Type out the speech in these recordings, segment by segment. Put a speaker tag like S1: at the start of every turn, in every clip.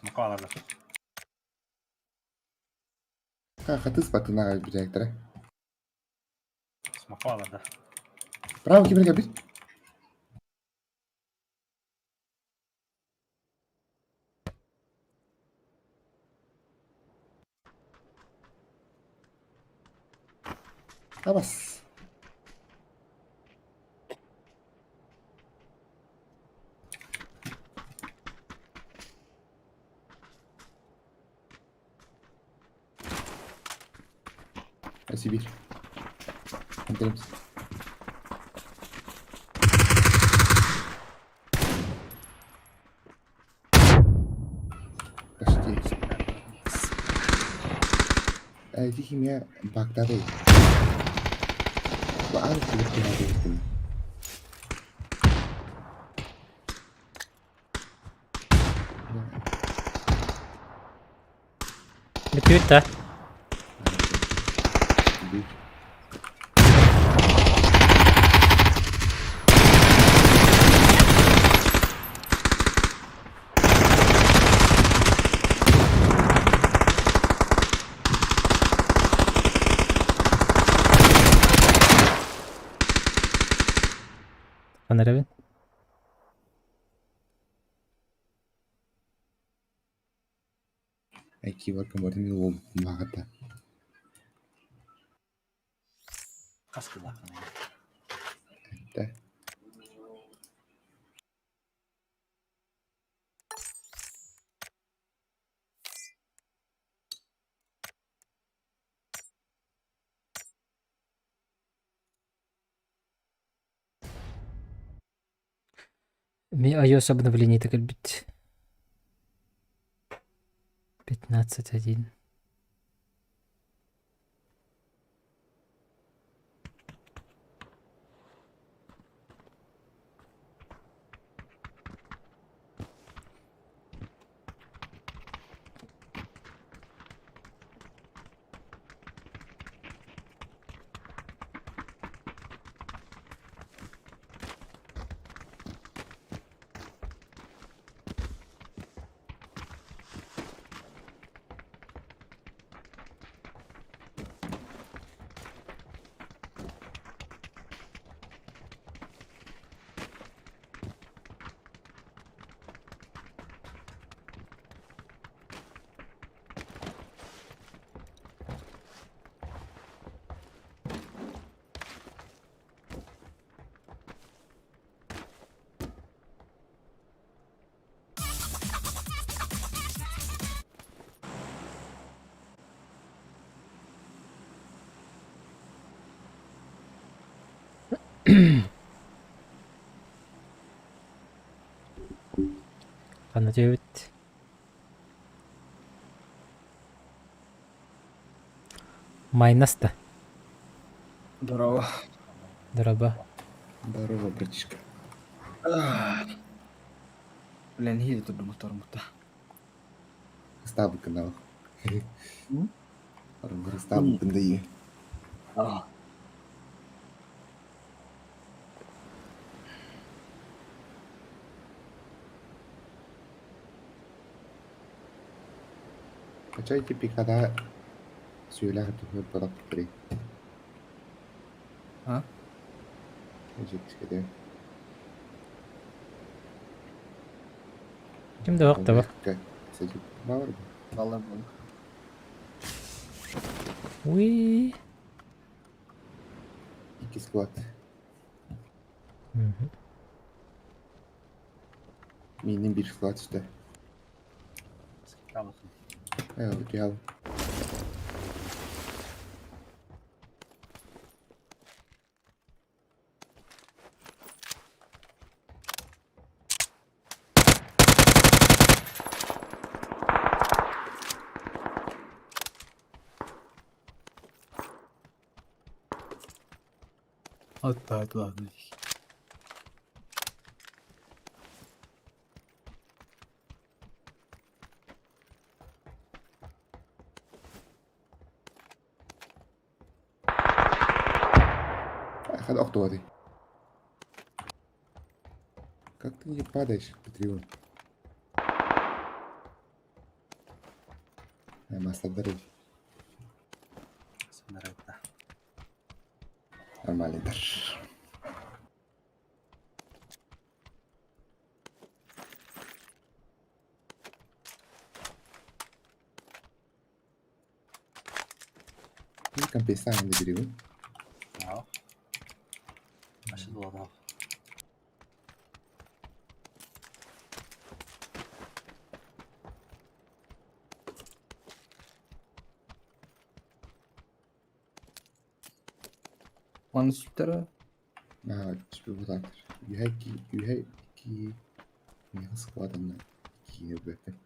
S1: Смокаларда.
S2: Хатыс баттынаҕа бүтээктэрэ.
S1: Смокаларда.
S2: Право кимир кэлбит? Абас. Сибирь. Антримс. Почти. Ити химия бактары. Баар килик
S3: Бүтүбүт да. Ханна эрэбин?
S2: Киберкомбатын уол маҕата
S1: Хас кылааххыный?
S2: Этэ
S3: Ми iOS обновлениета кэлбит. 15.1. Ханна түһэбит? Майнас да?
S4: Здорово.
S3: Дороба.
S2: Здорово, братишка.
S4: Блин, иһит турдум тормутта.
S2: Ыстаабыккын даҕаны. Ыстаабыккын да ийэ. Хачай типикада сүөлээх түһүөр балаппыттарый?
S4: А?
S2: Дьиктискэтэ.
S3: Ким да бак
S2: Баар
S4: Балар буолла.
S3: Уи.
S2: Икки склад. Миинин биир склад түстэ. Утуйабын.
S4: Hatta ладно.
S2: Хад охтуотой. Как ты не падаешь, Патреон? Маастардар эбит.
S1: Сынарайда.
S2: Нормальныйдар. Компенсация не берегу.
S1: Ja. Varsågod.
S4: Манна сүттэрэ
S2: Аа, түспүт Үһэ үһэ икки миэхэ складанна иккине өлбөппүн.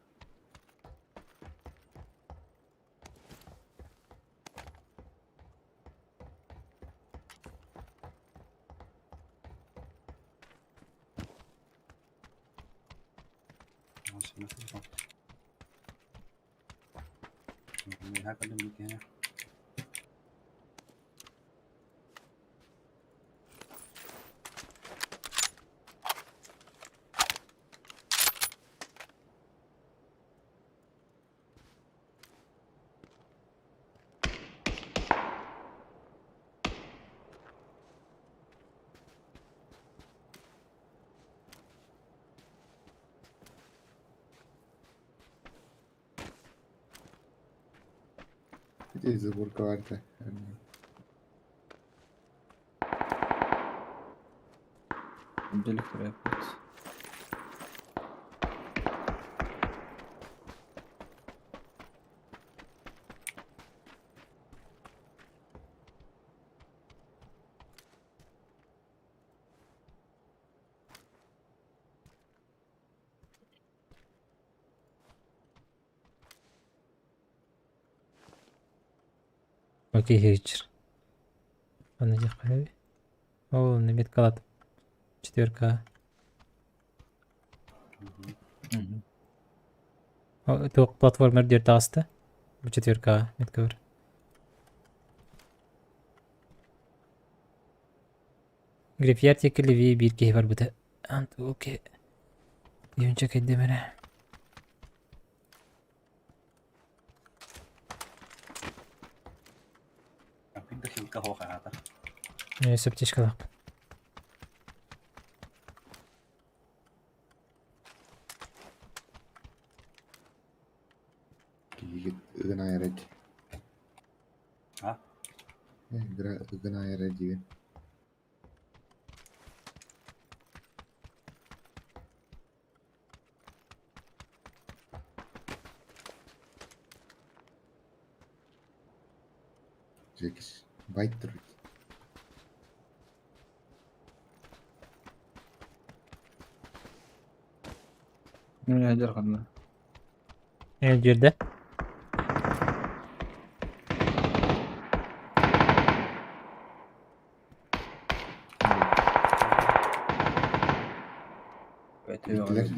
S2: Ити заборка барда.
S4: Дэлэх рэппит.
S3: Окей, хейчер. Аны диэххэ Ол меткалат. Четверка. Туох платформер диэр таҕыста. Бу четверка метка бар. Грифьяр диэки левее биир киһи барбыта. Окей. Юнча кэллим эрэ. Сөптешкалаахпын.
S2: Киһигит ыгын айара дии.
S1: А?
S2: Игра ыгын айара диибин. Жекиш байт турбут.
S4: Мин эдэр ханна.
S3: Жерде.
S2: Биттилер.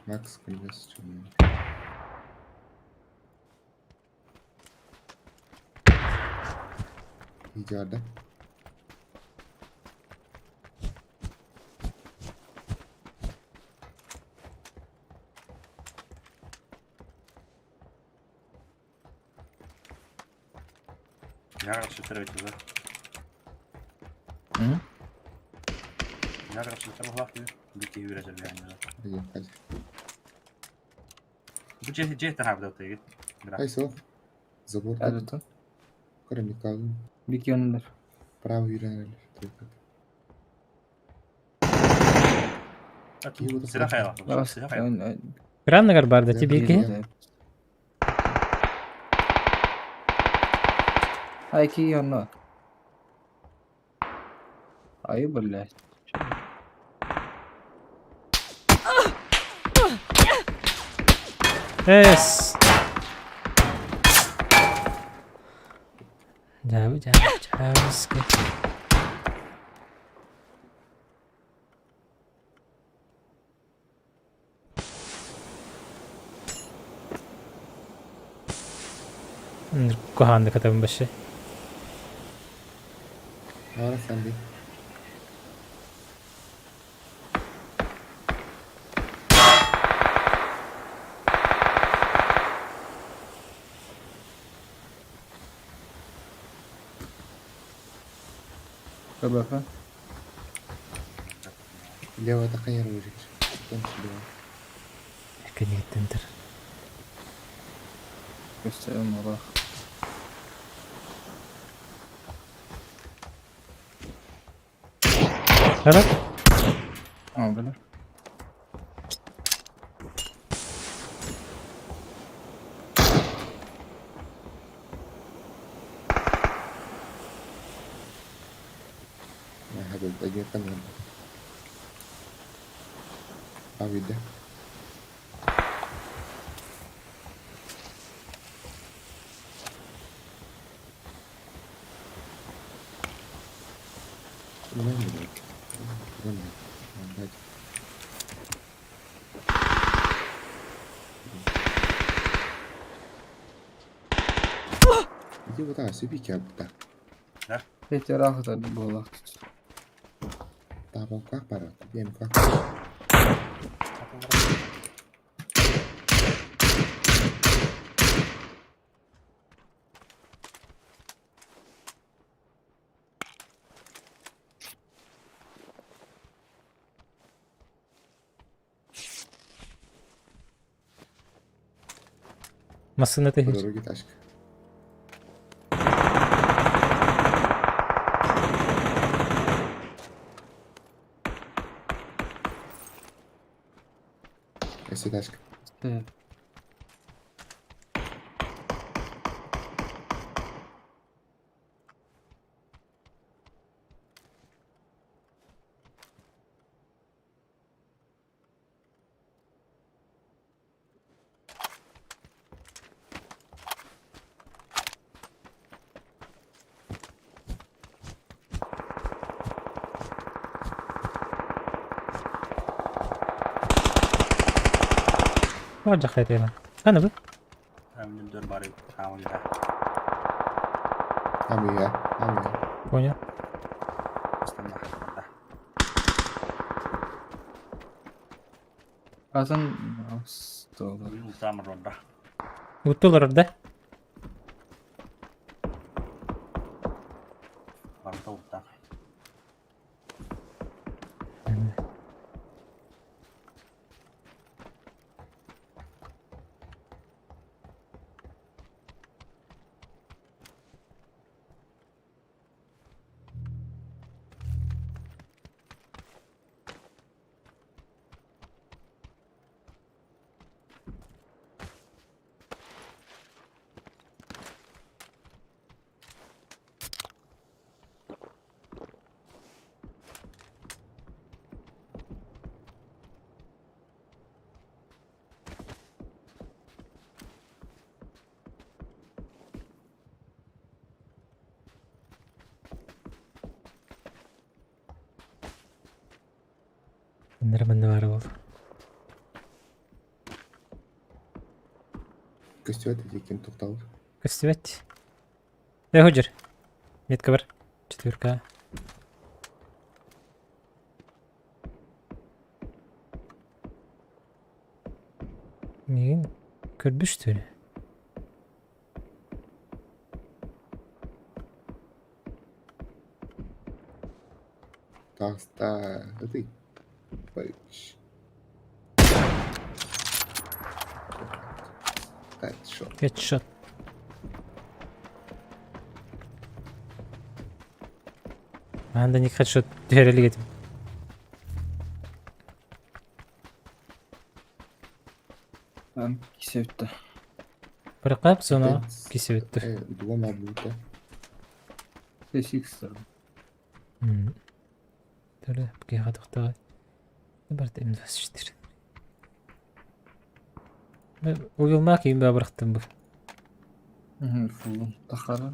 S2: Макс күлбэс Видеода. Забор.
S4: Бикионнар.
S2: Право үйренер.
S3: Гранныгар бар да тебе ки?
S4: Ай ки онно. Ай блядь.
S3: Эс. Жабы жабы жабыска. Куханды катабын башы.
S2: Ара sen de.
S4: КБФ.
S2: Лево такая рыжик. Там слева.
S3: Кэнниттэн тұр.
S4: Көстөрүм олох.
S3: Хара?
S4: Аа, билэр.
S2: هذا دقيقة عبيدة.
S4: Петя рахата буолах.
S3: Массыына
S2: По
S3: тыһыр.
S2: дороге тачка. Өссө тачка.
S3: Бар жақта айтайын. Қаны бұл?
S1: Әмдімдер бар еді.
S2: Амия, амия.
S3: Понял.
S4: Атын столы.
S3: Уттулар да? Маннара манна баар буол.
S2: Көстүбэт этикин тоқталыр.
S3: Көстүбэт. Э, хожер. Метка бар. Четверка. Мигин көрбүш түлі.
S2: Таста. Ты. Быч. Headshot.
S3: Headshot. Анда не headshot түһэрэлик этим.
S4: Ам кисеүтті.
S3: Бырақап соны кесе өттү.
S2: Двома бута.
S4: T6
S3: Төрө бге тоқтаға. Барт М24. Уйылма кейін бе бырақтым бұл.
S4: Фуллум. Тахара.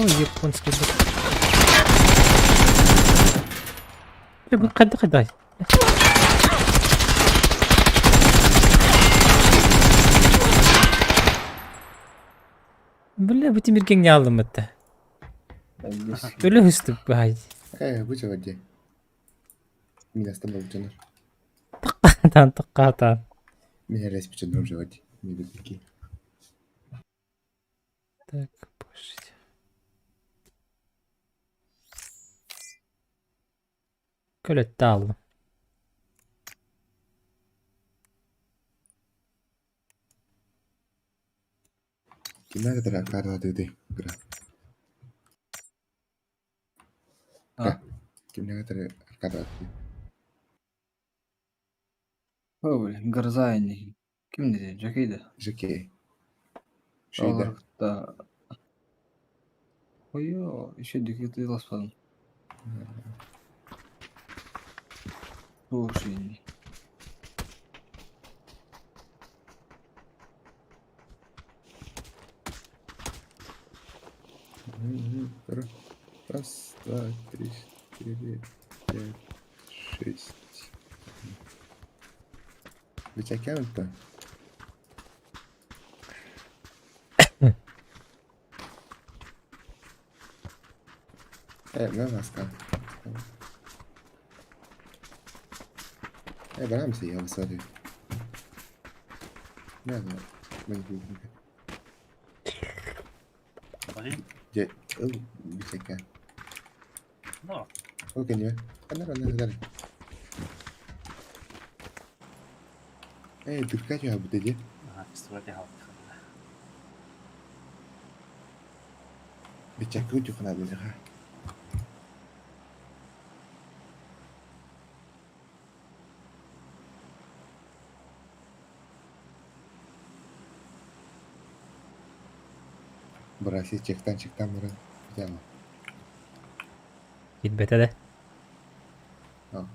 S3: О, японский бот. Хайда хайда. Бля, бу тимиргеҥ ньааллыммыт да. Өлө үстүк баай.
S2: Э, бу чего дии. Минастан болдьонор.
S3: Таққаатаан, таққаатаан.
S2: Мин элэспиччэннэрим чего дии. Мин
S3: Так, боже. Көлөттө ааллым.
S2: Кимнээх этэр аркаадалатыытый граф?
S4: А?
S2: Кимнээх этэр аркаадалатыытый?
S4: О, блин, гроза ини. Ким диэтэ? Жакей да?
S2: Жокей. Шүйдэ.
S4: Олор кытта Ойоо, еще ытыаласпатым. Туох ини.
S2: Раз, два, три, четыре, пять, шесть. Вытягивают-то? Э, мэ маска. Э, барамсы, я высадил. Да, да.
S1: Подожди.
S2: Дьэ, ыл бисэкэ.
S1: No,
S2: Ол кэннибэ. Ханна ханна сытар. Ээ, дырка түһэбит дии.
S1: ага, пистолет хаалбыт.
S2: Бичэккэ түһэбит Браси чектан чектан баран бүтэ
S3: Киирбэтэ да.
S2: А.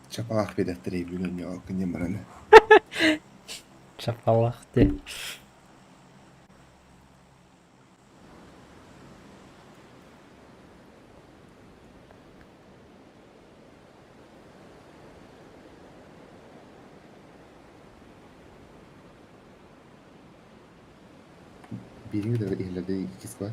S2: Чапалах бидэттэрий бүгүн күннен баран.
S3: Чапалах дии.
S2: Биириҥ да иһэллэрдэ иккис ба.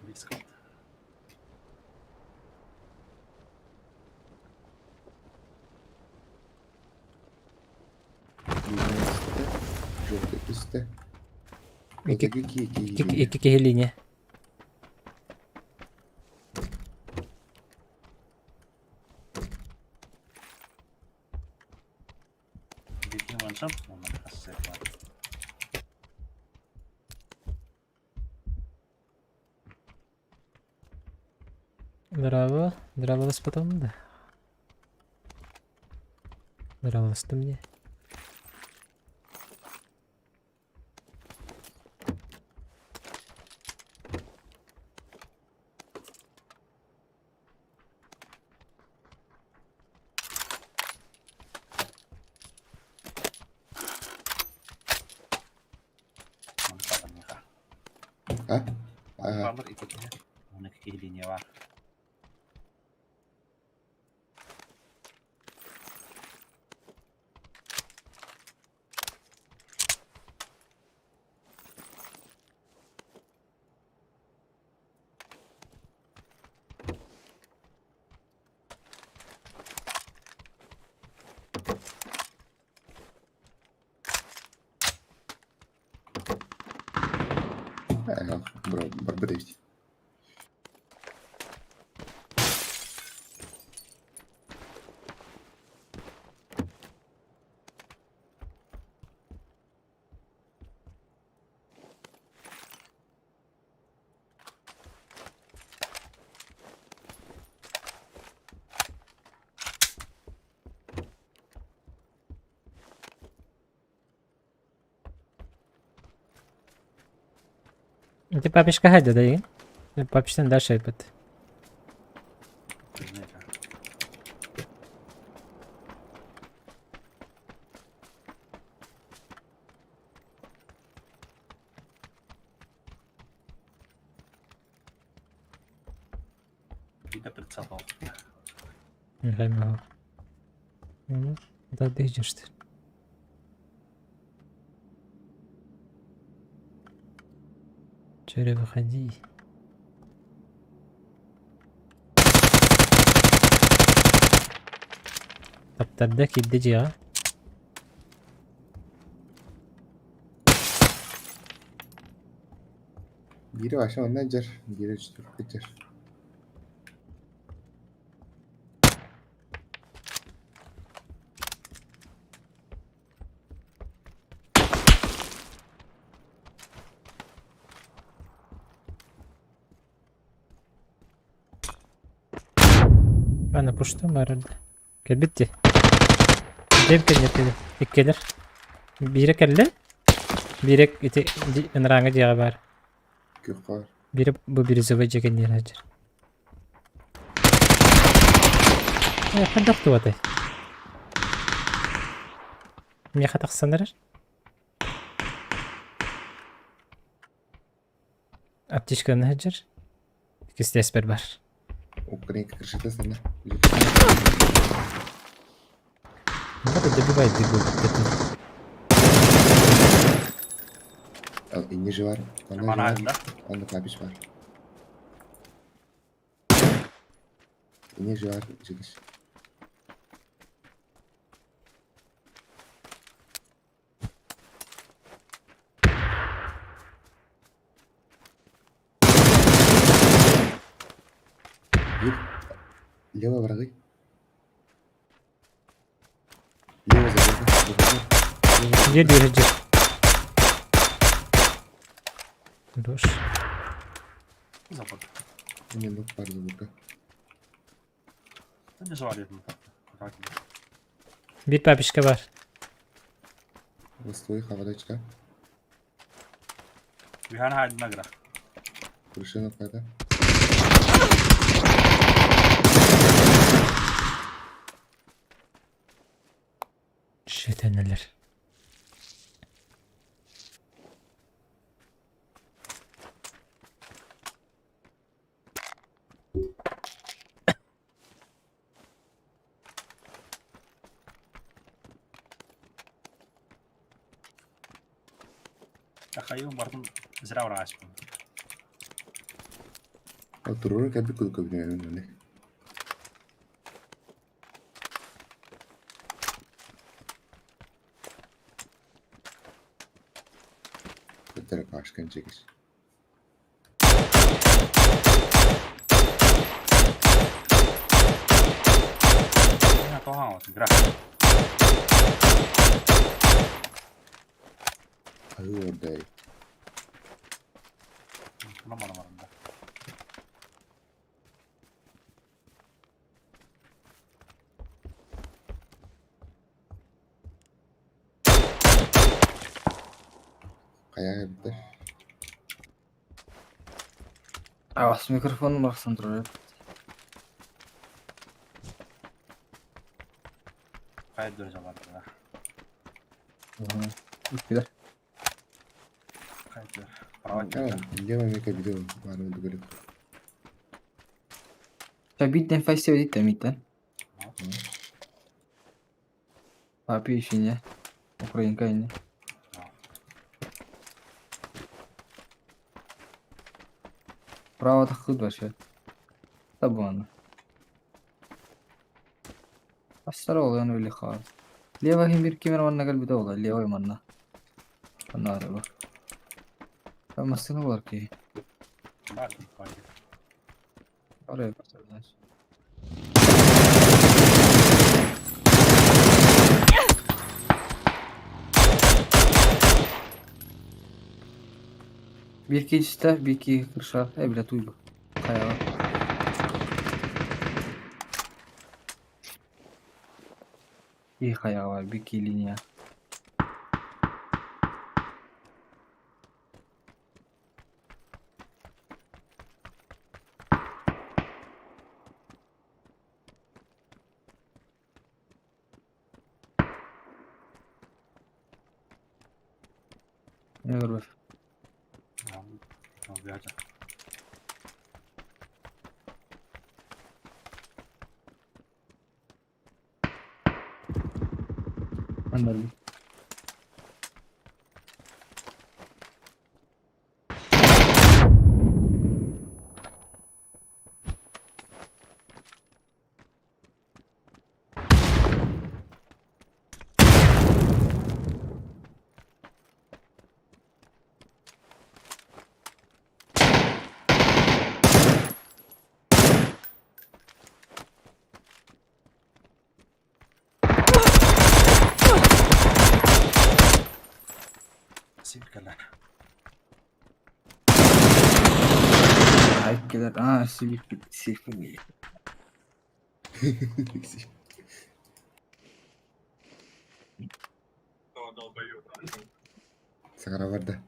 S1: Бискот.
S2: Биириҥ үстэ, жёлтый үстэ.
S3: Икки,
S2: Икки
S3: икки, икки киһи линия.
S1: Биир ваншап, онно хасса бар.
S3: Браво. Браво потом да. Браво мне.
S1: Оны палар
S2: А? А,
S1: Палар икки киһи. Оны икки линия бар.
S2: Барбыт эбит.
S3: Ити папишка хайда да игин? Папиштан дальше айбыт.
S1: Биирдэ прицел
S3: Михаил. Ну, да ты идешь ты. Чере, выходи. Таптарда киирдэ дьиэҕэ.
S2: Биирэ вообще онно дьэр, биирэ четверка дьэр.
S3: Аны пуштум барарда. Кэлбит дии. Дьиэм кэннэ иккилэр. Биирэ кэллэ. Биирэ ити ынырааҥҥы дьиэҕэ баар.
S2: Күххэ
S3: Биирэ бу бирюзовай дьиэ кэннигэр сылдьар. Э, хайдах туотай? Миэхэ тахсан эрэр. Аптечканы сылдьар. Кистээспэр бар.
S2: Украинка крышата сана.
S3: Надо добивать бегу.
S2: Инне же бар. Ана же бар. Анда папиш бар. Инне же бар. Жигиш. Лево врагы. Лево заборга.
S3: Где держи? Хорош.
S1: Забор.
S2: Не, ну пар заборга.
S1: Не жевали это.
S3: Биир папишка бар.
S2: Востой хавадочка.
S1: Вихан хайд награ.
S2: Крышина какая-то.
S3: Шетенелер.
S1: Ахайым бардым зря ураспын.
S2: Туруру кэлбит курдук көбүнү Көтөрө пашкан чегис. Аһыы ордай. Хайа эбиттэр.
S4: Аҕас микрофонун барахсан турар. Иккилэр.
S2: Лево мека видео баарын бүгүрүк.
S4: Биирдэн файса диттэ миттэн. Папи ишине. Украинка ини. Право тахыт вообще. Табуана. Астара ол яны били хаас. Лево хим бир кимер манна кэлбитэ буолар, левой манна. Манна арыба. Массыына буолар киһи. Арай знаешь. Бир киһи бир киһи крыша. Э, бля, туйба. Хайаҕа. И хайаҕа бар, бир киһи линия. Не көрбөт. Аннары.
S1: Сиркэлэ.
S4: Айкелер, а, сибик, сибик.
S2: Саҥара барда.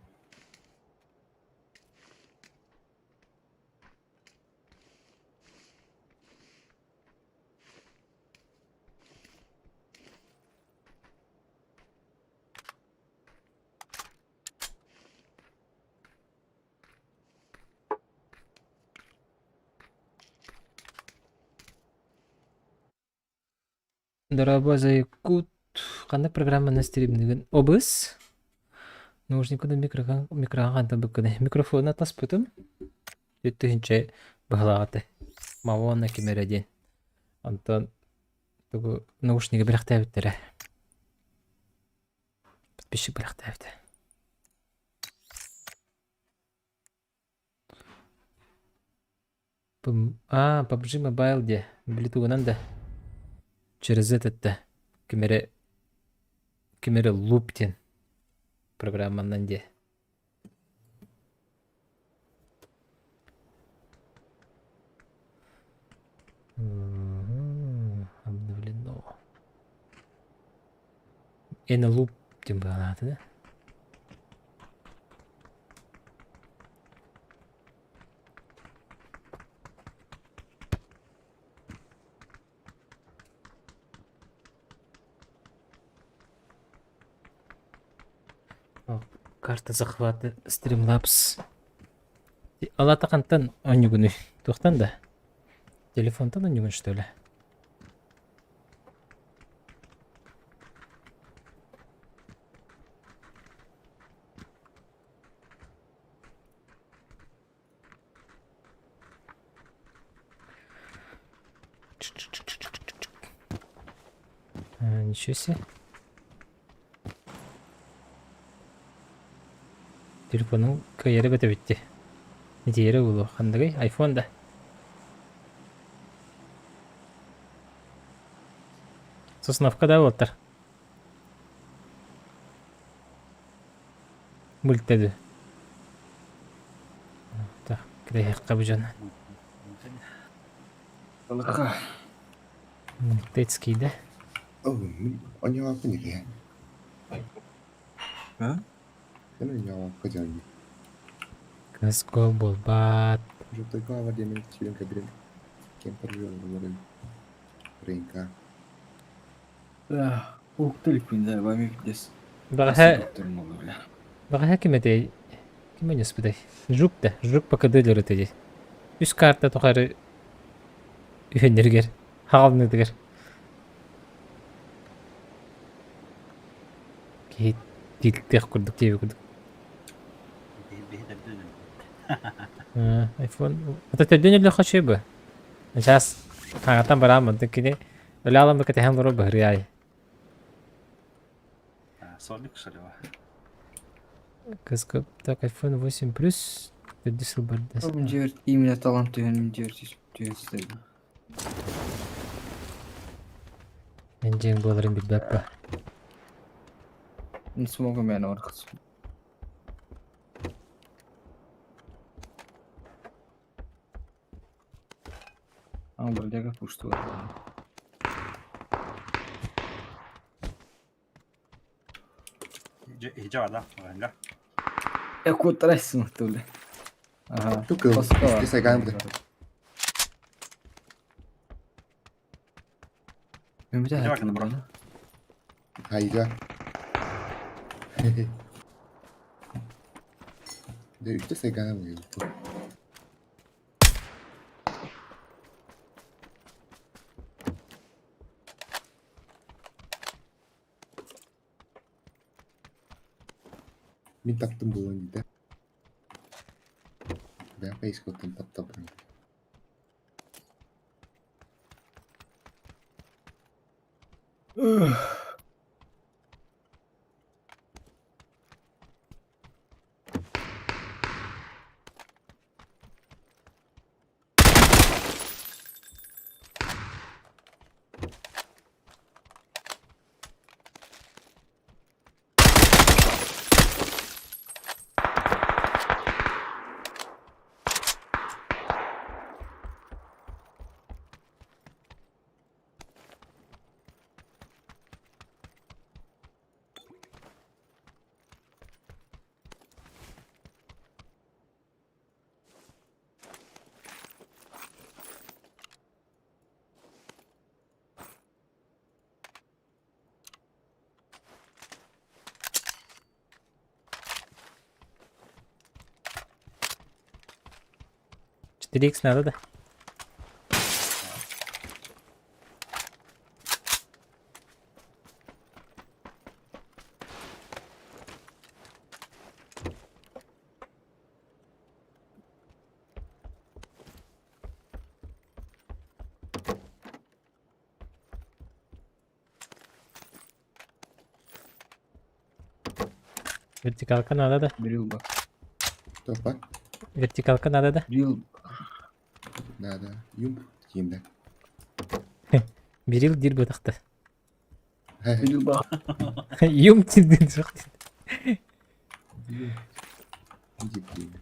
S3: Дорообо Зайкут ханнык программаны стримныгын обыс наушникуна микрофон микрофон хантан быккыны микрофону атаспытым түһүнчэ быһалаҕаты Мавона кимэрэ диэн онтон тугу наушнига бэлэхтээбиттэрэ подписчик бэлэхтээбитэ А, PUBG Mobile диэ, били тугунан да через этот ким эрэ ким эрэ Loop диэн программанан диэ. Обновлено. Эн Loop диэн быһалаата да? Карта захвата Streamlabs. Алата хантан оонньуугунуй? Туохтан да? Телефонтан оонньуугун что ли? А, ничего себе. Телефонун кыайары бөтөбүтти. Итиэрэ улу хандыгый? Айфон да? Сосновка да буолтар. Мультеды. Так, кирэһиэххэ бу дьон.
S4: Балыкка.
S3: Мультецкий да?
S2: О, мин оонньообоппун ити.
S4: А?
S2: Мин оонньообокко дьон.
S3: Кыскол буолбаат.
S2: Жовтойго диэн сүүрэн кэбирин кемпер олорон рынка.
S4: Да, укталикпин да, вами здесь.
S3: Бэҕэһээ
S4: бля.
S3: бэҕэһээ ким этэй? Ким өнөспүтэй? Жук да, Жук ПКД өлөрөтө дии. Үс карта тухары үһүннэригэр, хаҕалыныытыгар. Киһи тиилтиэх курдук диэби курдук. Айфон. Это төрдүн өлөхө үчүгэй бу. Сейчас хаҥатан барааммын кини өлө аламмы кэтэһэн олорор быһырыай.
S1: Соник что ли?
S3: Кыска так iPhone 8 Plus төрдүс сыл барда.
S4: Дьиэр именно талант түһэн дьиэр түһэн
S3: Мен дьиэҥ буоларын билбэппэ.
S4: Не смогу мен орхас. А, бродяга пуштула.
S1: Иһдьэ барда, оҕонньор.
S4: Э, куоттарайсың тули. Ага.
S2: Тук
S4: Баска.
S2: сайгаан бу.
S4: Өмүтэ
S1: Иһдьэ барда, бро.
S2: Хайга. Дьэ үстэ сайгаана быһыыбыт. Мин таптым буолуон диэтэ. Бэйэм хайыскаттан таптабын.
S3: 4X надо да? Вертикалка надо да?
S4: Брил ба.
S2: Топа.
S3: Вертикалка надо да?
S4: Брил.
S2: Надо. Юмп. Тиинда.
S3: Берил диир бытахта.
S4: Брил ба.
S3: Юм тиндин суох.
S2: Дип диин.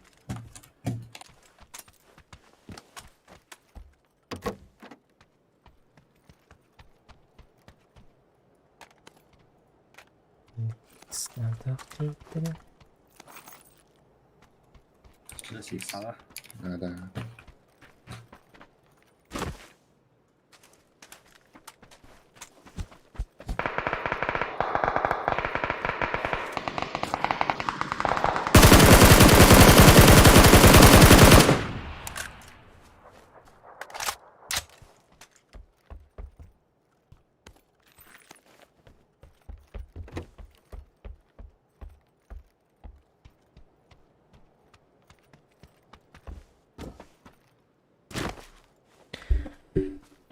S1: Сала.
S2: Надо.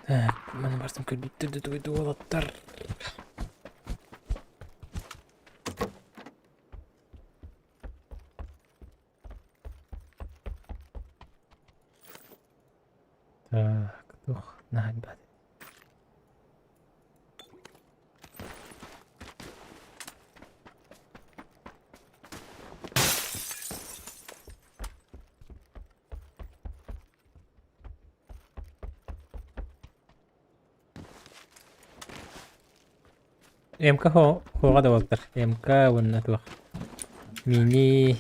S3: Так, маны барсам көрбүттэр да тугуй уолаттар. Так, туох наһаа бат. МК хоҕа да буолтар. МК уонна туох. Мини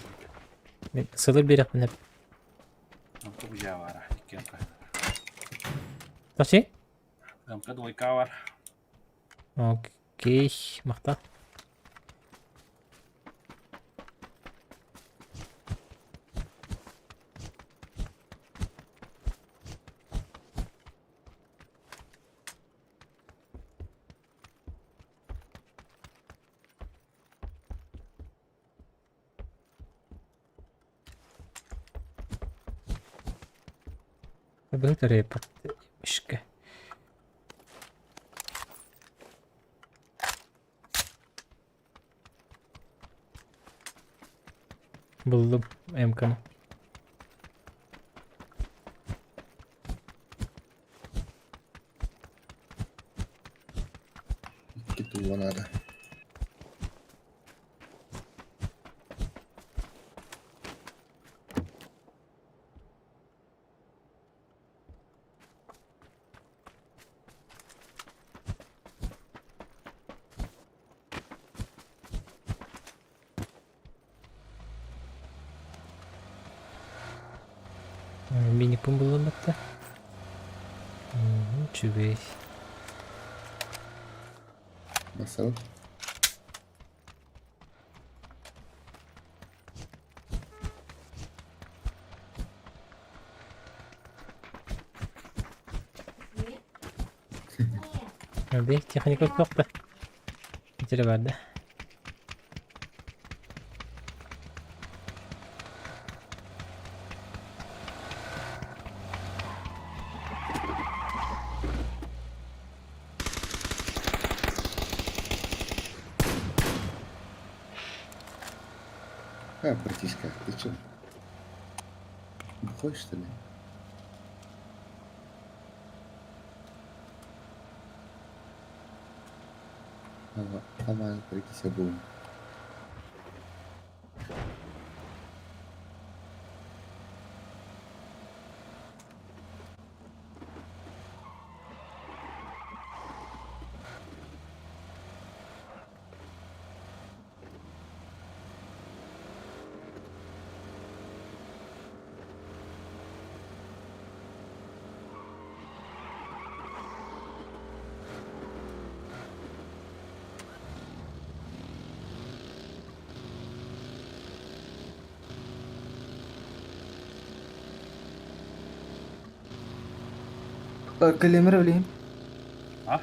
S3: сылыр биэрэхпин эп.
S1: МК бужа баара. Икки МК.
S3: Такси?
S1: МК двойка бар.
S3: Окей, махта. Быһыт Мишка. Буллум МК-ны.
S2: Икки тууга наада.
S3: Минипун буллум этте. Үчүгэй.
S2: Басабыт.
S3: Бей, техника суох да. Итирэ бар да.
S2: А, братишка, ты чё? Бухой, что ли? Ама, прикися будем.
S4: Кэлиэмэр билигин.
S1: А?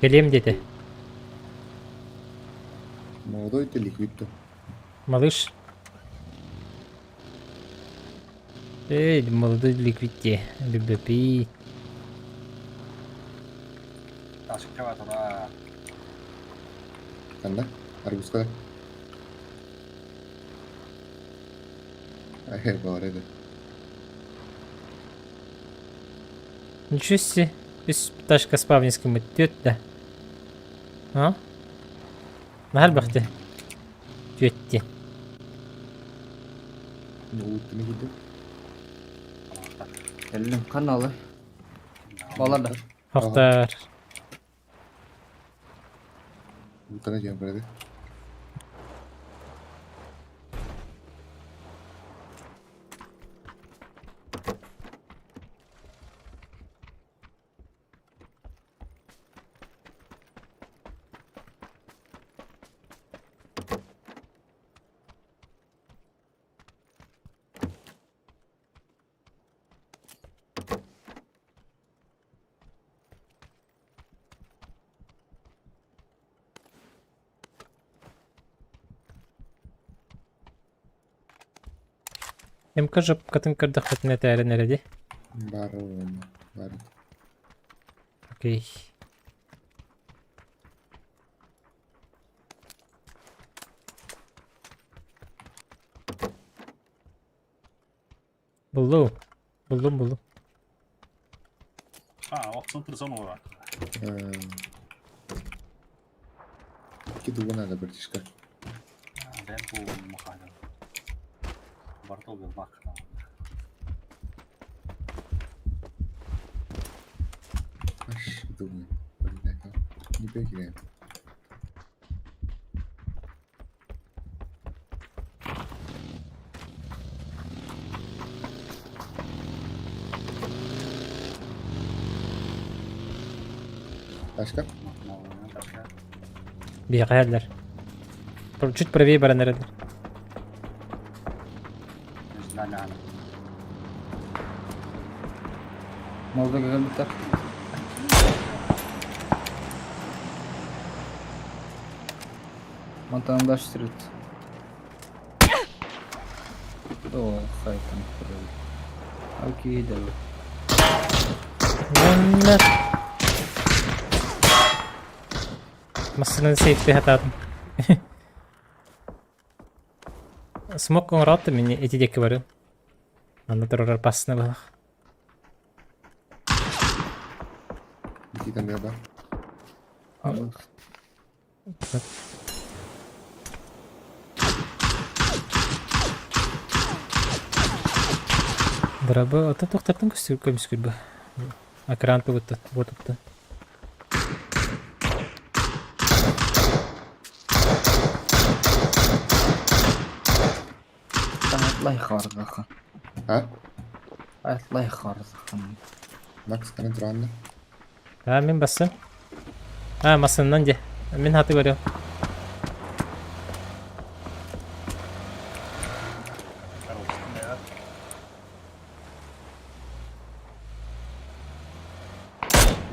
S3: Кэлиэм диэтэ.
S2: Молодой ты ликвид то.
S3: Малыш. Эй, молодой ликвид дии. Любепи.
S1: Ташка тура.
S2: Ханна? Арбузка. Ай, бар edi.
S3: Ничего себе. Үс пташка спавнискамыт түөт да. А? Наһар бахты. Түөт диэн.
S2: Ууттаны киирдим.
S4: Кэллим. Ханна Балар да.
S3: Хохтар.
S2: Ууттана диэн бар edi.
S3: МК жопкатын көрдөхпүтүнэ этээрин эрэ дии.
S2: Бар уонна. Бар.
S3: Окей. Буллум. Буллум буллум.
S1: А, охсон тұрсан олар.
S2: Икки дуга надо, братишка.
S1: Бен бұл махайдан. Бартол бил бак.
S2: Аш думаю. Не бегай. Ташка?
S3: Биэхэһэллэр. Чуть правее баран эрэллэр.
S4: Молдога кэлбиттэр. Мантан дальше стрит. О, хай там. Окей, да.
S3: Уонна массыынаны сейфтии сатаатым. Смок оҥороот да мин ити диэки барыам. Манна турар опасно быһах.
S2: Никита бар.
S3: Дырабы ото тохтартан көстүр көмүскүр бу. Экран тугуттан, буотуттан.
S4: الله يخارزخ.
S2: А?
S4: الله يخارزخ.
S2: Макс, ханна тураанна?
S3: А, мин бассым. А, массыыннан дьэ. Мин хаты көрүөм.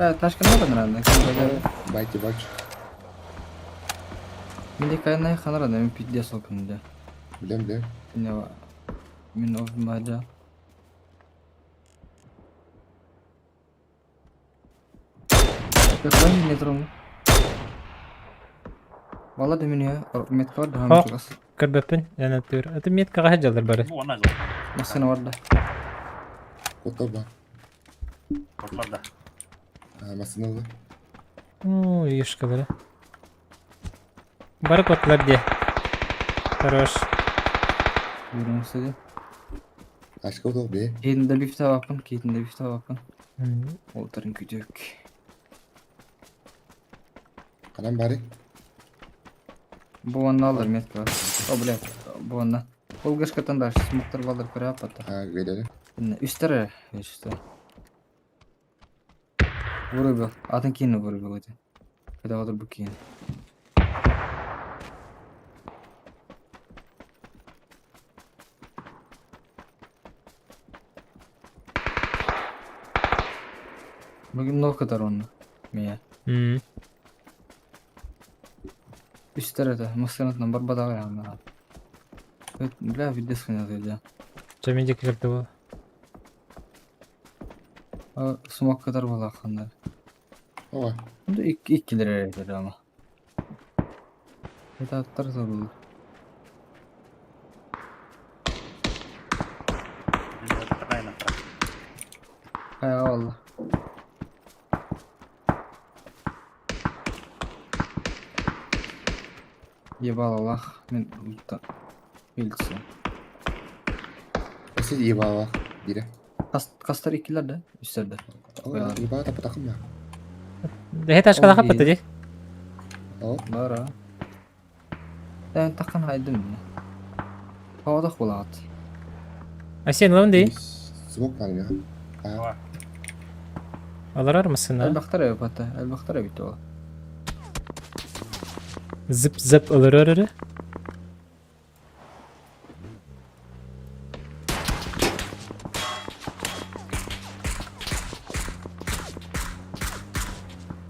S4: Ташкана банарана.
S2: Байти бач.
S4: Мили кайнай ханарана мен пиздец олканды.
S2: Билем билем.
S4: Мен мен овмада. Какой метром? Вала да меня метка бар да
S3: Хо. Көрбөппүн, эн өттүгэр. Это меткаҕа сылдьаллар бары.
S1: Бу онна жол.
S4: Массыына барда.
S2: Куттал
S1: Korklar da.
S2: Массыына ылла.
S3: Оо, юшкалары. Бары куоттулар дии. Хорош.
S4: Yürümüşsü.
S2: Ашка утал бе.
S4: Кейтінде бифте бапын, кейтінде бифте бапын.
S3: М,
S4: Олтырын күдік.
S2: Канан бары.
S4: Бу онна алыр метка бар. О, блядь, бу онна. Ол гашкатан да смоктар балдар көрө аппата.
S2: А, гелели.
S4: Үстері, что. Вырубил. Атын кейін вырубил өте. Когда отыр бу кейін. Бүгін нокатар оны. Меня.
S3: м.
S4: Үстері это. Масканатынан бар бадаға яғына. Бля, видес хынады да.
S3: Дьэ, мен диэки кэлбитэ буолла.
S4: Смок катар бола хандар.
S2: Ова.
S4: Şimdi ilk ilk gelir ama. Это аттар zorlu.
S1: Aynen.
S4: Hay Allah. Ебал Аллах, мен ұлтта билдisi.
S2: Өсө ебала. Бире.
S4: Кастар икилер да, үстер да.
S2: Ова, ебала тапатакым ба.
S3: Дэһэ ташкалаха
S4: Ол
S3: патта дии.
S2: О,
S4: Бара. Ben takkan haydım. Havada bulat.
S3: Асен ылабын дии.
S2: Смок бар я. А,
S3: Олорор массыына.
S4: Elbaktar ev hatta. Elbaktar ev bitti o.
S3: Зып-зып олорор эрэ.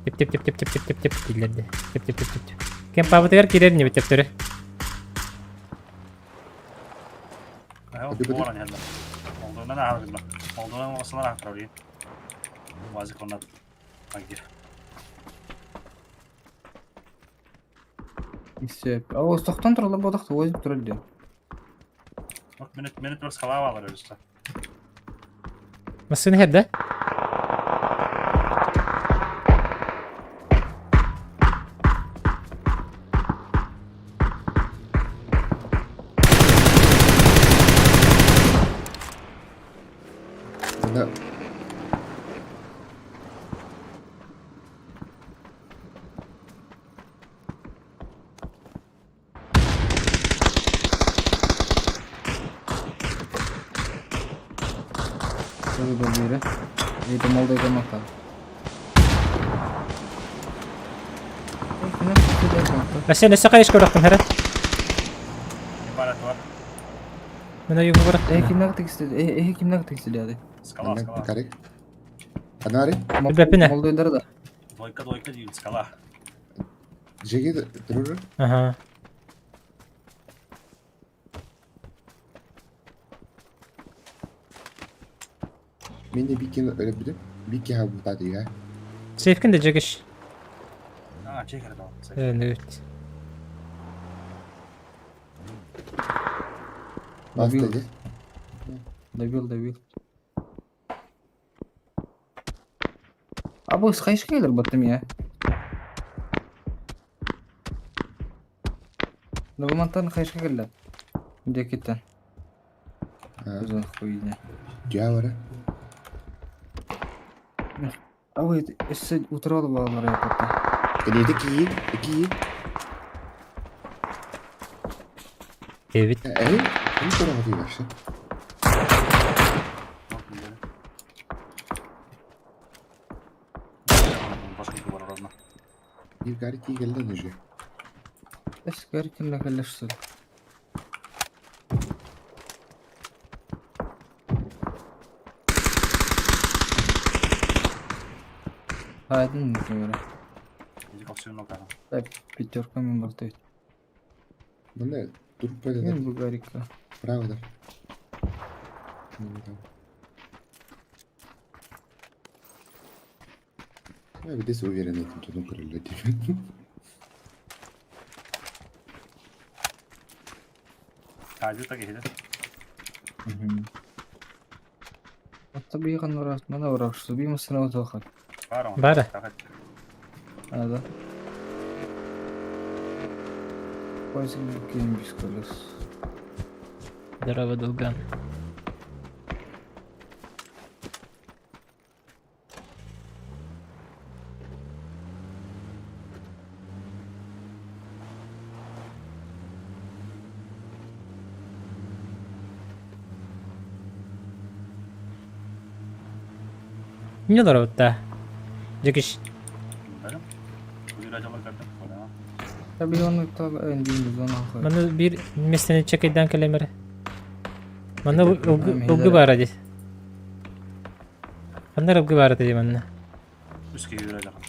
S3: Тип-тип-тип-тип-тип-тип-тип дииллэр дии. Тип-тип-тип-тип. Кемпабытыгар киирэр инибит төптөрү.
S4: О, тоқтан тұралар бодақты өзіп тұрар де.
S1: Минут бір скала алар өзі.
S3: Массыына иһэр да?
S2: Да.
S4: Biri. Eğitim oldu eğitim nokta.
S3: Асен өссө хайыс көрөхпүн хэрэ.
S1: İbaret var.
S3: Мен ойуҥҥа барах.
S4: Э kimler tekstil? Eh kimler tekstil yani?
S1: Скала, скала.
S2: Карик. Анари.
S3: Билбэппин ээ.
S4: Молдойдары да.
S1: Двойка, двойка değil, скала.
S2: Жеге турur.
S3: Аха.
S2: Мен де биккен өліп біліп. Бикке ха бутады я.
S3: Сейфкин да жегеш.
S1: А, чекер да.
S3: Э, нүт.
S2: Басты де.
S4: Добил, добил. А bu хайш келер баттым я. Да bu мантан хайш келер. Где киттен? Uzun хуйня.
S2: Жа бара.
S4: А вы эссе утыралы балалар япатты.
S2: Кенеде кийин, кийин.
S3: Эбит.
S2: Эй, ким турага дейбашты?
S1: Başka var orada.
S2: Bir gari тии келден уже.
S4: Эс гәркин ләкәләшсен. Хайдын кимере.
S1: Иди коксуйун окаҕа.
S4: Так, пятерка мен барта.
S2: Манна турпа да
S4: Мен бугарика.
S2: право да. Ну, там. Я здесь уверен этим, что ну крылья тебе.
S1: Хаадьы так иһитэ.
S4: Оттабыйган мана урак, что би масына отохан.
S1: Баар оҥо.
S3: Баар.
S1: Так.
S4: А, да. Поиск кем без колес.
S3: Здорово, Долган. Не здорово-то. Дикиш.
S1: Бэлэм. Уйра дьалар көрдüm. Бэлэм.
S4: Табиган та эндин зона хой.
S3: Маны бир местени чекайдан келемер. Маны ылгы бар ади. Ханнар ылгы бар ади манна.
S1: Үс киһи уйра дьалар.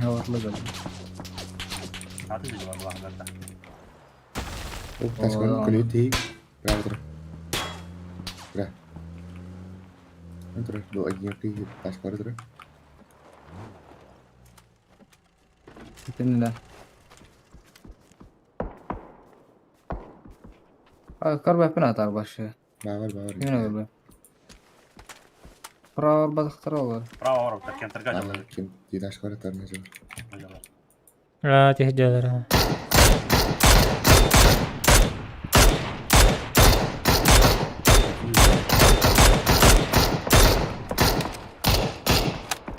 S4: Хаватлы гал.
S1: Аты дьалар баҕа
S2: Оп, ташканы көлөтей. Право тұр. Бра. Тұр, бұл агентки ташкары тұр.
S4: Тиннә. А, карба пена тар башы.
S2: Бавар, бавар.
S4: Кимне карба? Право бадахтар олар.
S1: Право ору, так кентерга дьалар.
S2: Кем ташкары тарна жар.
S1: Дьалар.
S3: А, тех дьалар.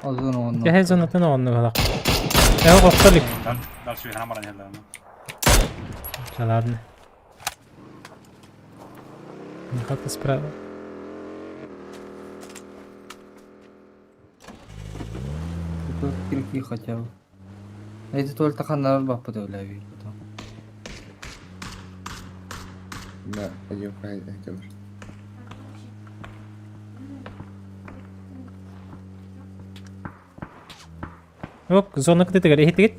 S4: Озон онно.
S3: Тех зонатын онну халак. Э, qoqtolik.
S1: Дальше уйхана баран иһэллэр.
S3: Да ладно. Хата справа.
S4: Тут кирки хотя бы. Это только ханар бапы да потом.
S2: Да, один правильно жар.
S3: Оп, зона кытытыгар ихитигит.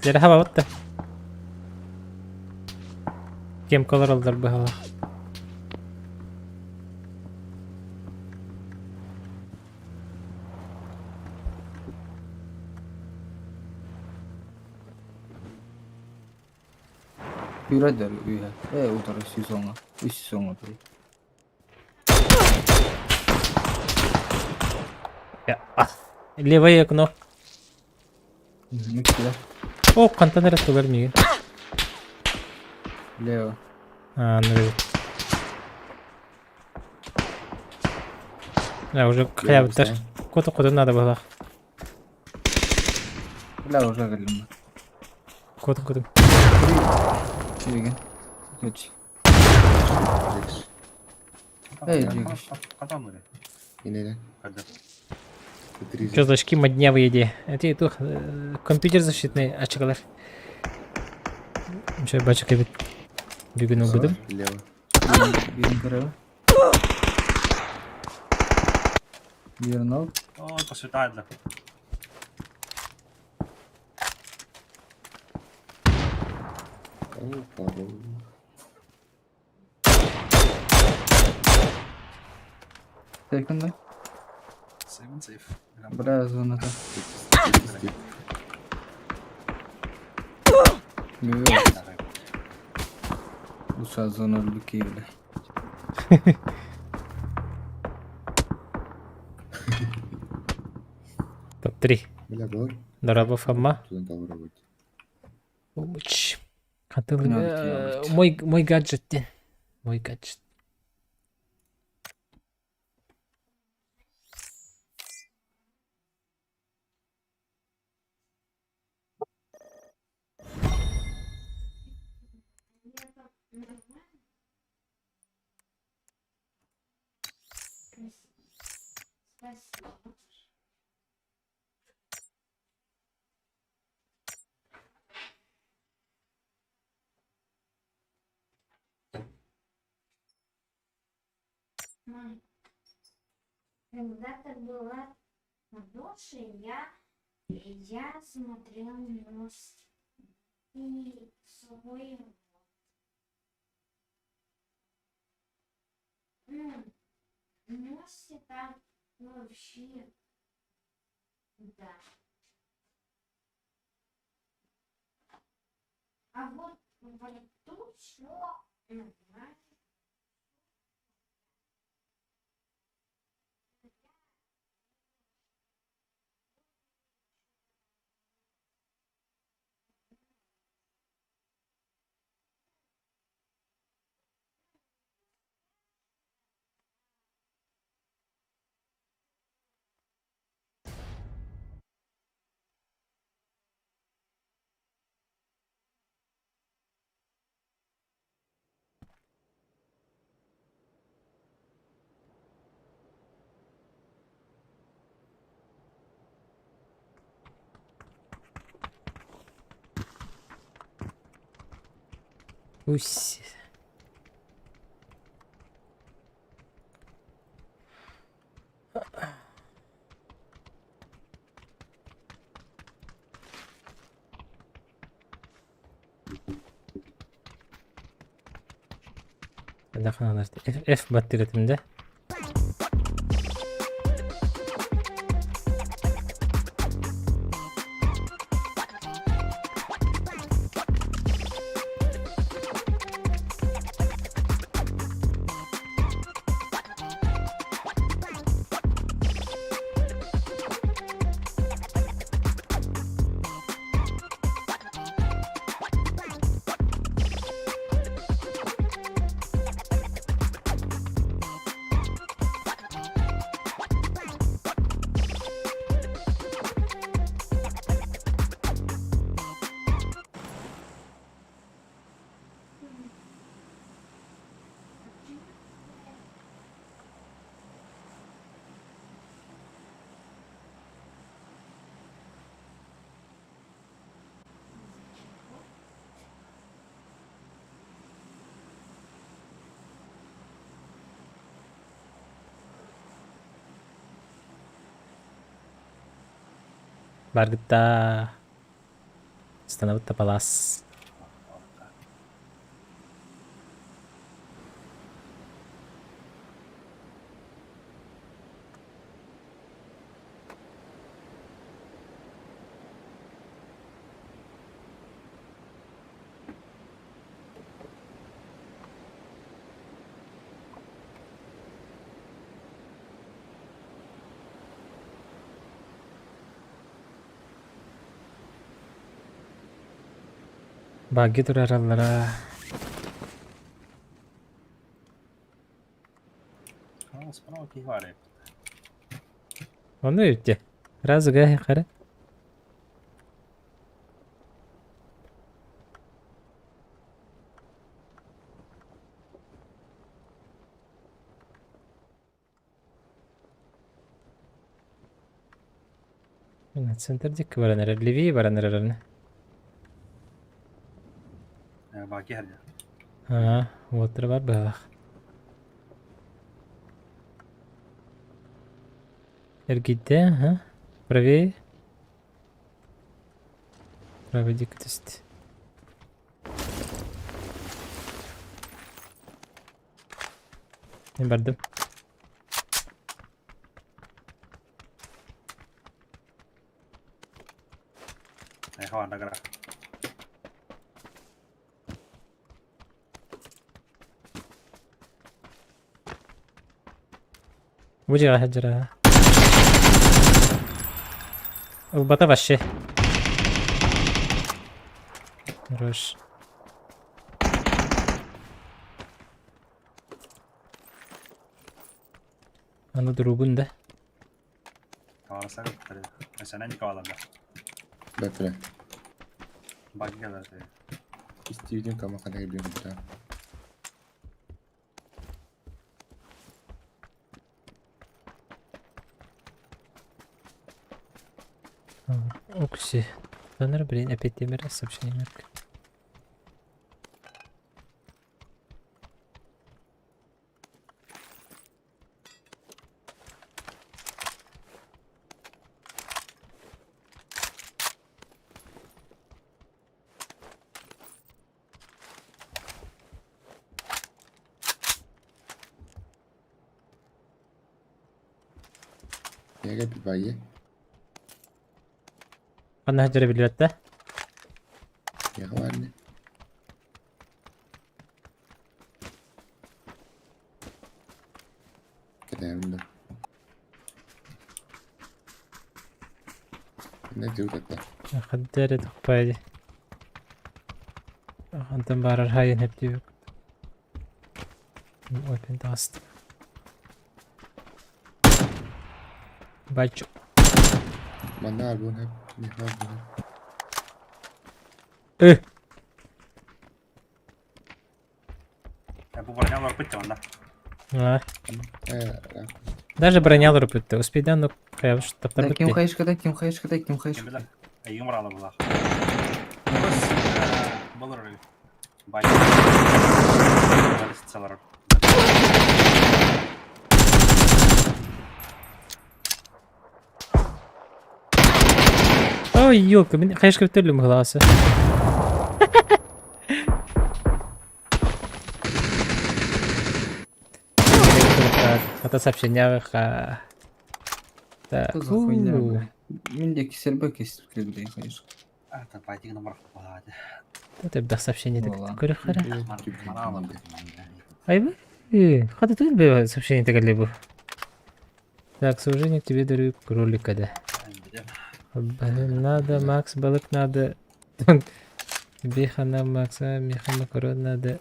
S3: Лere хаба батта. Кем колор алдар быһала.
S4: Юрадер үйе. Э, утар сезонга. Үс сезонга.
S3: Я, а. Левое окно.
S4: Үккүлэ.
S3: О, контейнер тугар миги.
S4: Лево.
S3: А, ну. А, уже хаябыттар. Коту коту надо было.
S4: Бля, уже кэллим.
S3: Коту коту.
S4: Деген. Көч. Эй, Джигиш.
S1: Хатан
S2: Инеде.
S1: Хадда.
S3: Что за очки моднявые иди? Это тух компьютер защитный очкалар. Че бачык эбит. Бүгүн убыдым.
S2: Лево.
S4: Бирин көрөбү. Бирин ал.
S1: О, посветает.
S2: Опа.
S4: Секунда.
S1: Сейвен сейф.
S4: Бля, зоната. Уша зона бүкей бля.
S3: Топ-3.
S2: Бля, бар.
S3: Дорабов Фома.
S2: Туда работать.
S3: Помощь.
S4: Надо
S3: Мой гаджет. ден. Мой гаджет.
S5: Спасибо. Когда-то была дольше, я смотрел нос и свой рот. Ну, носе там вообще, да. А вот во рту все нормально.
S3: Усь. F, F баттыратым да. Баргытта. Становыта палас. Баги турараллара.
S1: Справа киһи
S3: Ону үтте. Разыга хара. Центр дикки баран эрэр, левее баран эрэр.
S1: Баги хәрдә.
S3: А, вот бар бах. Эргидде, ага. Правее. Правый дикки тест. Не бардым.
S1: Хаван дагара.
S3: Бу хаджара. Ылбата вообще. Хорош. Аны другун да.
S1: Каваласа Сәнән каваланда.
S2: Бәтре.
S1: Баги кәләр.
S2: Истивиден кама хана билен бita.
S3: Окси. Донор, блин, опять темир сообщение мерк.
S2: Эгэ байы.
S3: Ханна сылдьара биллибэт да?
S2: Яха барны. Кэтэһэбин да. Не дьыл кэтэ.
S3: Ханта эрэ тохпай дии. Хантан баарар хайын хэптиибит. Ой, таҕыста. Бачча.
S2: Манна арбын хэп, миха арбын хэп.
S3: Э!
S1: Бу броня олорбут онно.
S3: А.
S2: Э,
S3: Даже броня олорбут. Успейдан, но хайабыш
S4: Да,
S3: таптарбыт
S4: ким
S3: дии.
S4: хайышката, ким хайышката, ким
S1: Ким
S4: хайышката.
S1: билэр? Эйигин бараала булаах. Болор Бай. Салар.
S3: Ой, елка, мин хайышка бүтөлүм гласы. Хата сообщениях. Так.
S4: Что за хуйня, бля? Мин диэки сэрбэ кэстик кэлбитэ хайышка.
S1: Это байтигин бар болады.
S3: Это бэх сообщение так
S4: Буолла.
S3: көрөх хара.
S1: Марала.
S3: Айбы? Хата тут бы сообщение так бу. Так, служение к тебе дарю кролика, да. Блин, надо, Макс, балык надо. Тебе хана, Макса, меха макарон надо.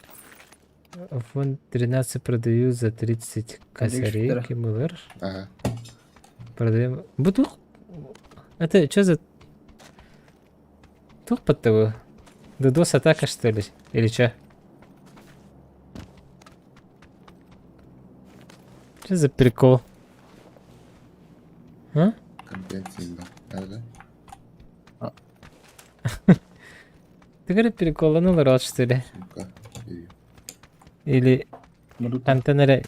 S3: Фон 13 продаю за 30 косарей.
S4: Виктора.
S3: Кимылыр.
S2: Ага.
S3: Продаем. Бутух. Это что за... Тух под того? Дудос атака, что ли? Или что? Что за прикол? А?
S2: Контент сильно. Да, да.
S3: Ты говоришь, прикол, ну рот, что ли?
S2: Сумка. И
S3: Или
S4: Наруто.
S3: хантан эрэ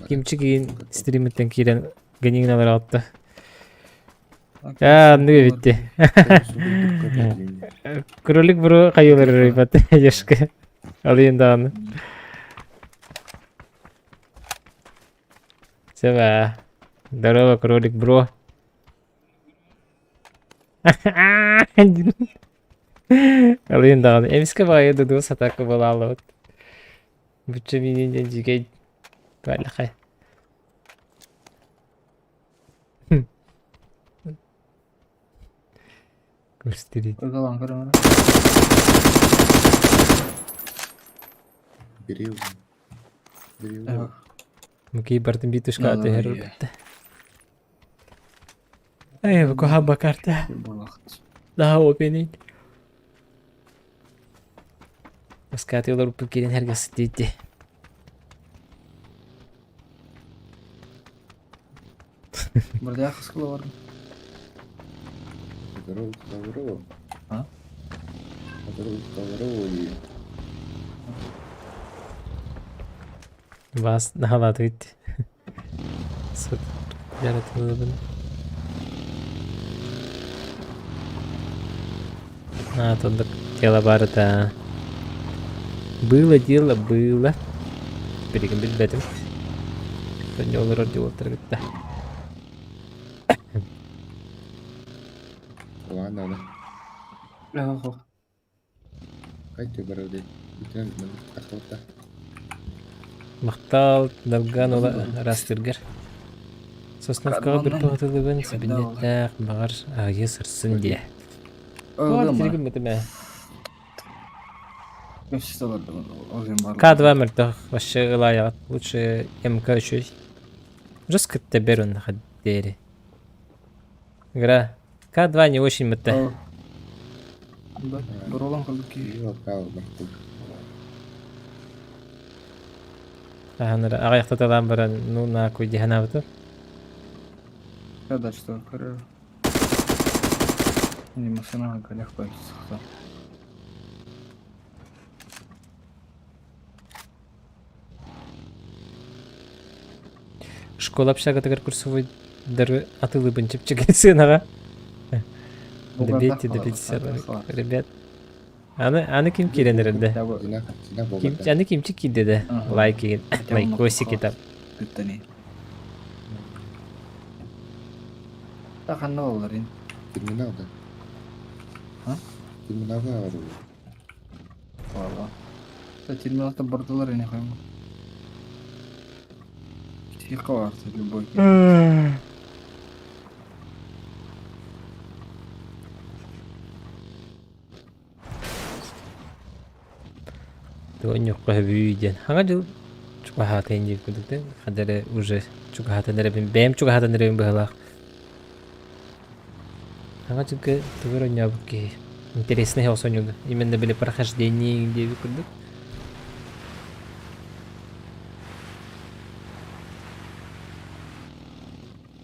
S3: кимчик иин стримиттэн киирэн генигин алар Аа, ну эбитти. Кролик бро хайылар ребят, ешке. Алыйын даҕаны. Сева. Здорово, кролик бро. Алыйын даҕаны. Эмискэ баҕайы дудуус атака буолааллыбыт. Бучча миинин диэн дьүгэй туаллахай. Көрстерит.
S4: Ыргалаан көрөҥөрө.
S2: Бери его. Бери его.
S3: Мукей бартын битушка
S4: Ну,
S3: атыһар
S4: иә.
S3: ырбытта. Эй, куһаба карта.
S4: Буолахт.
S3: Daha опенин. Маскаты олоруппут киирэн эргэс диэти.
S4: Бырдыах ыскыла бардым.
S2: Здорово, здорово.
S4: А?
S2: Здорово, здорово.
S3: Бас наһалаатыгыт. Сут жаратылыбын. А, тут дело барыта. Было дело, было. Билигин билбэтим. Тонньо олорор дии уолтаргытта.
S2: Ладно, да.
S4: Эх,
S2: Хайте барады. Бүтэн тахалта.
S3: Махтал, Далган ола растыргар. Сосновкаҕа бір туһатылыбын сибиннэттээх баҕар аҕыйа сырсын диэ. Тиргим бытым ээ. К2 мөлтөх вообще ылаайаҕыт. Лучше МК үчүгэй. Жестко тэбэр онно диэри. Игра К2 не очень мытта.
S4: Да, Ролан курдук киһи.
S2: Йоо, каал бартыг.
S3: Аһанара аҕыйахтаталаан баран ну нахуй дии санаабытым.
S4: Да, что көрөр. Не машина голях байсықта.
S3: Школа общагатыгар курсовойдары атыылыыбын чэпчэки сыанаҕа. Добейте до 50 ребят. Аны, аны ким киирэн эрэрдэ?
S2: Дина, дина
S3: Ким,
S2: болбата.
S3: аны кимчик киирдэ да? Лайк игин, лайкосики там.
S4: Бүттани. Та ханна буолларын?
S2: Терминал да?
S4: А?
S2: Терминалга аҕалылар.
S4: Буолла. Та терминалта бардылар ини хайма. Тихо барса любой киһи.
S3: Туонньукка сөбүй диэн. Хаҥа дьыл чугаһаатайын диир курдук да ханна эрэ уже чугаһаатан эрэбин бэйэм чугаһаатан эрэбин быһыылаах. Хаҥа дьылга тугу эрэ оонньообут киһи. Интересный оонньууга. Именно били прохождение диэбит курдук.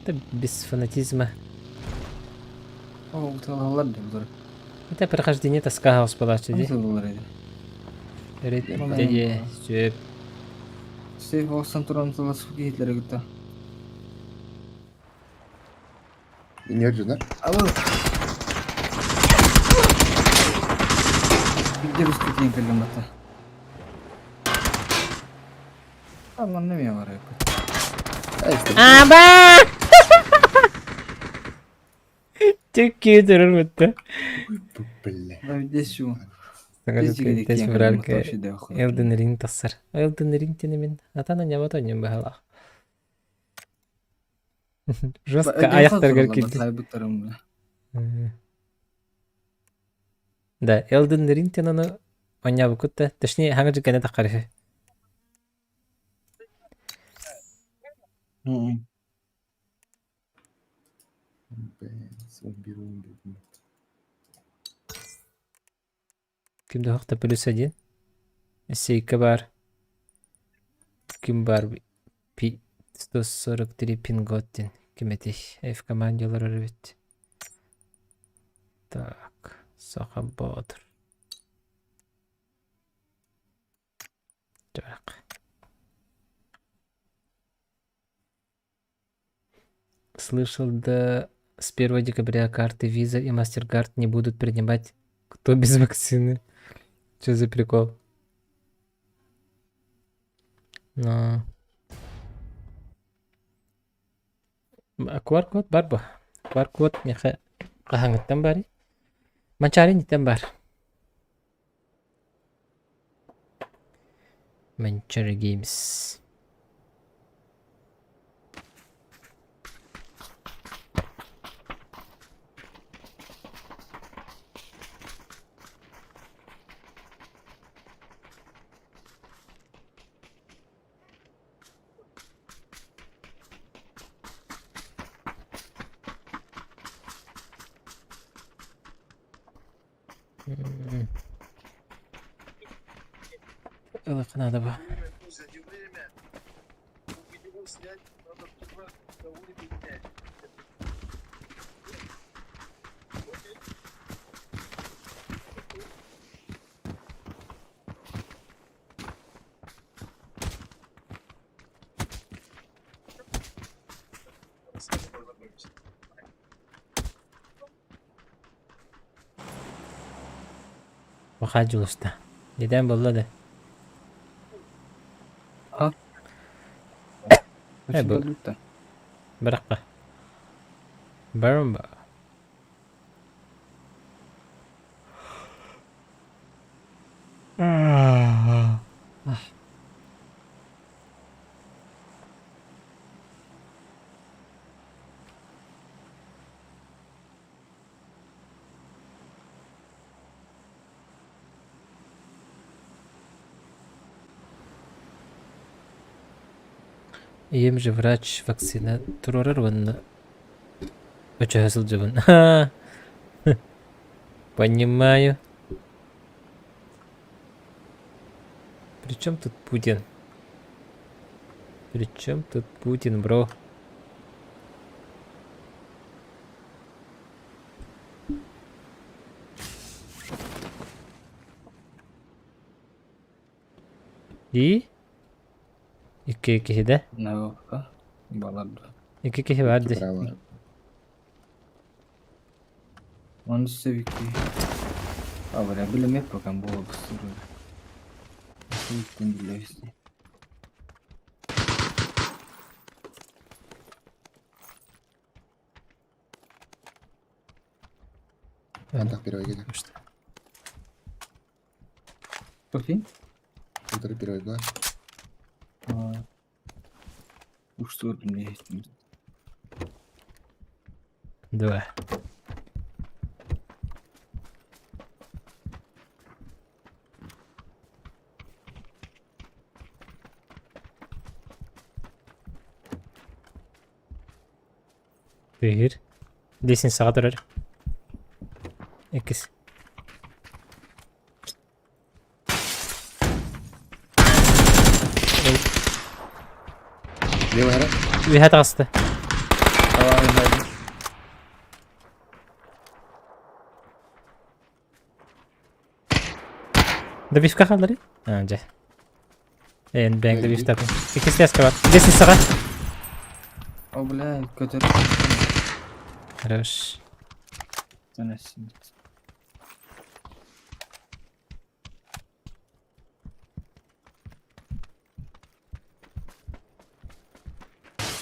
S3: Это без фанатизма.
S4: Ол тылалар да бұлар.
S3: Это прохождение тоска хаос буолааччы дии.
S4: Тылалар edi.
S3: Өрөттө сөп.
S4: Сейф olsan туран тыласы киһилere кытта.
S2: Не жена?
S4: Алло. Где русский кэллим бата. Манна эмиэ барайбыт.
S3: Аба! Чекки турар бутта.
S2: Бля.
S4: Здесь
S3: Тэс февральга Elden Ring тахсар. Elden Ring диэн мин атана ньабата ньым быһалаах. Жестко аяқтаргар киирди. Да, Elden Ring диэн ону оонньообуккут да, точнее хаҥа дьыкканы таххар үһү.
S2: Бэнс, он бир, он бир.
S3: Ким да хохта плюс один. Сейка бар. Ким бар? Пи 143 пинготтин. Ким этий? F командалар эбит. Так, Саха Боотур. Так. Слышал, да с 1 декабря карты Visa и MasterCard не будут принимать кто без вакцины. Что за прикол? Но... QR-код бар бу. QR-код миэхэ хаһааҥҥыттан баарый? Манчаары инниттэн баар. Манчаары Games. Ылык надо бы. Баха дьулуста. Нидэн буолла да? Э, бу бырахха. Барымба. Ийэм же врач вакцина туруорар уонна өчөһө сылдьабын. Понимаю. Причем тут Путин? Причем тут Путин, бро? И? Икки киһи да?
S4: Наука. Балар.
S3: Икки киһи баар дии.
S2: Право.
S4: Оны сөбүккү. А, бля, билемеп пока буола быстро. Сөбүктен билебиз.
S2: Антах первый кэлэр.
S4: Тофи?
S2: Утары первый бар.
S4: Уштур не
S3: Два. Bir. Лестницаҕа турар. Иккис.
S2: Левая гора.
S3: Үөһэ таҕыста. Добивка хаалларый? А, дьэ. Эн бэйэҥ добивтаатын. Иккис леска бар. Лестницаҕа.
S4: О, бля, көтөр.
S3: Хорош.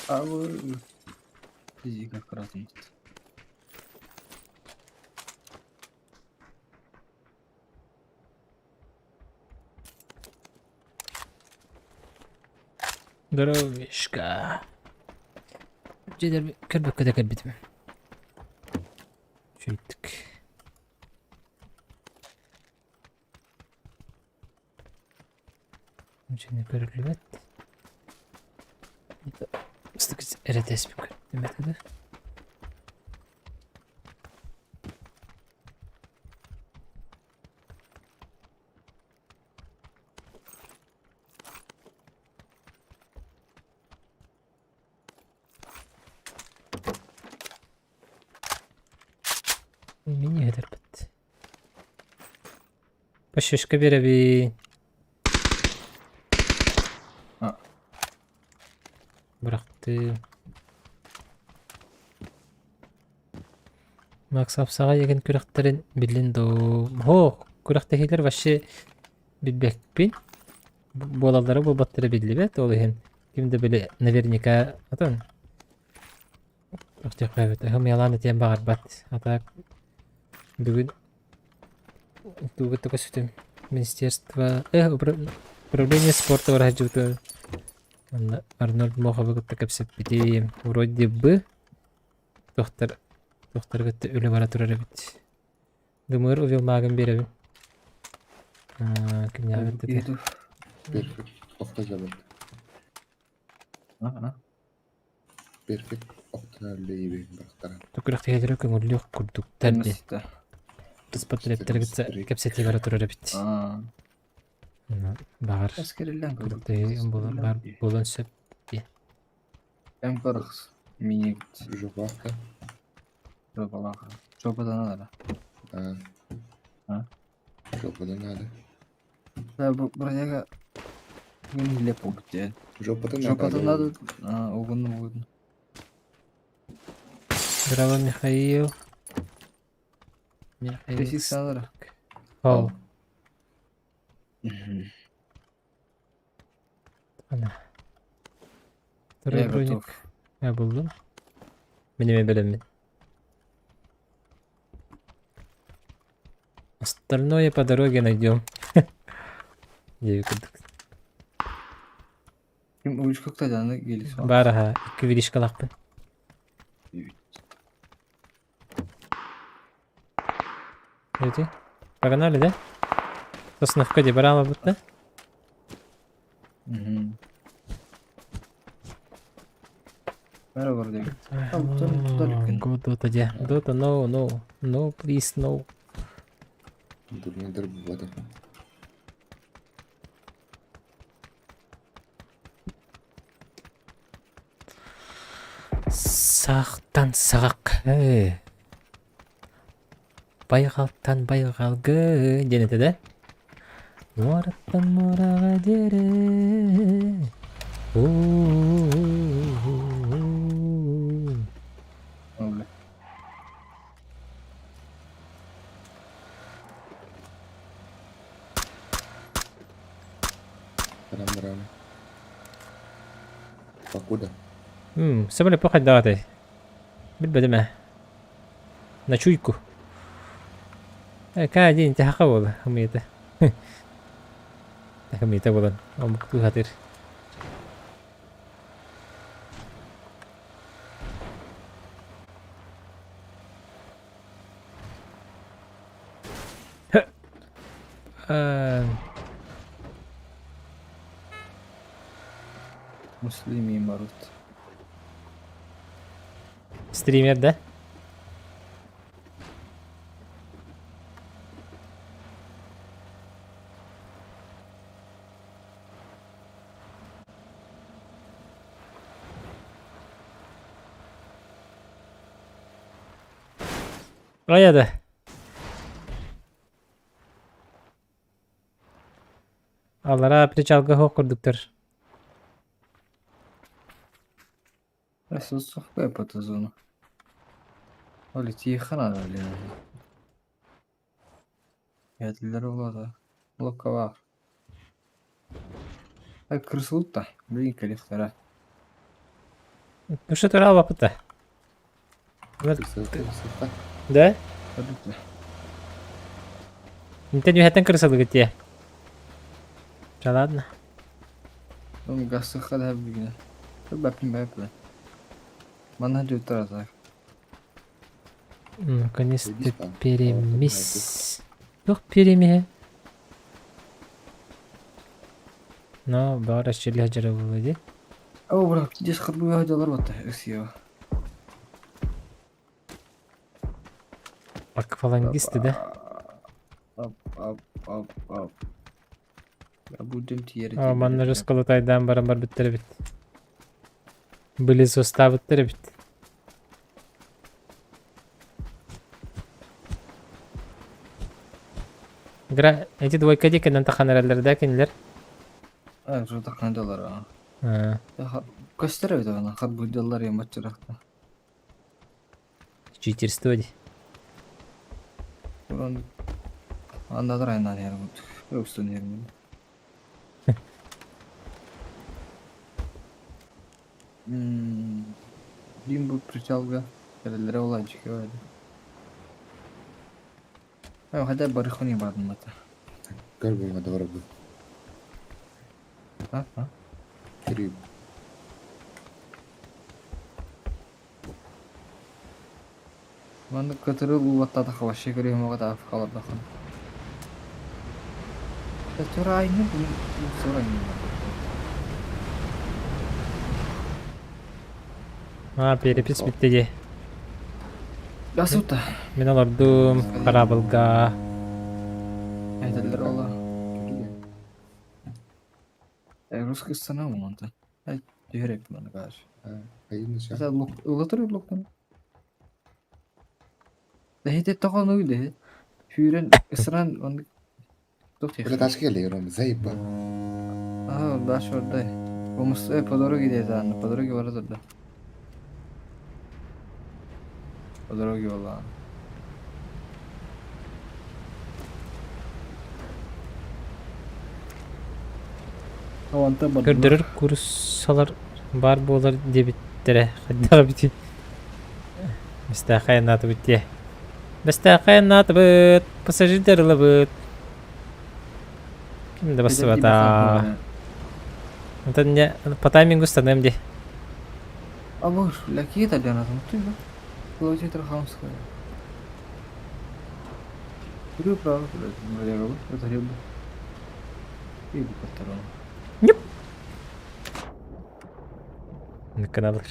S4: А вы... Иди как раз.
S3: Здоровишка. Дьиэлэр көрбөккө да кэлбитим. Үчүгэйдик. Дьиэни көрүллүбэт. Ыстык эрэтэспин көрдүм этэ да. Мини этэрбит. Пощечка биэрэбин.
S4: А.
S3: Бырахтым. Макс Апсаҕа егин күрэхтэрин биллин дуу? Һоох, күрэхтэһиилэр вообще билбэппин. Буолаллара буолбаттара биллибэт, ол иһин ким да били наверняка атын Охтиохпайбыт. Ыһымыйалаан этиэн баҕарбат. А так бүгүн тугу көстүм. Министерство управление спорта бар сылдьыбытым. Онно Арнольд Моховы кытта кэпсэппитим. Вроде бы туохтар туохтары кытта үлэ бара турар эбит. Дымыр увелмагын биэрэбин. Кимнээҕи кытта
S2: Перфект. Охто забыт.
S4: Ага.
S2: Перфект охтонор үлэйибин бырахтаран.
S3: Күрэхтэһиилэрэ көҥүллүөх курдуктар диэн. Туспат кэпсэтии бара турар эбит. Баҕар күрэхтэһии буолан баар буолуон сөп диэн.
S4: М40 мини
S2: Жопалаах
S4: жопалаах. Жопадан надо.
S2: А.
S4: А?
S2: Жопадан надо.
S4: Да, бродяга нелепо где.
S2: Жопадан надо.
S4: Жопадан надо. А, угодно, угодно.
S3: Здорово, Михаил. Михаил.
S4: Александр.
S3: Ол. Ана. Второй
S4: Я
S3: броник.
S4: готов.
S3: Я буллум. Мин эмиэ бэлэммин. Остальное по дороге найдем. Диэби курдук.
S4: Ким уличка аны келис.
S3: Баар аһа, икки виришкалаахпын. Эти? Погнали, да? Сосновка дии бараама да?
S4: Бары бар деп. Там
S3: Go Dota дии. Dota, no, no. No, please, no.
S2: Дурнайдар буолбата.
S3: Сахтан саҕах. Байҕалтан байҕалгы диэн этэ да? Муораттан муораҕа диэри уу
S2: Баран баран. Покуда?
S3: Соболе хайдаҕатай? Билбэтим ээ. На чуйку. К1 тэһэхэ буола ымыйата. Ымыйата буолан омуктуу сатыыр.
S4: Муслим Марут.
S3: Стример, да? Раяда. Аллара причалга хоқ курдуктар.
S4: Сухпай по зону. Оли тихо надо, блин. Geldiler ola Блока var. Ay kırсылытта. Блин, калифтара.
S3: Ну что турал опыта?
S2: Красота, красота.
S3: Да?
S4: Hadi.
S3: Интен юхаттан кырсылыгыт те. Да ладно.
S4: Oğlum gaz sıkı bir güne. Dur bakayım ben. Bana diyor так.
S3: Наконец-то
S2: Зайди там.
S3: перемис. Тух перемиһэ. Но баар эччилиһэ дьара буолуо дии.
S4: О, брат, здесь харбы делар вот Россия.
S3: Аквалангисты, да?
S4: Ап, ап, ап, ап. Я будем тиери.
S3: О, манна рыскалатайдаан баран барбыттар эбит. Были составыттар эбит. Гра, эти двойка диэкинэн таххан эрэллэр да кинилэр?
S4: А, что так надо а.
S3: А,
S4: Көстөр эбит ана харбы делар я матчыракта.
S3: читерство дии.
S4: Уран анда райнан яр бут. Өкстөн ярым. Дим бу причалга. Келелere olan çıkıyor öyle. Ben hadi barıkhuni bardım mata.
S2: قلبي ما ضربه
S4: Ha ha.
S2: قريب.
S4: Ben de katırı bu vatta da hava şekeri hem o kadar kalır da. Sonra aynı bu sonra aynı.
S3: А, перепись бүттэ дии.
S4: Gasuta.
S3: Мин олордум хараабылга.
S4: Aydalar ola.
S2: Кирилл.
S4: Русский страна монта. Ay diherek bana karşı.
S2: А, а именно сейчас.
S4: Mesela lok ulatır loktan. Dehit toqon uydi. Hüren ısıran onu
S2: Бля, ташки лером, заебал.
S4: Aha daş orada. Omus e по дороге где то по дороге var orada. По дороге valla. Аванта бар.
S3: Көрдөрөр курсалар бар буолар диэбиттэрэ. Хайдах эбитий? Бэстээхэй наатыбыт дии. Бэстээхэй наатыбыт, пассажирдар ылабыт. Ким да бассыбата. Онтон дьэ по таймингу станыам дии.
S4: Абы, лаки это для нас, ты бы. Получить хамская. Говорю право, блядь, это рыба. И по
S3: Каналыр.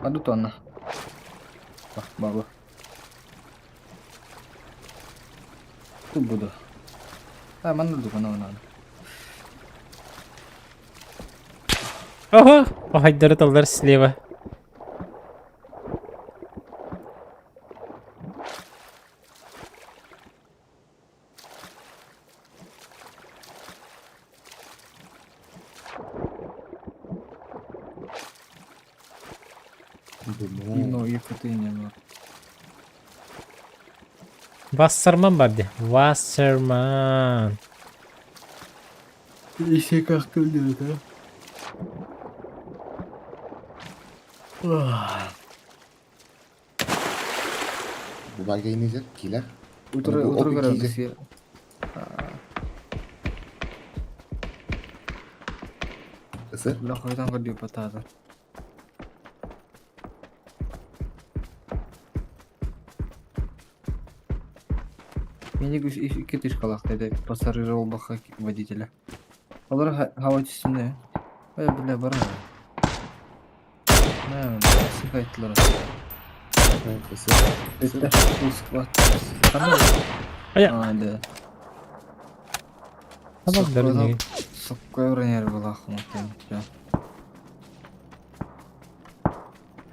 S4: Аду тонна. Бах, баба. Тут буду. А, манна дука на надо.
S3: Ого! Охайдары таллар слева.
S4: Ино ехать не было.
S3: Вассерман бар дии. Вассерман.
S4: Еще как тут да?
S2: Бу баайга иннигэр киилэр.
S4: Утары
S2: Бу
S4: утары
S2: опи
S4: көрөр
S2: киилэр.
S4: сиэ.
S2: Ысыр.
S4: Бля хойутан көрдүү патаата. Меник үс икки тышкалаах деді пассажир олбахха водителя. Олар хава түстүнэ. Ой, бля, бар. Не, сыхайттылар.
S2: Ысыр.
S4: Это пуск.
S3: Ая.
S4: А, да.
S3: Табак дары
S4: Соккой бронер была хматым.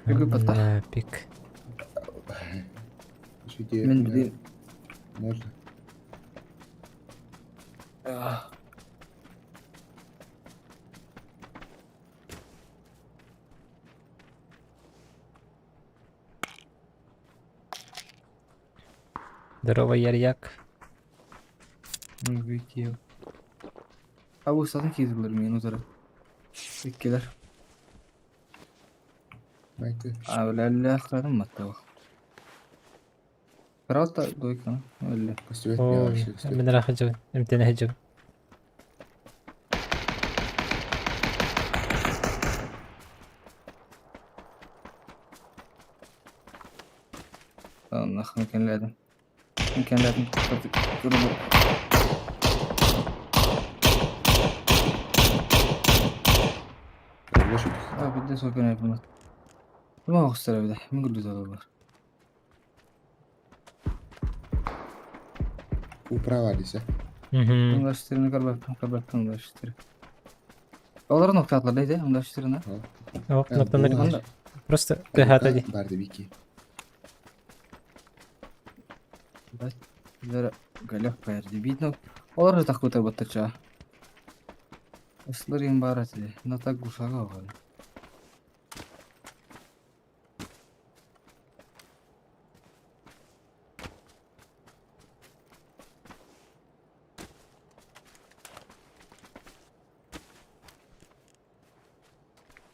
S4: Бегу пота.
S3: Напик.
S4: Мен билим.
S2: Можно.
S3: Здорово, Ярьяк.
S4: Выйти. А bu satın kizgiler mi yine Иккилер.
S2: Майка.
S4: А, ханым маттава. Правда, дойка, өллө.
S2: Көстүбэт
S3: Ой,
S2: вообще көстүбэт.
S3: мен рахаджы, эмтене хаджы.
S4: Нахуй мекенледим. Мекенледим. Durbu.
S2: Болбош үтүк.
S4: А, бидде сопен айпына. Ким агыстыра биде? Мин көрдү бар.
S2: Управа десе.
S3: Угу.
S4: Unlaştırını карбаттым, карбаттым unlaştırı. Олар ноктатлар дейди, unlaştırını.
S3: Ок,
S2: Э,
S3: ноктаныр.
S2: була.
S3: Просто тыгата ди.
S2: Барды бики.
S4: Бер галях берди. Видно, олар да такой баттача. Ыслар им бар эти, на так гушага бар.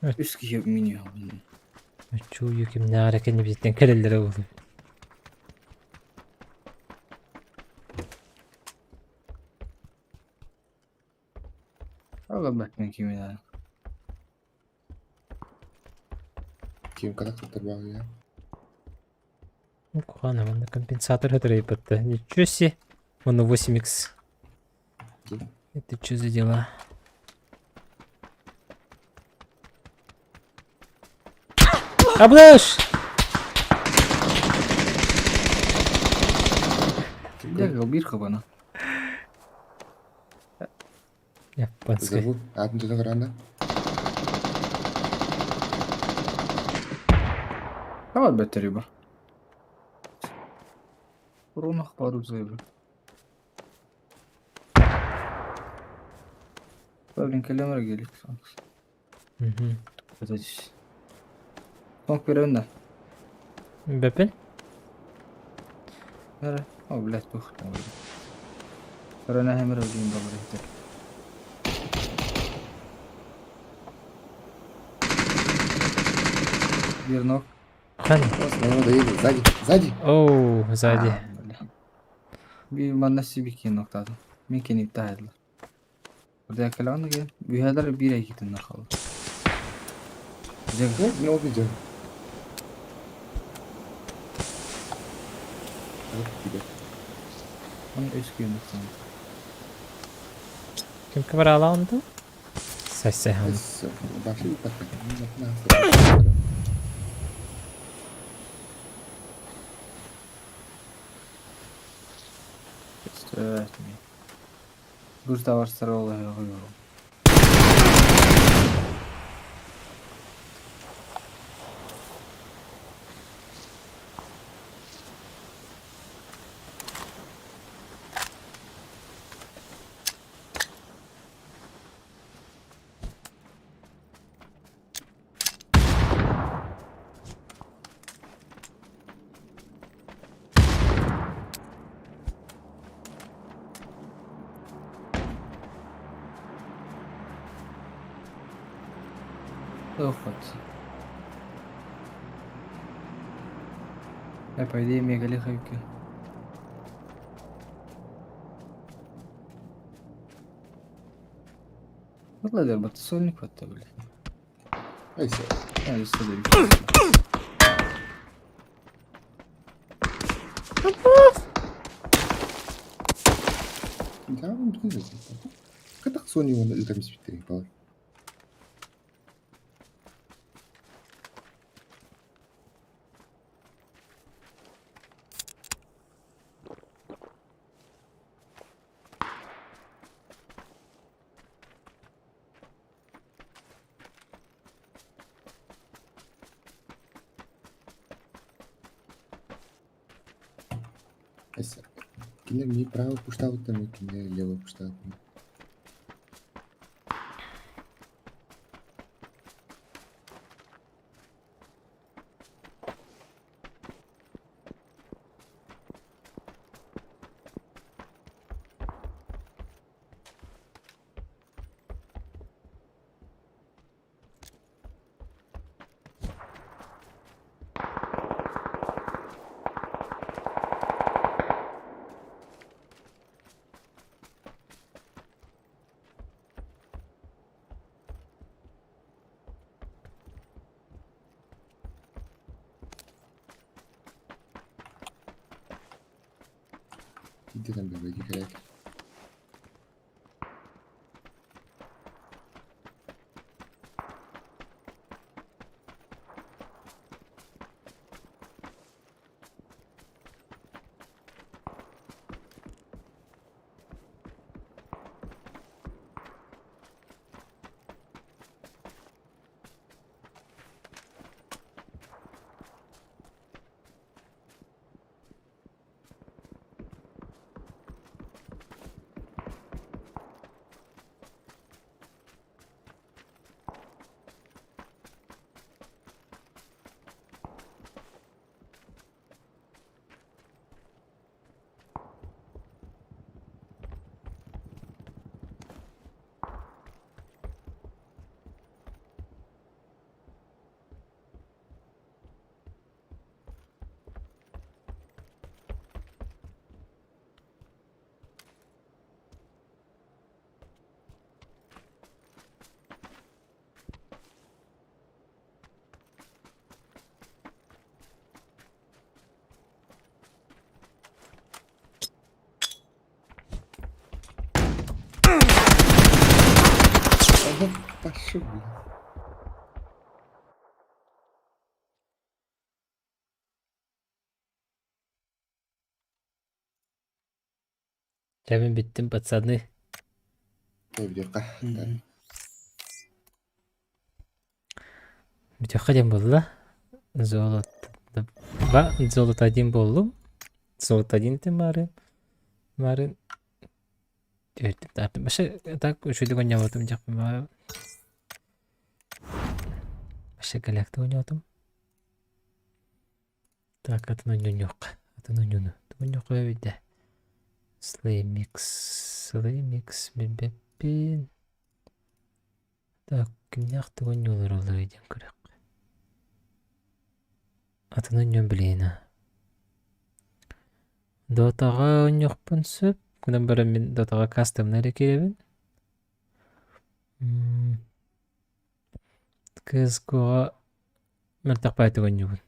S4: Үс киши меню.
S3: Чую ким нара кени бизден келелер болду.
S4: Ага бәкмен кимин.
S2: Ким кадак туттар багы я.
S3: Ну, кухана, вон компенсатор который Ничего себе. Вон 8х. Это что за дела? Облаш!
S4: Бля, бир хабана.
S3: Японская.
S2: Забыл. Атын жана каранда.
S4: Давай бәттер бар. Рунах пару зайбы. Блин, келемер келик.
S3: Угу.
S4: Тонк берем да.
S3: Бепен?
S4: Нere? О, блядь, тух. Рена хемер öldüğüm babır. Bir нок.
S3: Хан.
S2: Надо едет. Сзади. Сзади.
S3: Оу, сзади.
S4: Bir manna sibiki noktada. Mümkün iptal edilir. Burada yakalandı ki. Büyüler bir iki tane kaldı.
S2: Ну, не убедил.
S4: Onun üç günlük sanırım.
S3: Ким кабрала онду? Сай-сай хан.
S2: Вообще так.
S4: Evet. Burada var sarı olayı oluyor. Yok. По идее мегалих эбиккин. Владимир, сольник вот блядь.
S2: Айса.
S4: А, өссө да эбит.
S2: Да, Хайдах Sony уонна ыытар испиттэрий балай? Айса. Кинилэр мии право пуштаабыттар ме кинилэр лево пуштаабыттар. Иди там бэбэ кэлээт. Пошел, блин.
S3: Дьэ мин бүттүм пацаны.
S2: Өйдүөххэ.
S3: Бүтүөххэ диэн буолла. Золото два, золото один буоллум. Золото один этим баарын. Баарын түөртүм Вообще так үчүгэй оонньообутум дьахпын баҕа. Вообще галякта оонньоотум. Так, атын оонньуохха. Атын оонньууну. Оонньуохха эбит Слеймикс. Слеймикс билбэппин. Так, кимнээх тугу оонньуулар олорой диэн көрүөххэ. Атын оонньуом билигин аа. Дотаҕа оонньуохпун сөп. Гынан баран мин Дотаҕа кастомнай эрэ киирэбин. CS:GO-ҕа мөлтөх баайдык оонньуубун.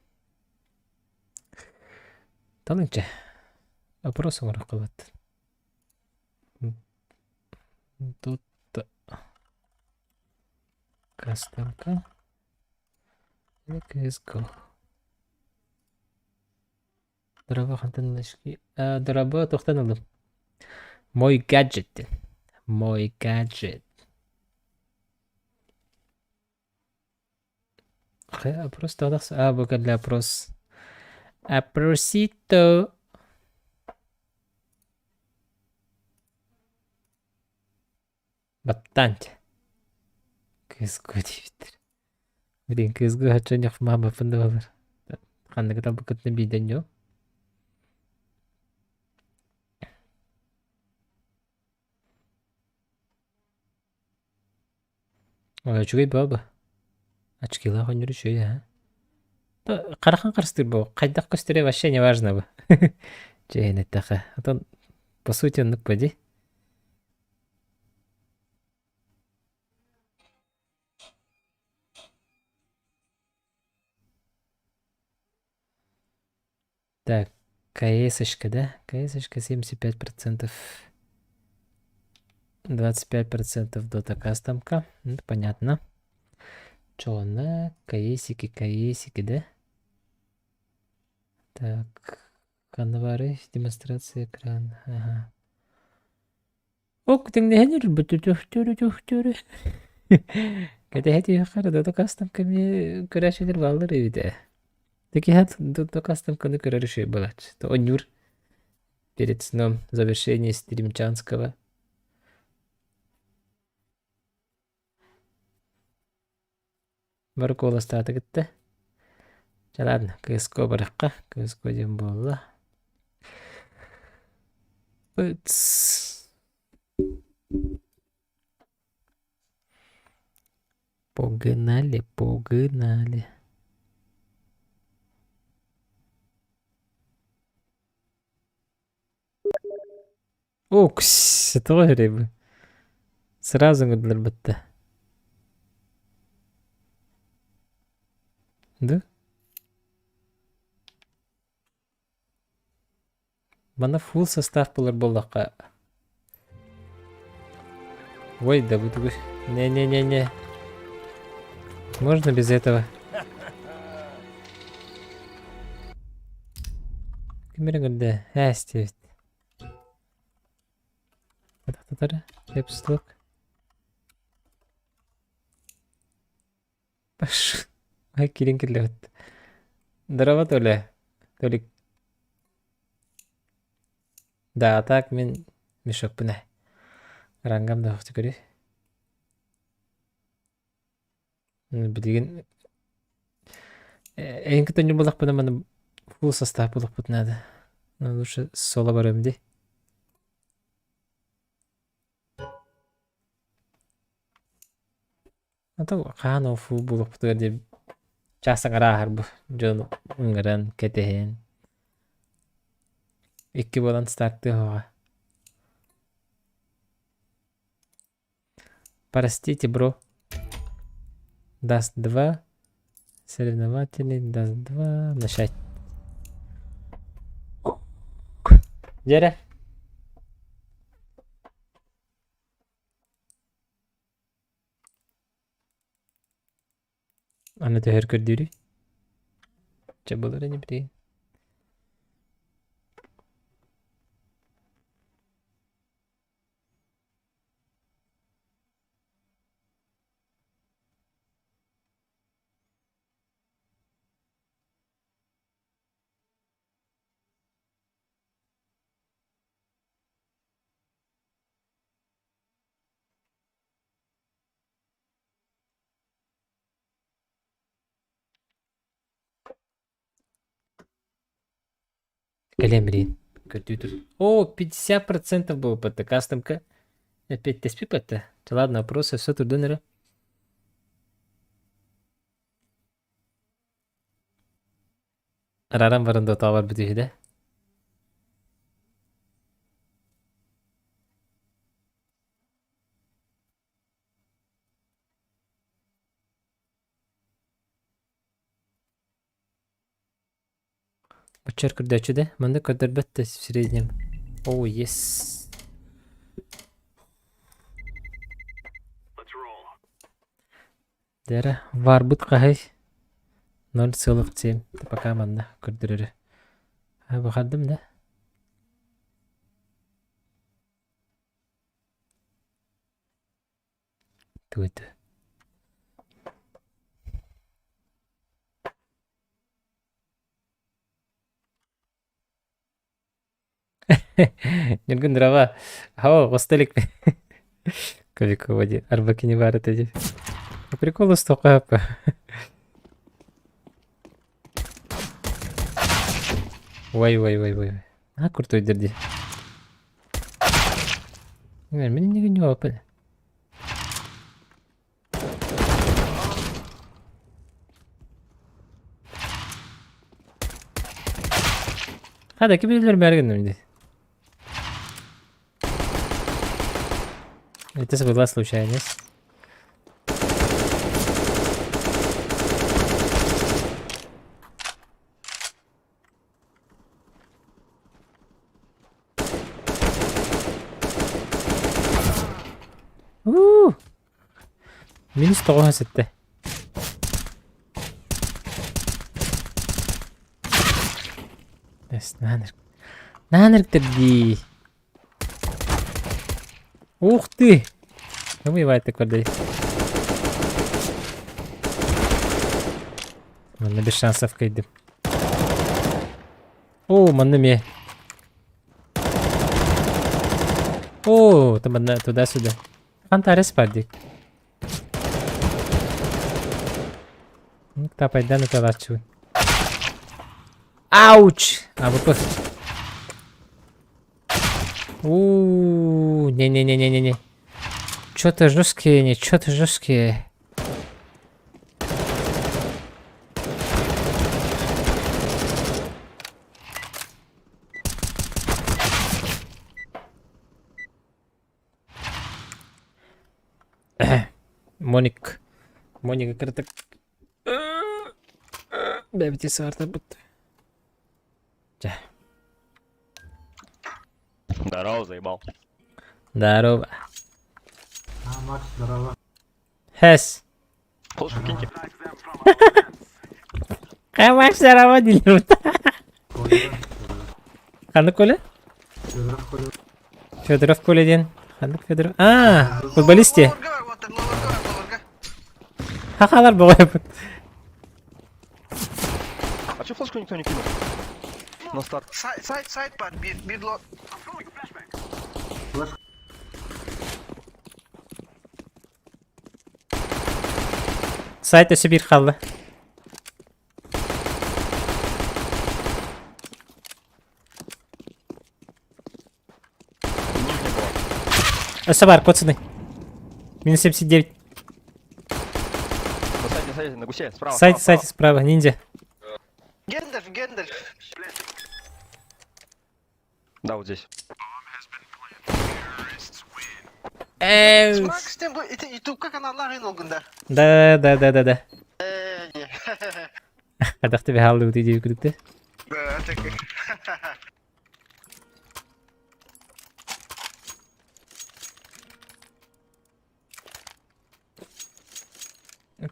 S3: Талынча. Опрос оҥоруохха бат. Дота кастомка или CS:GO. Дроба хантан ылышки? Дроба туохтан ыллым? Мой гаджет диэн. Мой гаджет. Опрос тоҕо бу кэллэ опрос. Опросито. Баттаан CS:GO диэбиттэр. Блин, CS:GO хаччанньах маамаппын да буолар. Ханныгы талбыккытына биирдэн ньоо. Үчүгэй баба. Очкилаах оонньуур үчүгэй аа. Харахан харыстыыр бу. Хайдах көстөрө вообще не важно бу. Чэйин эттэхэ. Отон по сути оннук бу дии. Так, КС-очка, да? КС-очка 75%. 25% дота кастомка. Ну, понятно. Чё, КСики, КСики, да? Так, Канвары, демонстрация экрана. Ага. Ок, тэҥнэһэн үрбүтүтүхтүрүтүхтүрү. Кэтэһэ түһүөххэ дота кастомка эмиэ көрөөччүлэр бааллар эбит ээ. Такиһат дота кастомканы көрөр үчүгэй буолааччы. Оонньуур перед сном завершение стримчанского. Бары куоластаата кытта. Чэ ладно, КСК барыахха. КСК диэн буолла. Ыц. Погнали, погнали. Окс, тоҕо эрэ Сразу ыҥырдылар бытта. Да? Манна фулл состав булар буоллахха Ой, да бу тугуй. Не-не-не-не. Можно без этого? Ким эрэ көрдө? Ээс диэбит. Татары, Кэпслок. Паш. Ай, киирэн кэллэбит. Здорово, Толя. Толик. Да, а так мин мешокпун ээ. Рангам да көрүй. Билигин эйин кытта ньурбалахпына маны фулл состав булахпыт наада. Лучше соло барыам дии. А то хаан ол фулл булахпытыгар диэн чаас аҥара ааһар бу дьон ыҥыран кэтэһэн икки буолан стартыаҕа. Простите, бро. Даст 2. Соревновательный даст 2. Начать. Дьэрэ. Аны төһөр көрдүүрүй? Чэ булар ини билигин. Кэлиэм билигин көрдүү тур. О, 50% было под кастомка. Опять теспи это. Ладно, вопросы все турдун эрэ. Арааран баран да барбыт үһү да. Оччор көрдөөччү да, манна көрдөрбөт да в среднем. О, yes. Дэрэ, варбыт хаһый? 0,7. Пока манна көрдөрөрү. Бахардым да. Тугу Ньургун дрова. О, осталик. Кобякова ди. Арбакини бар это ди. По приколу столько. Ой, ой, ой, ой. А, крутой дерди. Мин не не опыт. Хада ким билэр мэргин дии. Это была случайность. Уу! Минус тоҕуһа сэттэ. Эс, наан дии. Ух ты! Кому так көрдөрүй. Манна без шансов кыйдым. О, манна ме. О, там одна туда-сюда. Антарес падик. Тапайдан ыталааччыбын. Ауч! АВП. У, не-не-не-не-не-не. Чё-то жесткие, не, чё-то жесткие. Моник. Моника кыратык. Бэбити саартарбыт. Чэ.
S6: Здорово, заебал.
S3: Здорово.
S7: А, Макс, здорово.
S3: Хэс.
S6: Флешку киньте.
S3: Макс, здорово, дииллэр.
S7: Коля,
S3: Ханнык Коля?
S7: Федоров Коля.
S3: Федоров Коля диэн. Ханнык Федоров? А, футболист дии. Хахалар боҕойбут.
S6: А че флешку никто не кинул? На старт.
S8: Сайт, сайт, сайт бар, бир, бир ло...
S3: Сайт өссө биир хаалла.
S6: Нижний была.
S3: Өссө бар, коцаны. Минус 79.
S6: На сайте, на сайте, на гусе, справа.
S3: Сайт,
S6: справа,
S3: сайт справа, ниндзя.
S8: Гендальф, Гендальф.
S6: справа. Да, вот здесь.
S8: Макс, тем бу ютубка каналлар олгунда.
S3: Да, да, да, да, да.
S8: Э,
S3: Хайдах тебе хааллыбыт идея күдүктэ.
S8: Да, так.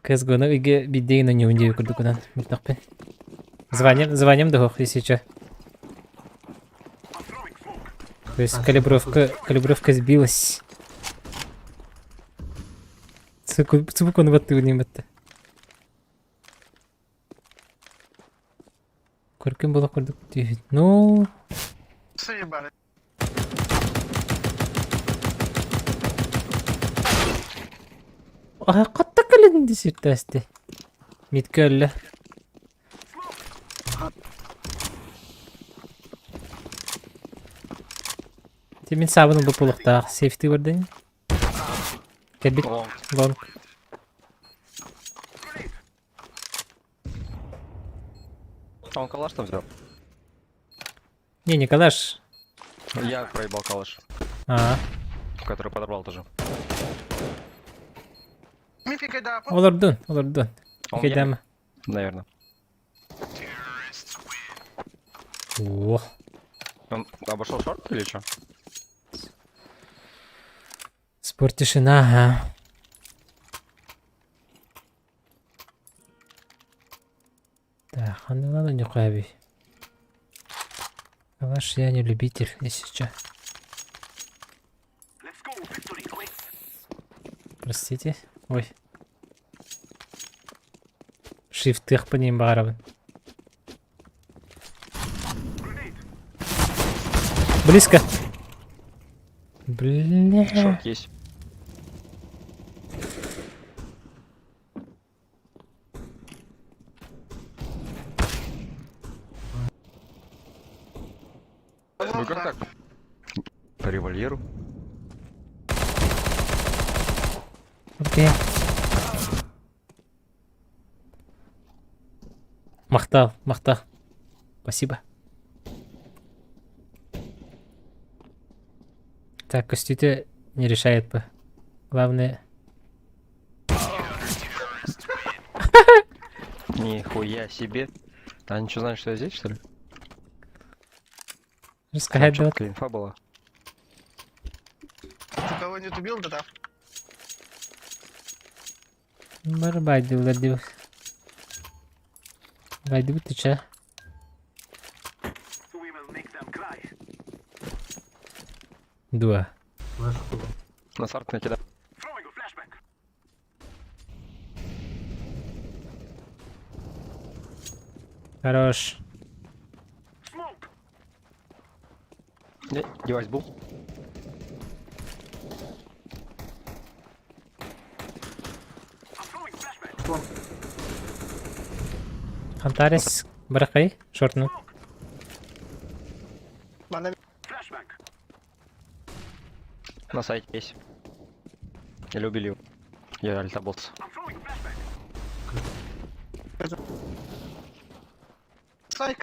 S3: CSGO-ну үйге биддеген ойнуун диэби курдукунан мөлтөхпүн. Званием, званием да если чё. То есть калибровка сбилась. Цыбык он батты не батты. Көркен бола көрдік. Ну,
S8: Сыебали.
S3: а қатта кэлэн десертасты. Митке өллө. Ти мин саабын бу пулуктаах сейфти көрдүн. Кэлбит
S6: Лонг.
S3: Лонг.
S6: А он калаш там взял?
S3: Не, не калаш.
S6: Я проебал калаш,
S3: А,
S6: который подобрал тоже.
S8: Ми пикай да.
S3: Олордун, олордун.
S6: Он
S3: Кэдэм.
S6: Наверное.
S3: О,
S6: Он обошел шорт или что?
S3: Спорт тишина, ага. Так, а ну ладно, не хуяби. Калаш я не любитель, если чё. Простите. Ой. Shift по ним барабан. Близко. Бля.
S6: Шорт есть. Ну как так? По револьверу.
S3: Окей. Махтал, махтал. Спасибо. Так, көстүүтэ не решает бы. Главное...
S6: Нихуя себе. А они что, знают, что я здесь, что ли?
S3: Рассказать
S6: Там
S3: да.
S6: чёткая инфа была.
S8: Ты кого-нибудь убил, да?
S3: Барбайдылар дип. Байды бит че. Дуа.
S7: Флешку.
S6: На сарт накидал.
S3: Хорош.
S6: Не, девайс был.
S3: Хантарес быракай шортну.
S8: Манна
S6: На сайте есть. Или убили его. Я альтаботс.
S8: Слайк.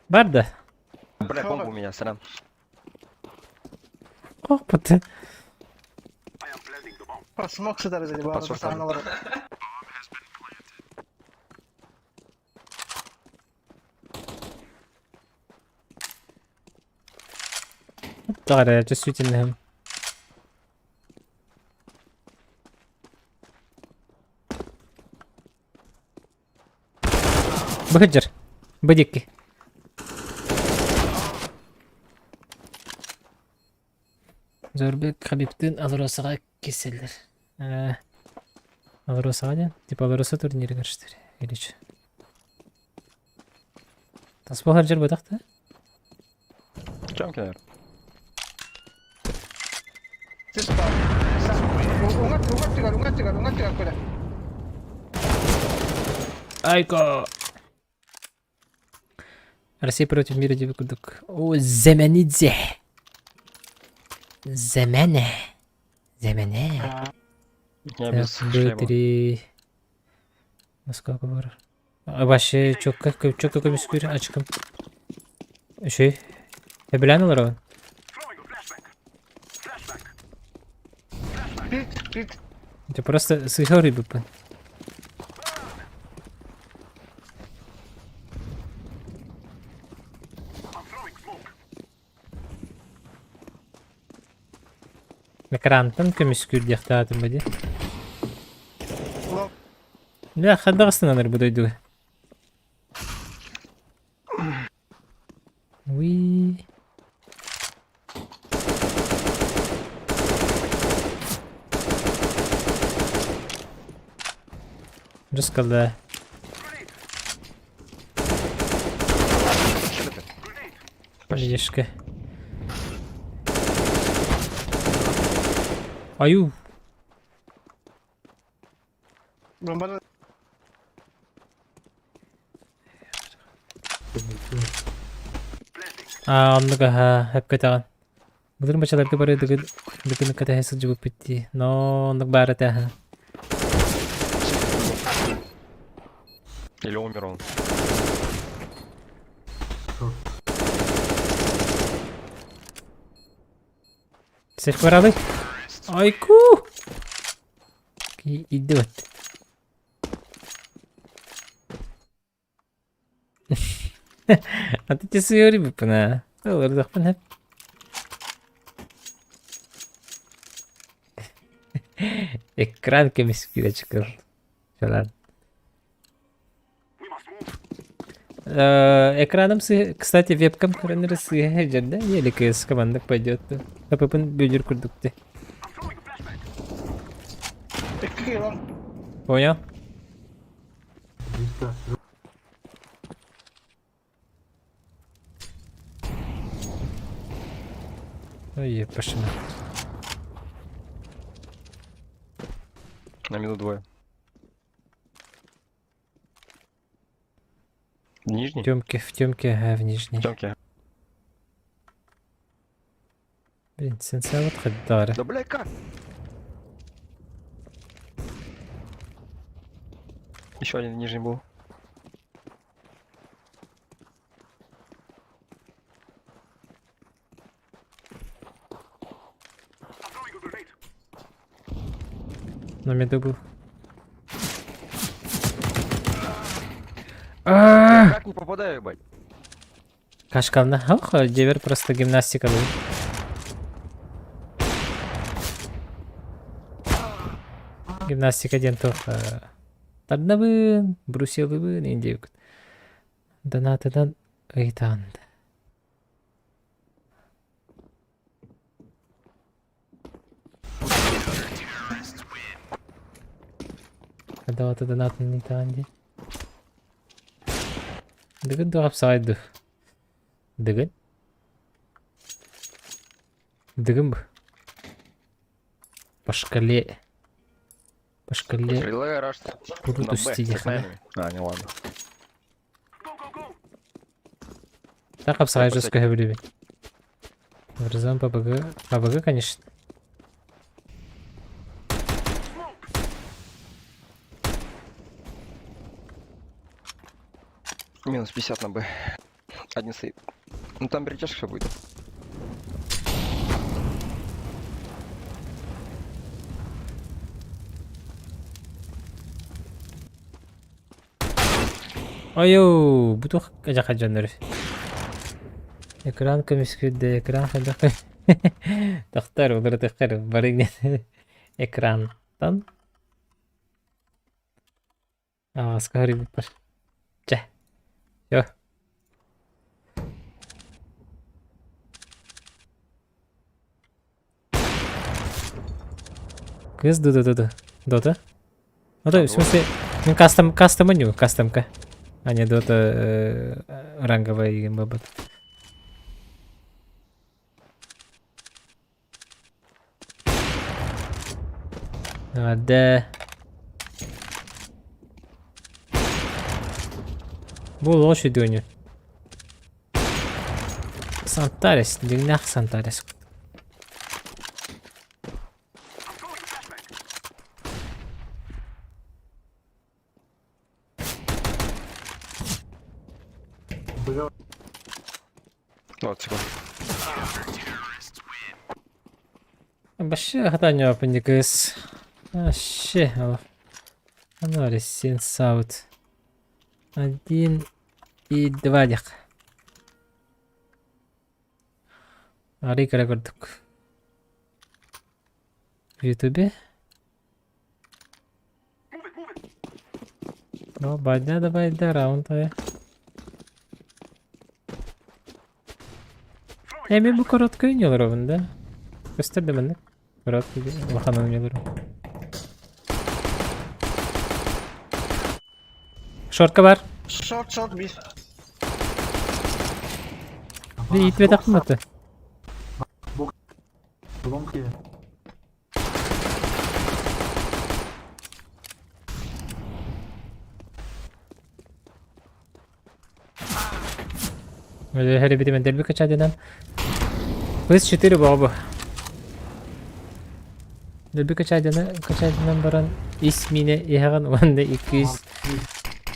S3: Бар да.
S6: Бля, бомба у меня, сорян.
S3: Опыт.
S8: Смог сюда заебал.
S6: Паспорт там.
S3: Тагара, действительно. Быхаджар. Бадикки. Зорбек Хабибтин Алросаға кеселдер. Алросаға ден? Типа Алроса турнири көрүштүр. Или че? Таспол жер бадакта?
S6: Чемки, наверное.
S8: Уҥа түгэр, көрө.
S3: Айко! Россия против мира деп курдук. О, Земенидзе. Земене. Земене.
S6: Я без
S3: Так,
S6: шлема.
S3: Б3. Москва бар. Вообще, чокка, чокка көмүскүр ачкым. Şey. Эбилен олар он.
S8: Пит, пит.
S3: Это просто сыхоры бупын. Экрантан көмүскүр диэхтаатым бади.
S8: Лоп.
S3: Бля, хаддагыстан бу дойдуга. Уи. Рыскалда. Видишь-ка. Аю.
S8: Бомбаны.
S3: А, оннуга ха, хэпкэтаган. Былыр бачаларга бары дыгын дыгын ката хэсэл жубуп битти. Но оннук бары та.
S6: Или умер он.
S3: Сэх баралы. Айку. Ки идиот. А ты сыйори бупна. Олордохпун хэп. Экран көмүскүрэ чыкыр. Шалан. Экраном, кстати, вебкам көрөнөр сыһа жерде, или КС командак пойдет. КПП бөдүр курдукты.
S8: Икки кило.
S3: Понял?
S7: Близко.
S3: Ой, пошла.
S6: На минут двое. Нижний?
S3: Тёмке, в Тёмке, ага, в нижней.
S6: Тёмки.
S3: Блин, сенсей вот хаддары.
S6: Да бля, как? Еще один нижний был.
S3: На меду был. А!
S6: Как не попадаю, ебать?
S3: Кашкална. Ох, дьиэбэр просто гимнастика был. Гимнастика диэн туох тардабын, брусилыбын индиэбит. Донатынан ыйтаан. Давата донатын ыйтаан дии. Дыгын дуо хапсаҕай дуу? Дыгын? Дыгын бу. По шкале. По шкале
S6: Предлагаю раш
S3: куру
S6: на Б.
S3: тустиде
S6: с нами. А, не ладно.
S3: Так хапсаҕай
S6: Я
S3: жестко көһөбүлүбүн. Warzone PUBG. PUBG, конечно.
S6: Минус 50 на Б. Один стоит. Ну там перетяжка будет.
S3: Айоо, бу туох дьаха дьоннор. Экран көмүскүрдэ, экран хайдах Тохтор, уларытыаххар бары экрантан Ааска хоруйбуппар. Чэ, всё. Кыыс ду-ду-ду-ду. Дота? Ну, то, в смысле, мин кастом, кастом меню, кастомка. А не дота ранговая игра бабат. Эҕэрдээ. Бу олоҕу сүдүөнү. Сантарес, дьиҥнээх Сантарес.
S6: 20 секунд.
S3: Вообще хатаньопын кыыс. Вообще Анализ саут. Один и два диэх. Арый кыра курдук. В ютубе? О, бадья да байда раунд ая. Эми бу короткай ойнуулар да? Көстөр да маннык. Короткий улахан ойнуулар. Шортка бар.
S8: Short, short, B.
S3: Bir иитибэтэх маты.
S7: Long here.
S3: Өлөһөрүбүтүмэн дэлби качаадынан. Плюс 4 бобу. Дэлби качаадына качаадынан баран ис мине иһэҕин уонна 200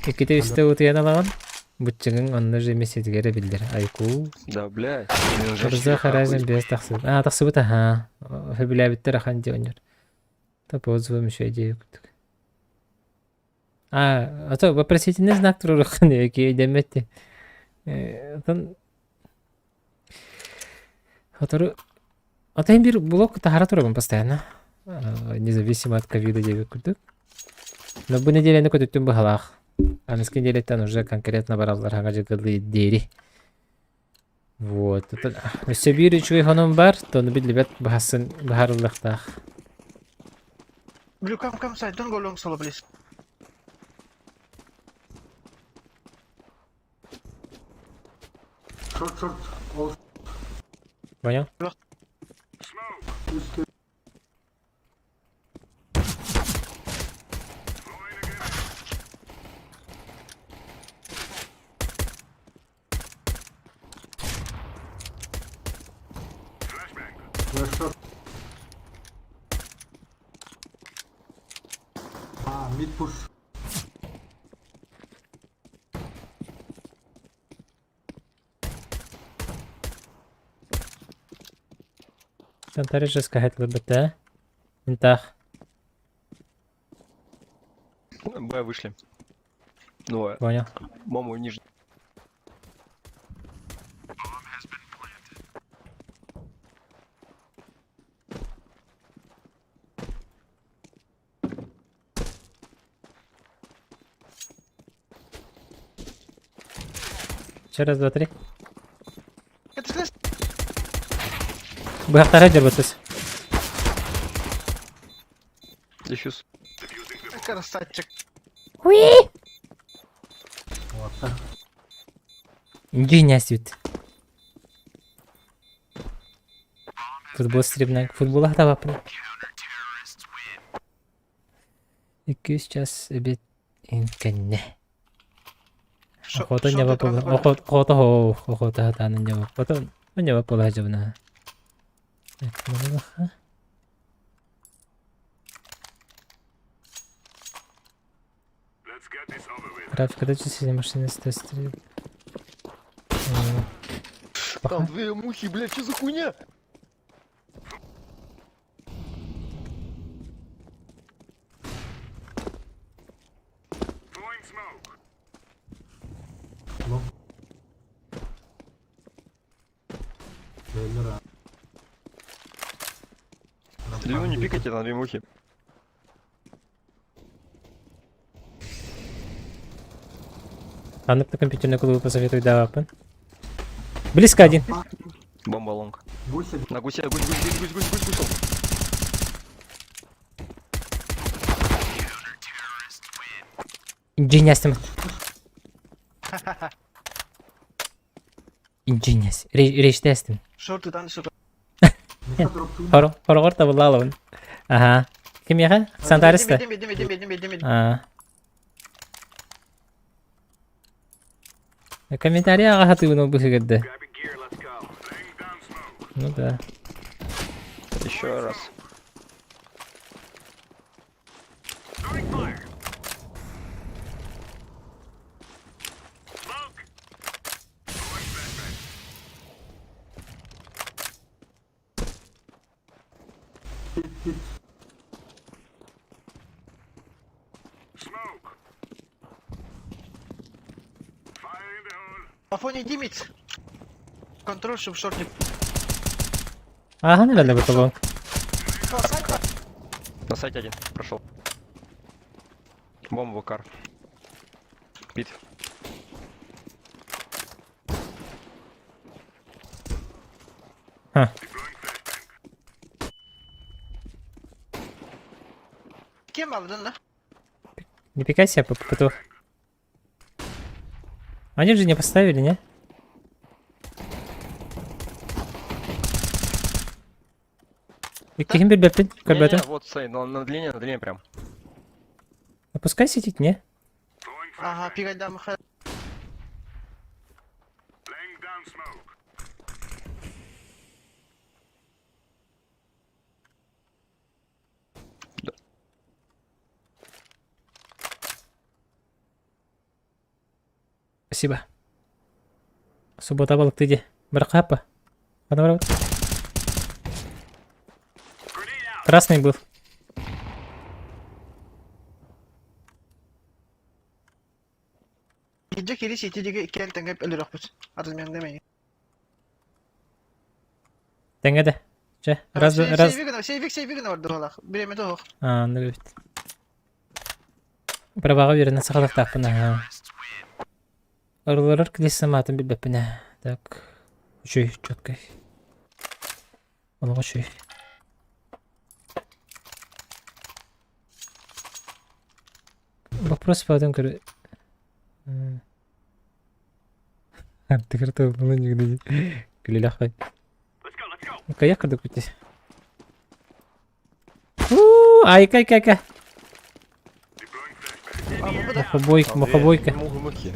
S3: иккитэ үстэ утуйан алаҕын. Быччыгыҥ онно же мессетигэр эбиллэр. Айкуу.
S6: Да, блядь. Минус
S3: Forza Horizon 5 тахсыбыт. А, тахсыбыт аха. Сөбүлээбиттэр ахан дии оонньуур. Та по отзывам еще идея курдук. А, а то вопросительный знак туруоруххун эки өйдөммөт Оттон Сотору Ото биир блок таһара турабын постоянно. Независимо от ковида диэбит курдук. Но бу неделяны көтүттүм быһалаах. Аныгыскы неделяттан уже конкретно бараллар хаҥа дьыгылыы диэри. Вот. Өссө биир үчүгэй хонум бар, тону биллибэт быһасын быһаарыллыахтаах.
S8: Blue, come, come side. Don't go long solo, please.
S7: Short, short. All
S3: Понял?
S7: two, two. We're short. Ah, mid push.
S3: Сантарежескаһыт ылбыта. Интах.
S6: Б вышли. Двое.
S3: Понял.
S6: Бомбу нижний.
S3: Еще раз, два, три.
S8: Это слышь?
S3: Быһахтара дьарбатыс.
S6: Дефьюз.
S8: Красавчик.
S7: Вот.
S3: Дьиҥнээсибит. Футбол стримнэн футбола хатабаппын. Иккис час эбит кэннэ. Охота ньаба охота охота хатаанын ньаба. Потом ньаба буола дьабына. Графика часы машины 103.
S6: Там две мухи, блядь, что за хуйня?
S7: Трейлера.
S6: Длину не пикайте, там две мухи.
S3: Ханнык да компьютерный клубы посоветуй давапын. Близко один.
S6: Бомба long.
S7: Гуся,
S6: На гусе, гусь, гусь, гусь, гусь, гусь, гусь, гусь.
S3: Дьиҥнээстим. Дьиҥнээс. Речтээстим.
S8: Шорты там сука.
S7: Миха дроп ту.
S3: Хороҕор табыллаалабын. Аха. Кимиэхэ? Сантариста.
S8: Мид, мид, мид, мид, мид, мид.
S3: Аа. Комментарий аҕа хатыыбын ол быһыгырды. Ну да.
S6: Еще раз.
S7: Пит, пит.
S8: Афоня, иди мид. Контроль, чтобы шорт не...
S3: Ааһан эрэллэ бу
S6: На сайте один. Прошел. Бомбу кар. Пит.
S3: Ха.
S8: Кем алдын да?
S3: Не пикайся, потом. Они же не поставили, не? Иккиһин билбэппин, көрбөтүм.
S6: Не-не, вот сей, на, на длине прям.
S3: Пускай сидит, не?
S8: Ага, пигай дам ха.
S3: Спасибо. Суббота балыкты де. Барқапа. Хана Красный был.
S8: Иджи кири сити диге иккен теңгеп өлөрөкпүт. Атын мен демей.
S3: Теңге Че, раз, раз.
S8: Сейвик, сейвик бар дуралах. Биреме тоох.
S3: А, ну бит. Праваға беріне сақалақтақпын. Ұрыларыр келесі матын билбеппин. Так. Үчүй, четкой. Олығы үчүй. Вопрос потом, короче. Ты карту никогда не... Күлеләхпай. Каяк кырдык бит. Айка, айка, айка. Мухобойка, мухобойка.
S6: Мухи.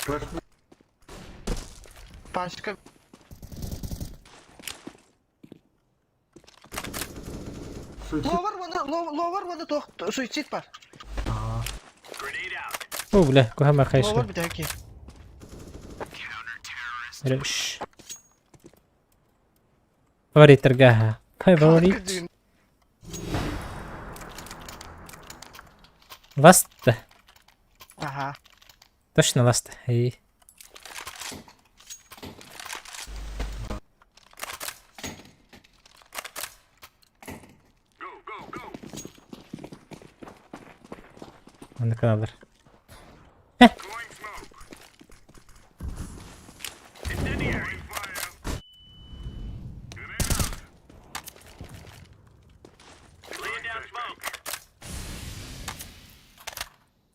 S7: Флэш
S8: Пашка.
S7: суицид.
S8: Ловар ваны, ловар ваны тоох суицид бар.
S7: А,
S3: О, бля, кухама
S8: Ловар
S3: хайшка.
S8: битәки.
S3: Шш. Фавориттарга. Фаворит. Ласт.
S8: Ага.
S3: Точно ласт. И... Манна кыналар.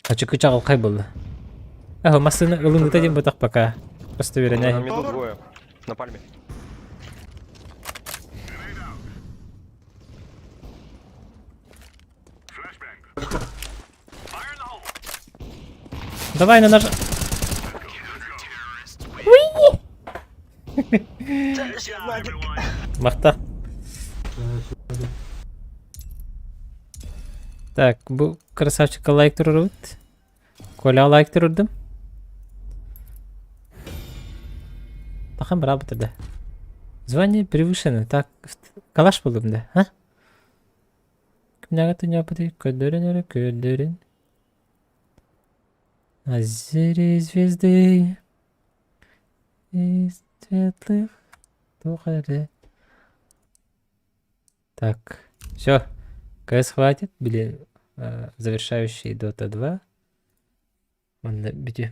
S3: Ачыкы чаҕылхай буолла. Аһы массыына ылыныыта диэн бытах пока. Просто
S6: На
S3: үөрэнэ.
S6: миду двое. На пальме.
S3: Давай на нож. Махта. Так, бу красавчика лайк турурут. Коля лайк турурдум. Тахан браво тогда. Звание превышено. Так, калаш булдум да, а? Кимнээҕэ түннээппитий көрдөрүн эрэ көрдөрүн На заре звезды из светлых туох эрэ Так, все, КС хватит, блин, завершающий Dota 2. Манна бүтүө.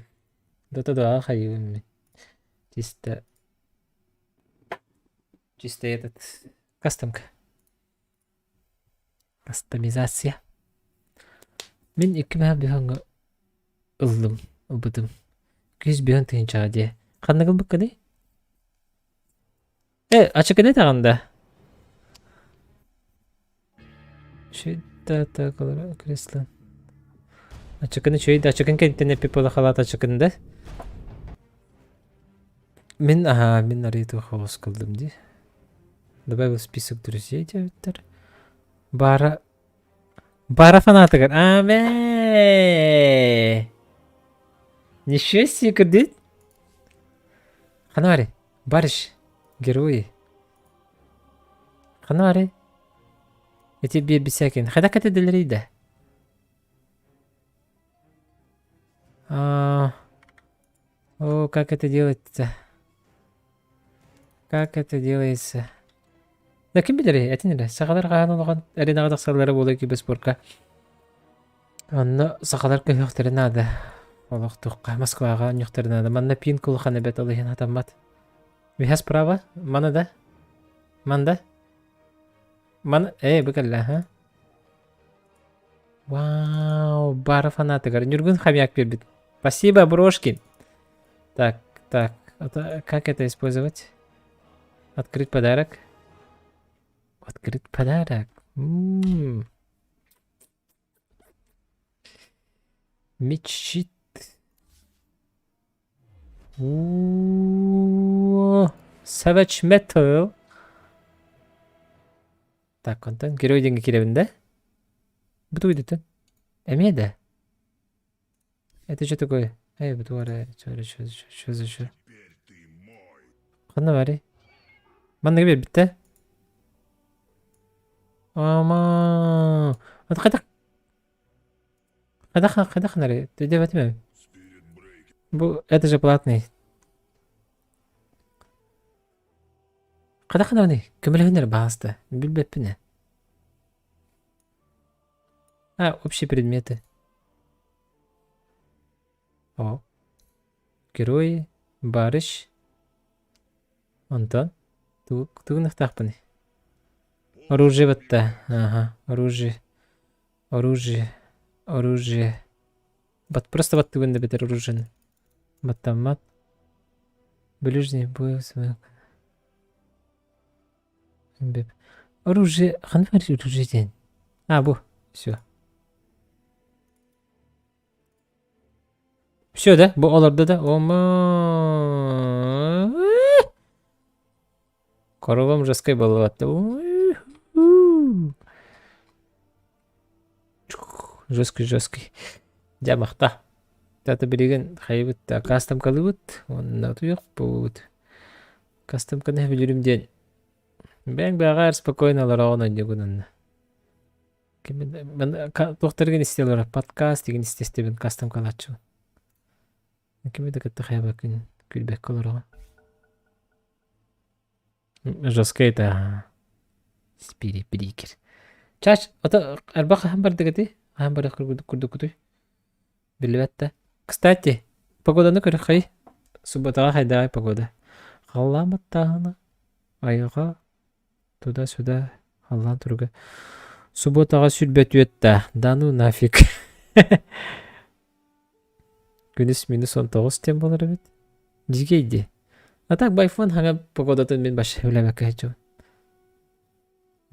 S3: Dota 2 хайыыбын мин. Чисто чисто этот кастомка. Кастомизация. Мин икки мэһэ быһаҥҥа ыллым, ылбытым. Күүс быһан тыһыынчаҕа диэ. Ханна ылбыккыный? Э, ачыкыны этэҕин да? Чуйда кресло. Ачыкыны чуйда, ачыкын кэнниттэн эппит буола халаат ачыкын да? Мин аһаа, мин арыый хаос кыллым дии. Добавил список друзей диэбиттэр. Баара Баара фанатыгар Амэ! Ничего себе кырдыт. Хана барый? Барыш. Герои. Хана барый? Эти биэрбисэкин. Хайдах кэтэрдэллэрий да? А, О, как это делается? Как это делается? Да ким билэрий, этин эрэ. Сахалар хаһан улахан аренаҕа тахсаллара буолуо киберспорка. Онно сахалар көһүөхтэрэ наада. Олохтуохха, Москваҕа оонньуохтара наада. Манна пинг улахан эбэт ол иһин хатаммат. Үһэ справа? Маны да? Манда? Маны, ээ, бу кэллэ, ха? Вау, бары фанатыгар. Ньургун хомяк биэрбит. Спасибо, Брошкин. Так, так, это, как это использовать? Открыть подарок. Открыть подарок. М-м-м. Мечит. О, Savage Metal. Так, онтон герой диэҥҥэ киирэбин да? Бу тугуй дэтэн? Эмиэ да? Это что такое? Эй, бу тугу эрэ, что эрэ, что что за что? Ханна баарый? Манныгы биэрбиттэ? Ама, хайдах хайдах хайдах гынарый? Өйдөөбөтүм эбит. Бу это же платный. Хайдах гынабыный? Көмөлөһүннэр баҕаста. Билбэппин ээ. А, общие предметы. О. Герои, барыш. Онтон тугунахтаахпыный? Оружие батта. Ага, оружие. Оружие. Оружие. Бат просто баттыгын да бетер оружиены. Баттаммат. Ближний бой. Оружие. Ханнык оружие диэн? А, бу. Все. Все, да? Бу олордо да? Ома. Коровам жесткай буолуотта. Жесткий, жесткий. Дьэ, махта. Тата билигин хайыбыт кастом-калыбыт, уонна утуйуох буолбут. Кастом-каны билирим диэн. Бэйэҥ бэҕээр спокойно олороҕун ойдьугун онно. Туохтаргын истэ олорор подкаст игин истэ-истэбин кастом калааччыбын. Кими да кытта хайабаккын күлбэккэ олороҕун. Жестко это Спири пирикер. Чач, ото арба хаһан бардыгыты? Хаһан барах курдуккутуй? Биллибэт да. Кстати, погоданы көрөххөй. Субботаҕа хайдаҕай погода? Халлаан баттааһына, айылҕа туда-сюда халлаан туруга. Субботаҕа сүрбэ түөттаах. Да ну нафиг. Күнүс минус 19 диэн буолар эбит. Дьикэй дии. А так байфон хаҥа погодатын мин баша үлэбэккэ сылдьабын.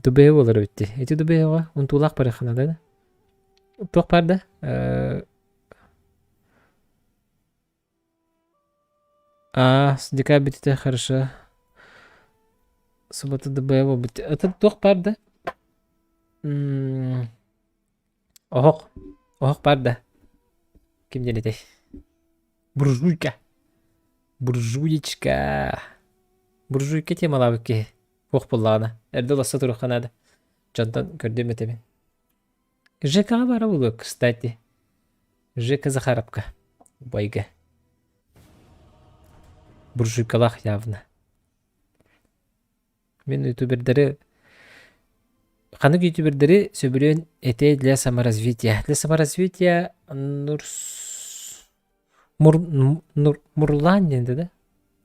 S3: Дубэйэ буолар эбит дии. Ити Дубэйэҕэ унтуулаах барыаххына да? Туох баар да? А, декабрь бүтүтэ хорошо. Суббота ДБ буолбут. Это туох баар да? Оһох. Оһох баар да? Ким диэн этэй? Буржуйка. Буржуечка. Буржуйка темалаабыт киһи. Туох буоллаҕына. Эрдэ уласса туруохха наада. Дьонтон көрдүм этэбин. ЖК-ҕа баара буолуо, кстати. ЖК Захаровка. Убайга. Буржуйкалаах явно. Мин ютубердары ханнык ютубердары сөбүлүөн этэ для саморазвития. Для саморазвития Нурс Мур, Нур, Мурлан диэн да?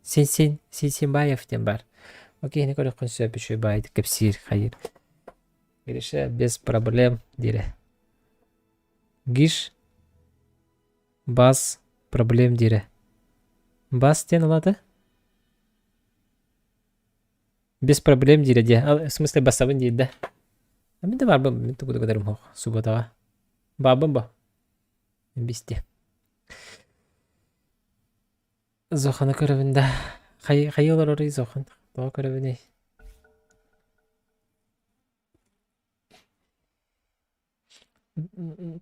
S3: Син Синсинбаев диэн баар. Окей, ини көрөххүн сөп үчүгэй баайдык кэпсиир хайыр. Гриша без проблем диирэ. Гиш бас проблем диирэ. Бас диэн улаата? Без проблем диирэ диэ. В смысле басабын диир да. Мин да барбын, мин тугу да гынарым суох субботаҕа. Баабын бо. Бисте. Зоханы көрөбүн да. Хайы хайы олорорый Зохан? Тоҕо көрөбүнүй?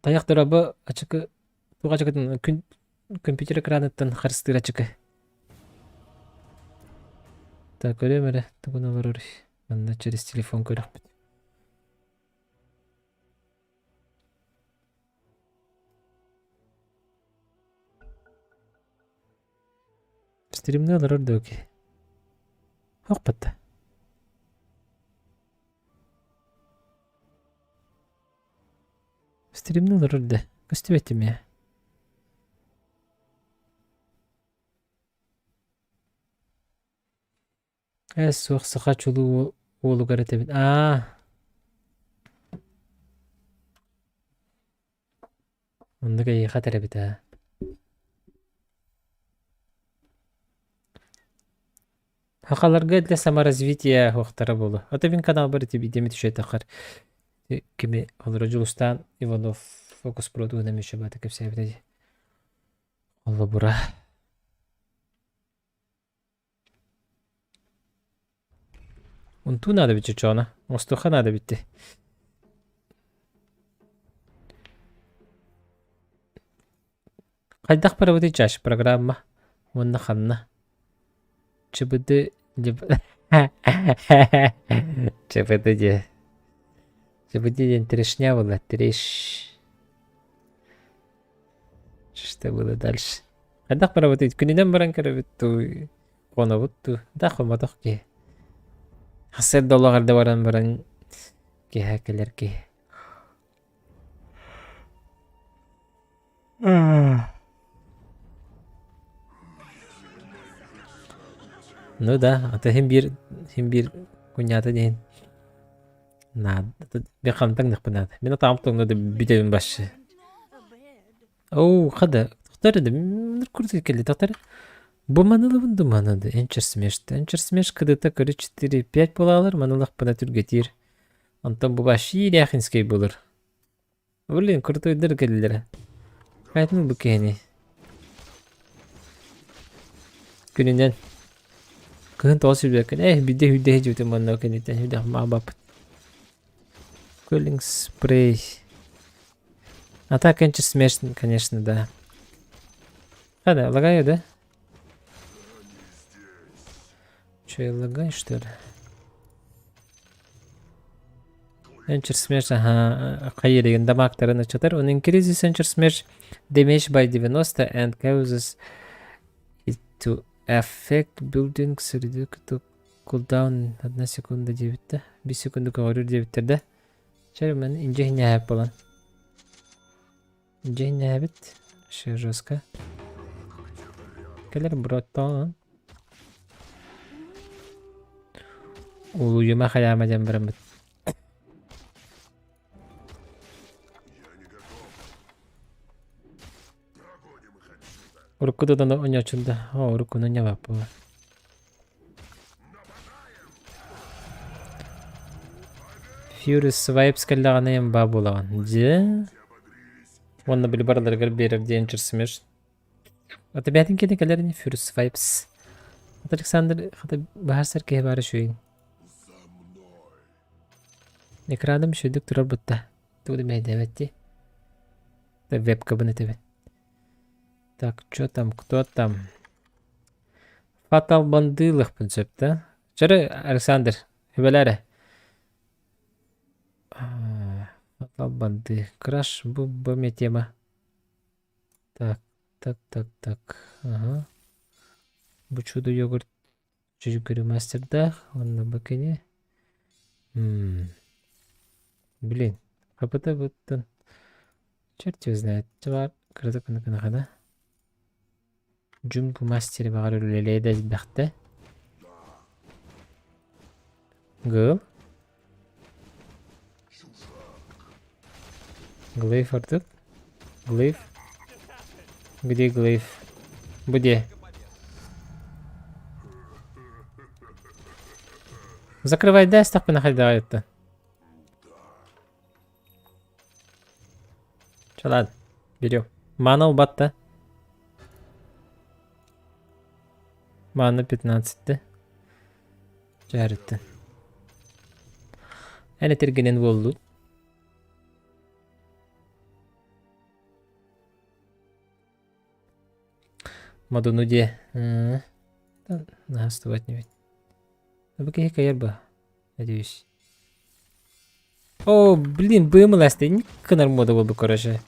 S3: Тайах дорабы ачыкы туох ачыкытын күн компьютер экраныттан харыстыыр ачыкы. Так көрүөм эрэ тугун олорор манна через телефон көрөхпүт. Стримнэ олорор да окей. Хохпатта. Стримнэ олорор да көстүбэт эмиэ. Ээ суох саха чулуу уолугар этэбин. Аа. Оннук эйиэхэ этэр эбит ээ. Сахаларга для саморазвития уохтара буолуо. Ото мин каналбар ити биирдэ эмит үчүгэйтэххэр кими олоро Дьулустаан Иванов фокус продугун эмиэ үчүгэй баҕайытык кэпсээбитэ дии. Холобура. Унтуу наада эбит чочоона. Оҥостуохха наада эбит дии. Хайдах барабытый чаш программа уонна ханна? ЧБД ЧБД диэ. ЧБД диэн трешня была, треш. Что было дальше? Хайдах барабытый? Күнүнэн баран көрөбүт дуу, хонобут дуу? Да хоммотох киһи. Сарсыарда олох эрдэ баран баран киэһэ кэлэр киһи. Ну да, а то иһин биир иһин биир кунньаатын иһин наада хантан гыныахпын наада. Мин атаҕым тоҥно да бүтэбин башы. Оо, хада, тохтор да курдук кэлли тохтор. Бу манылыбын ду манады энчер смешт. Энчер смеш кыдыта көрү 4-5 буолалар, манылахпына түргэтиир. Онтон бу баши Ряхинский булur. Блин, крутойдар кэллилэр. Поэтому бу киһини. Күнүнэн кыһын тоҕо сүүрбэккин э биирдэ сүүрдэ сылдьыбытым манна кэнниттэн сүүрдэх маабаппыт. Cooling spray. А так, конечно, смешно, конечно, да. А, да, лагаю, да? Че, я лагаю, что ли? Venture Smash аха хайырыгын дамагтарын ачатар. Он increases Venture Smash damage by 90 and causes it to affect buildings reduce to cooldown 1 секунда диэбиттэ. 1 секунда көҕүрүүр диэбиттэр да. Чэ, мен инже хиннээһэп болан. Инже хиннээһэбит. Вообще жестко. Кэлэр братан. Улуйума хайаама диэн бараммыт. Урукку тутан оонньооччунда. Оо, уруккуну ньабаппын. Furious Swipes кэллэҕинэ имба буолаҕын. Дьэ. Уонна били барыларыгар биэрэр диэн чырсымеш. Ата бэйэтин киэнэ кэлэр ини Furious Swipes. Ата Александр хата баһарсар киһи баара үчүгэйин. Экраным үчүгэйдик турар бутта. Тугу да мэһэйдээбэт дии. Вебкабын этэбин. Так, что там, кто там? Фатал бандыылыахпын сөп да? Чөрө, Александр, сүбэлээ Фатал банды. Краш, бу, бу мне тема. Так, так, так, так. Ага. Бу чудо йогурт Чүчүкүрү мастердаах уонна бу кини Блин, ХПТ буттан черт его знает. Чабаар кыратык гына Джунгу мастер баҕар үлэлиэ да элбэхтэ. Гыл. Глейф ордук. Глейф. Где Глейф? Где? Закрывай да, астахпына хайдаҕайытта. Чэ ладно, берем. Мана убатта. Мана 15-ти. Дьаарыттан. Эн этиргинэн буоллун. Модуну диэ. Наһастыбат небит. Бу киһи кайар ба. Надеюсь. О, блин, быымыласты. Кынар мода болду, короче.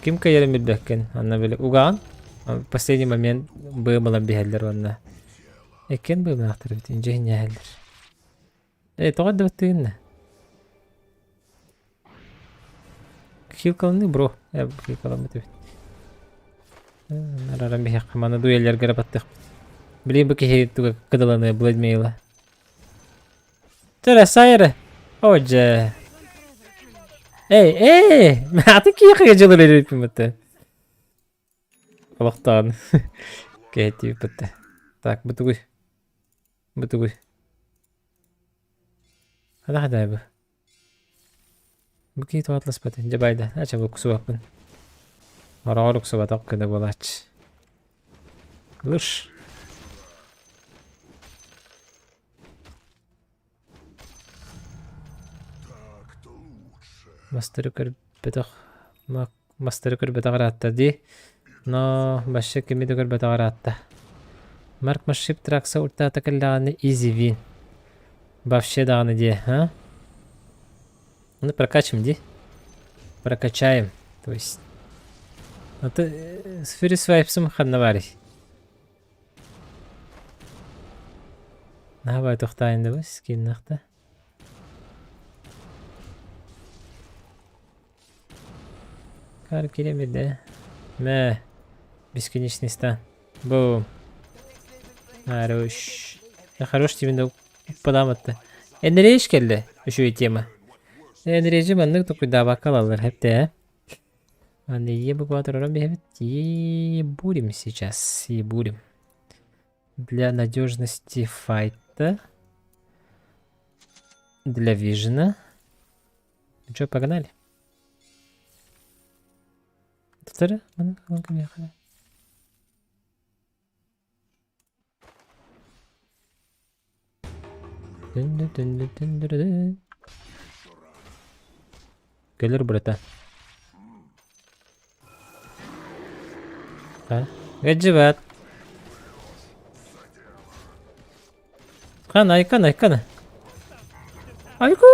S3: Ким кайарын билбэккин. Анна били угаан. Последний момент быымылан биһэллэр уонна. Эккен быымылаахтар эбит. Инже иһиннээһэллэр. Э, тоҕо эрдэ Хилкаланы бро. Э, хилкаламмыт эбит. Араран биһиэххэ маны дуэллэргэ эрэ баттыахпыт. Блин, бу киһи туга кыдаланыа Владимира. Чэрэ, сайры. О, дьэ. Эй, эй! Аты киэхэ дьылыр эриппин бытты. Олохтоон. Кэһэтии бытты. Так, бутугуй. Бутугуй. Хана хадай бу. Бу киһи туһатласпат. Дьэ байда. Ача бу уксубаппын. Хороҕор уксубатах гына буолааччы. Лыш. Мастары көрбөтөх мастары көрбөтөх ыраатта дии. Но вообще кими да көрбөтөх ыраатта. Марк Машип тракса уртаата кэллэҕинэ изи вин. Вообще даҕаны дии, а? Ну прокачим ди. Прокачаем. То есть. Ну ты с Fury Swipes ханна баарый? Наһаа тохтаайын да скиннахта. Кар киремеде. Мэ. Бесконечный стан. Бум. Хорош. Да хорош тебе да подаматты. Энереш келди. Үчүгэй тема. Энережи маннык токуйдаабакка ылаллар хэпте. Аны ебукватором биһэбит. Ебурим сейчас. Ебурим. Для надежности файта. Для вижена. Ну что, погнали? Повтори, Кэлэр бырата. Гаджибат. Хана, айкана, айкана. Айгу!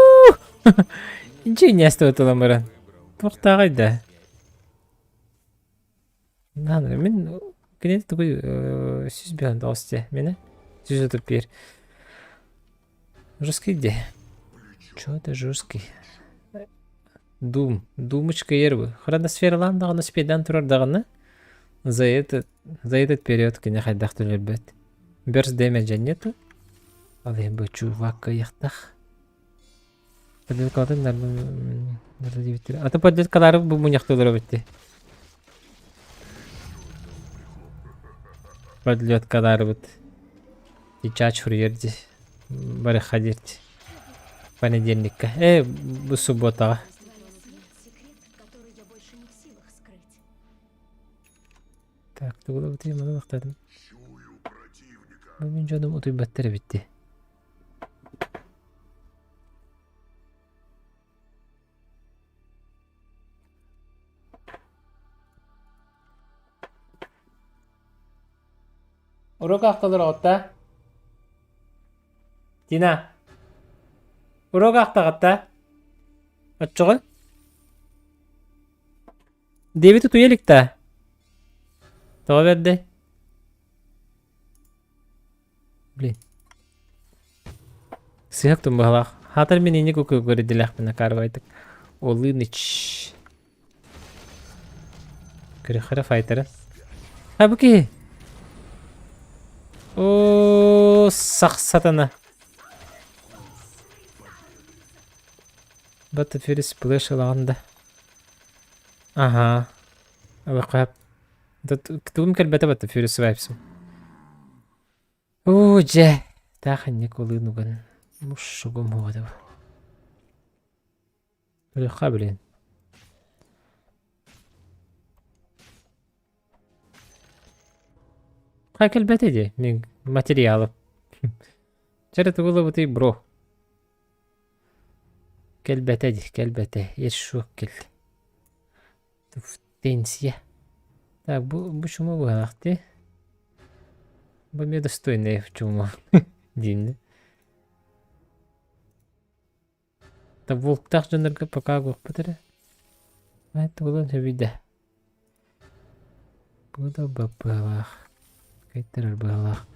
S3: Инчи тула баран. Туохтааҕый да? Наан мин кини тугуй 159 дии мини 131. Жесткий дии. Чё это жесткий? Дум. Думочка ер Хроносфералаан даҕаны успейдаан турар даҕаны за этот, за этот период кини хайдах төлөрбөт. Burst damage нету. Ал иһин бу чувак кыайыахтаах. Подлеткалатын А то подлеткалары бу мунньахтыылар эбит Подлеткаларыбыт. Чач суруйар дии. Барыха диирти. Понедельникка. Э, бу субботаҕа. Так, тугу да бутуйм, маны махтадым. Бу мин дьонум утуйбаттар эбит дии. Уруок аахталар оҕотта? Тина, уруок аахтаҕытта? Оччоҕо? Дэвид утуйа илик да? Тоҕо бэрдэй? Блин. Сыһык тумбаһалаах. Хаатар мин инник укугуридилэхпин акаарбайтык. Олыныч. Көрөхөрө файтера. А бу киһи. О, сах сатана. Баттерфили сплэш ылаҕын да. Аха. Ылахха. Тугум кэлбэтэ Баттерфили свайпсым. Оо дьэ, таах инник улыын уган мушшугум уода. Өлөххө блин. Хай кэлбэтэ дии, мин материалым. Чэрэ тугу ылабытый бро? Кэлбэтэ дии, кэлбэтэ. Ершук кэл. Пенсия. Так, бу, бу чума быһалаах дии. Бу эмиэ достойный чума диин. Да волктаах дьоннорго пока буохпут эрэ. Тугулан сөбүйдэ. Бу да быһалаах. Кэйтэрэр быһалаах.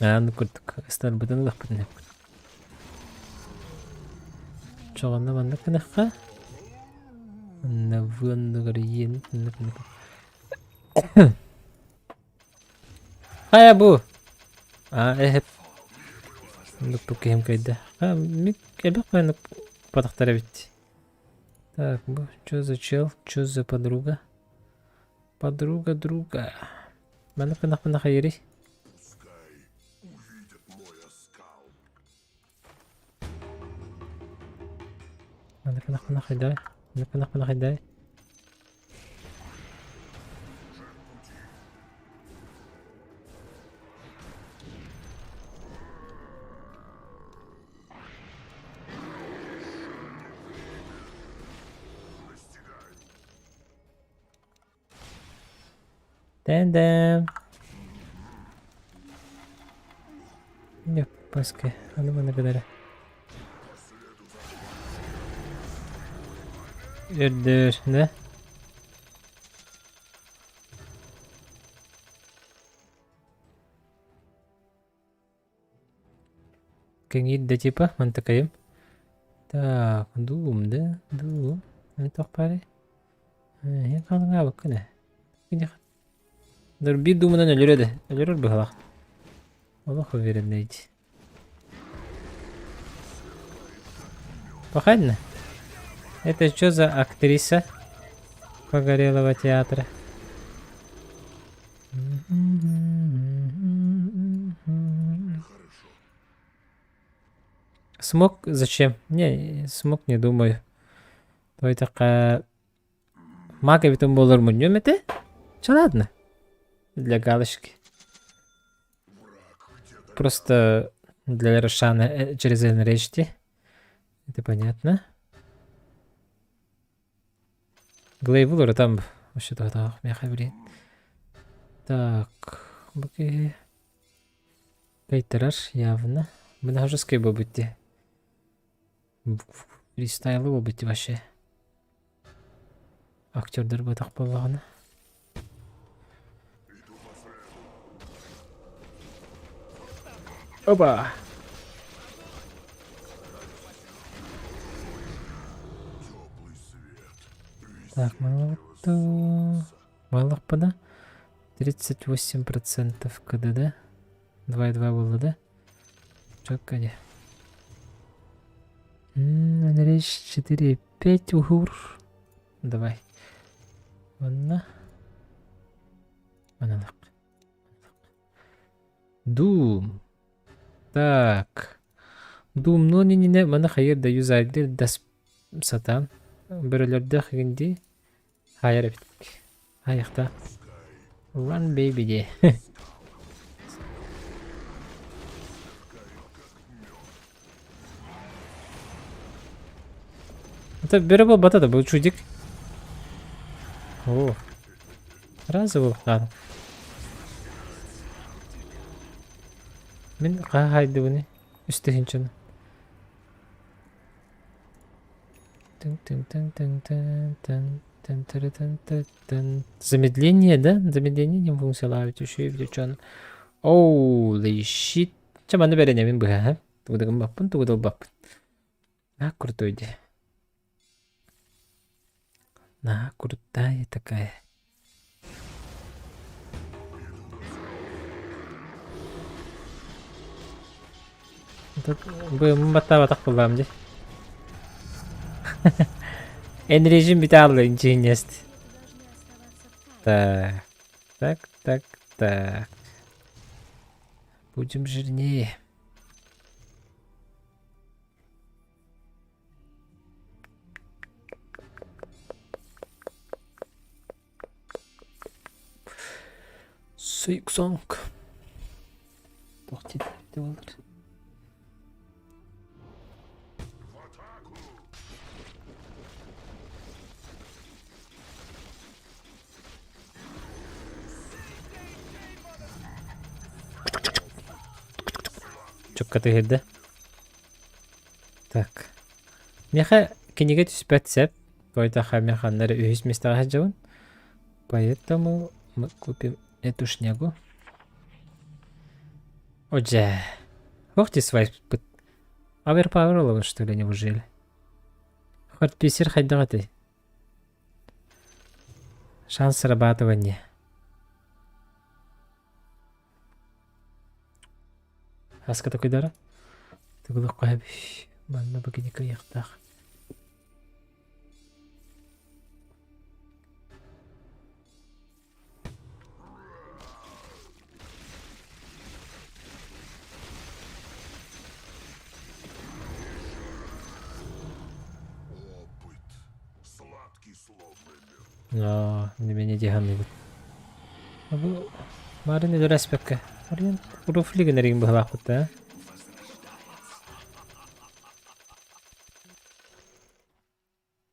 S3: Аан курдук ыстарбытын ылыахпытын эппит. Чоҕонно маннык гынахха. Онно иэн Хайа бу? А, эһэп. Оннук киһим кыайда. А, мин элбэх маннык батахтар эбит. Так, бу что за чел, что за подруга? Подруга друга. Маннык гынахпына хайырый? Маннык гынахпына хайдай? Маннык гынахпына хайдай? Дэм-дэм. Паски. Аны маны гынары. Үрдүр, да? Кэҥиир да типа, мантыкайым. Так, дуум да, дуум. Туох баарый? Иһин халыҥаабыккын ээ. Биир дуумунан өлөрө да, өлөрөр быһалаах. Олох уверенный дии. Похально? Это что за актриса Погорелого театра? Смог зачем? Не, смог не думаю. Той такая... Маг эбитин буолар мунньум этэ. Чэ ладно. Для галочки. Просто для Рошана через Enraged. Это понятно. Глейвулар там вообще то меха блин. Так, окей. Кайтарар явно. Мына жесткий буолбут дии. Фристайлы буолбут дии вообще. Актердар буотах буоллаҕына. Опа! Так, молоту. Баллахпына 38% КДД. 2,2 буолла да? Чокка дии. Речь 4,5 уһуур. Давай. Онно. Манылык. Doom. Так. Doom-нуон иннинэ маны хайыр да юзайдыр дас сатаан. Бөрөлөрдөөх игин Хайар эбит. Хайахта. Run baby диэ. Это бөрө буолбата да бұл чудик. О. Разы буолбатаҕа. Мин хаһаайдыбыны үстүһүнчүн. Замедление, да? Замедление не функциялаабыт үчүгэй бүтүчөн. Holy shit. Чэ манна бэрэнэбин быһа, Тугу да гыммаппын, тугу да ылбаппын. На крутой дии. На крутая такая. Бу баттаабатах буоллаҕым дии. Эн режим бүтэ инчиһинньэст. Так, так, так, так. Будем жирнее. Сойк-сонг. Туох диэбитэ буолар? Чукка түһэрдэ. Так. Миэхэ кинигэ түспэт сөп. Тойтаха миэхэ ханна эрэ үһүс миэстэҕэ сылдьабын. Поэтому мы купим эту шнягу. О, дьэ. Ох ты свайппыт. Оверпауэр ылабын что ли неужели? Хортписер хайдах этэй? Шанс срабатывания. Аска такойдара? Тыгылыкка манна бу кини кыйыахтаах. Аа, не дии саныыбын. Бу Марын өлөрөспөккө. Марин руфли гынарыгын быһалаахпыт да.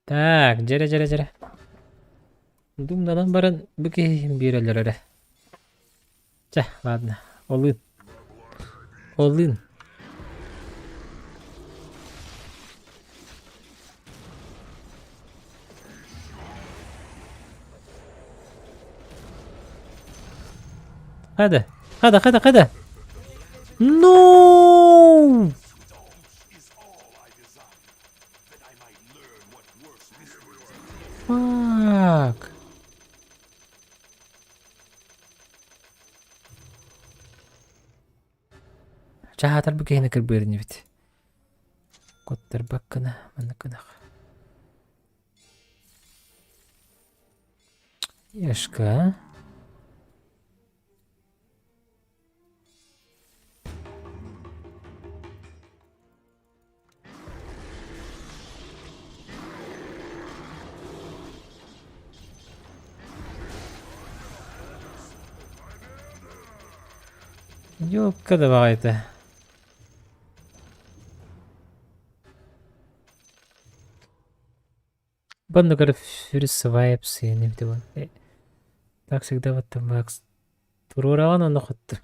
S3: Так, дьэрэ дьэрэ дьэрэ. Думнанан баран бу киһи биэрэллэр эрэ. Чэ, ладно. Олын. Олын. Хада, хада, хада, хада. No! Fuck. Чаһаатар бу киһини кырбыыр инибит. Куттарбаккына, маннык гынах. Ешка. Ёлка да баҕайыта. Банныгар фрисвайпс Так всегда вот Макс туруораҕын онно хоттум.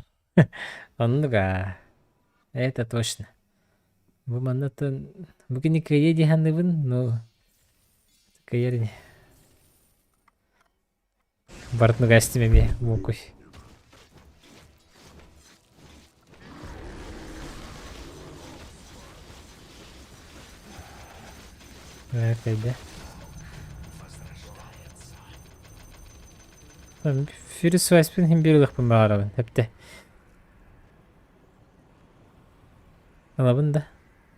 S3: Оннук аа. Это точно. Бу манна оттон бу кини кыайыа дии саныыбын, но кыайар ини. Барытын угастим эмиэ муокуй. Кайда? Фирис свайспын хим биир ылыахпын баҕарабын. Эптэ. Ылабын да.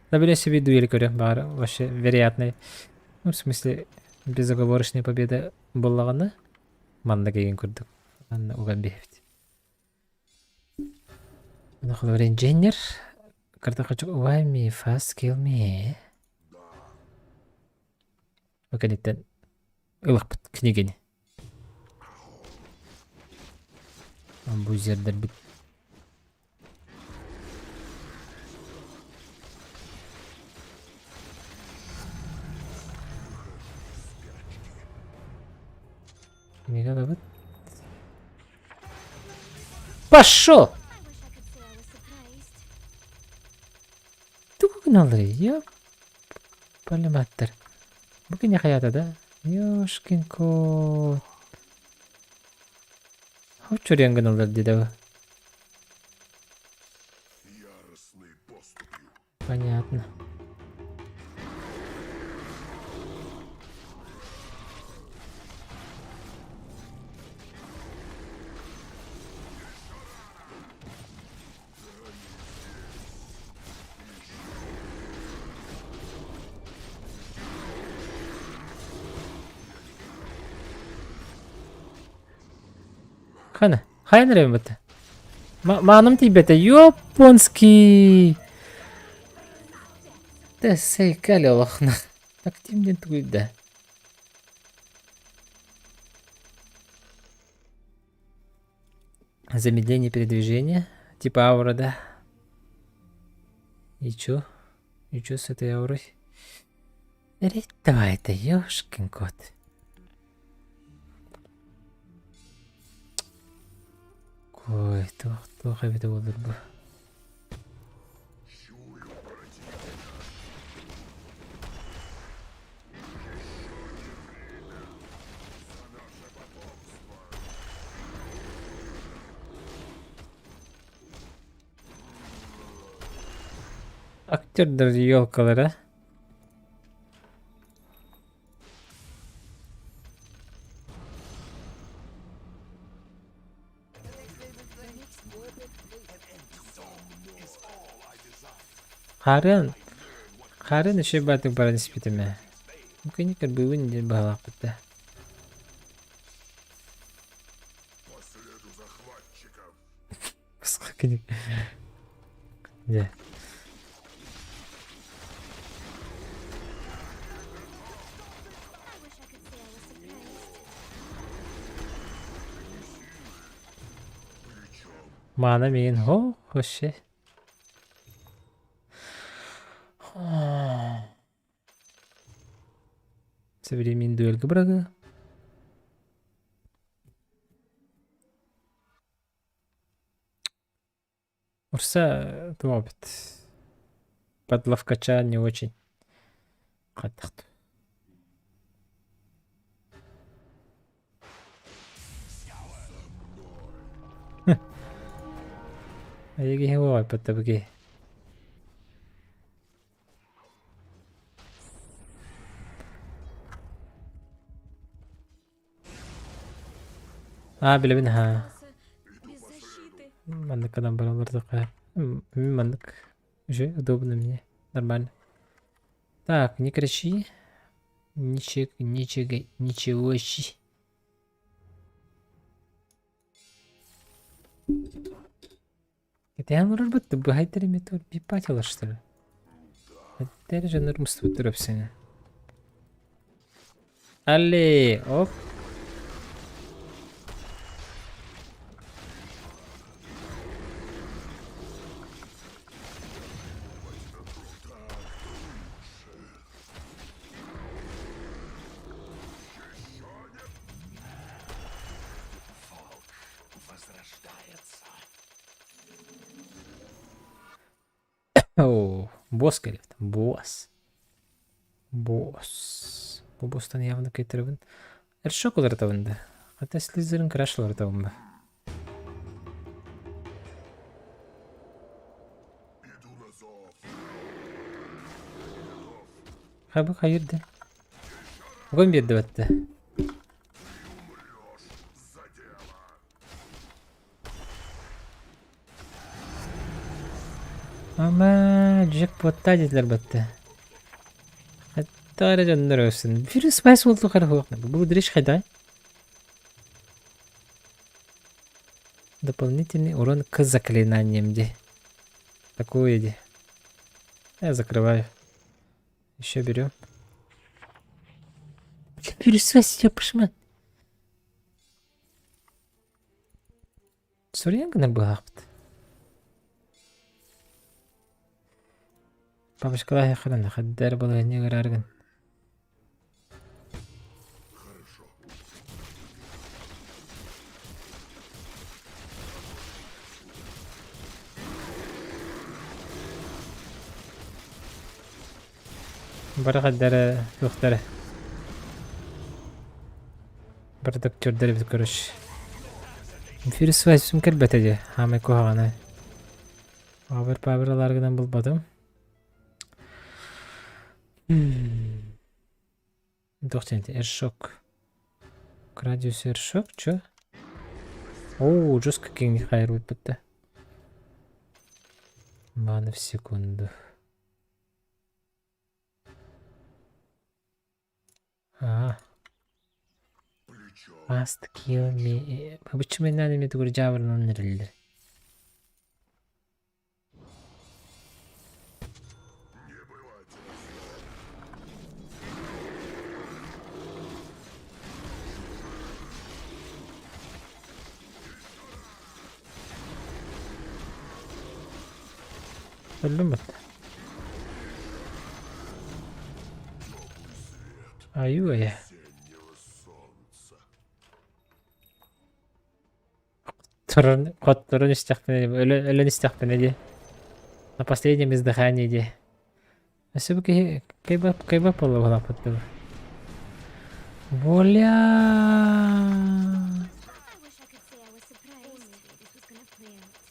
S3: Да били себе дуэль көрүөм баҕар вообще вероятный. Ну, в смысле, безоговорочная победа буоллаҕына манна кэлин курдук манна уган биһэбит. Онно инженер картахачык why me fast kill me. Ол кэнниттэн ылахпыт книгини. Бузердэрбит Книга ылабыт. Пошел! Тугу гыналларый? Ёп, полематтар. Бу кини хайата да? Ёшкин кот. Хочуриан гыналлар дии да бу. Понятно. Хана, хайан эрэ бата. Мааным тиийбэтэ. Японский. Да сейкали олохна. Так тимден тугуйда. Замедление передвижения. Типа аура, да? И чё? И чё с этой аурой? Давай это, ёшкин кот. Ой, туох туох эбитэ буоллар бу. Актердар елкалара. Хаарыан, хаарыан үчүгэй баатык баран испитим ээ. Мукеникер быыбын диэн баҕалаахпыт да. Дьэ. Маана миигин һоо вообще. Современный дуэльга бырага. Урса туох эбит. Под ловкача не очень. Хайдах Эйиги уойбут Аа билэбин ха. Маннык гынан баран олордоххо маннык уже удобно мне. Нормально. Так, не кричи. Ничего, ничего, ничего. Это может быть, ты бухгалтерами тут бипатила, что ли? Это же нормствует все. Алле, оп. О, босс кэлбит. Босс. Босс. Бу босстан явно кэтэрэбин. Эршок уларытабын да. Хата Слизерин Краш уларытабын ба. Хабы хайырды. Огонь биэрди батта. Ама джекпотта диэтилэр батта. Хатта эрэ дьоннор өссүн. Вирус спайс буолту хара Бу дрищ хайдай. Дополнительный урон к заклинаниям ди. Такое ди. Я закрываю. Еще берем. Вирус я пошмат. Суруйан гынар быһаахпыт. Бабушкалаах ханан хаддар балаһынньа ыгырааргын. Бары хаддара туохтара. Бардак чөрдөр эбит короче. Фирс вайсум кэлбэтэ дии, хаамай куһаҕана. Абыр пабыр ыларгынан булбатым. Туох диэн эршок. Градиус эршок, чё? О, жестко киҥ хайырбыт бытта. Мана в секунду. Аа. Fast kill me. Быччымыннан эми тугур дьаабырынан эрэллэр. Өллүм бытта. Айуу-айа. Туран, хотторон истэхпинэ, өлөн истэхпинэ дии. На последнем издыхании дии. Өссө бу киһи кайбап кайбап буолла буолааппыт дуу. Воля!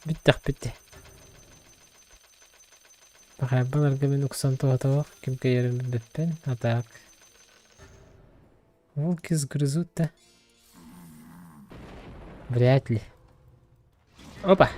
S3: Бүттэхпит. Пахайбаларга мин уксан туһатабах, ким кэйэрин билбэппин, а так. Волки сгрызут-то. Вряд ли. Опа!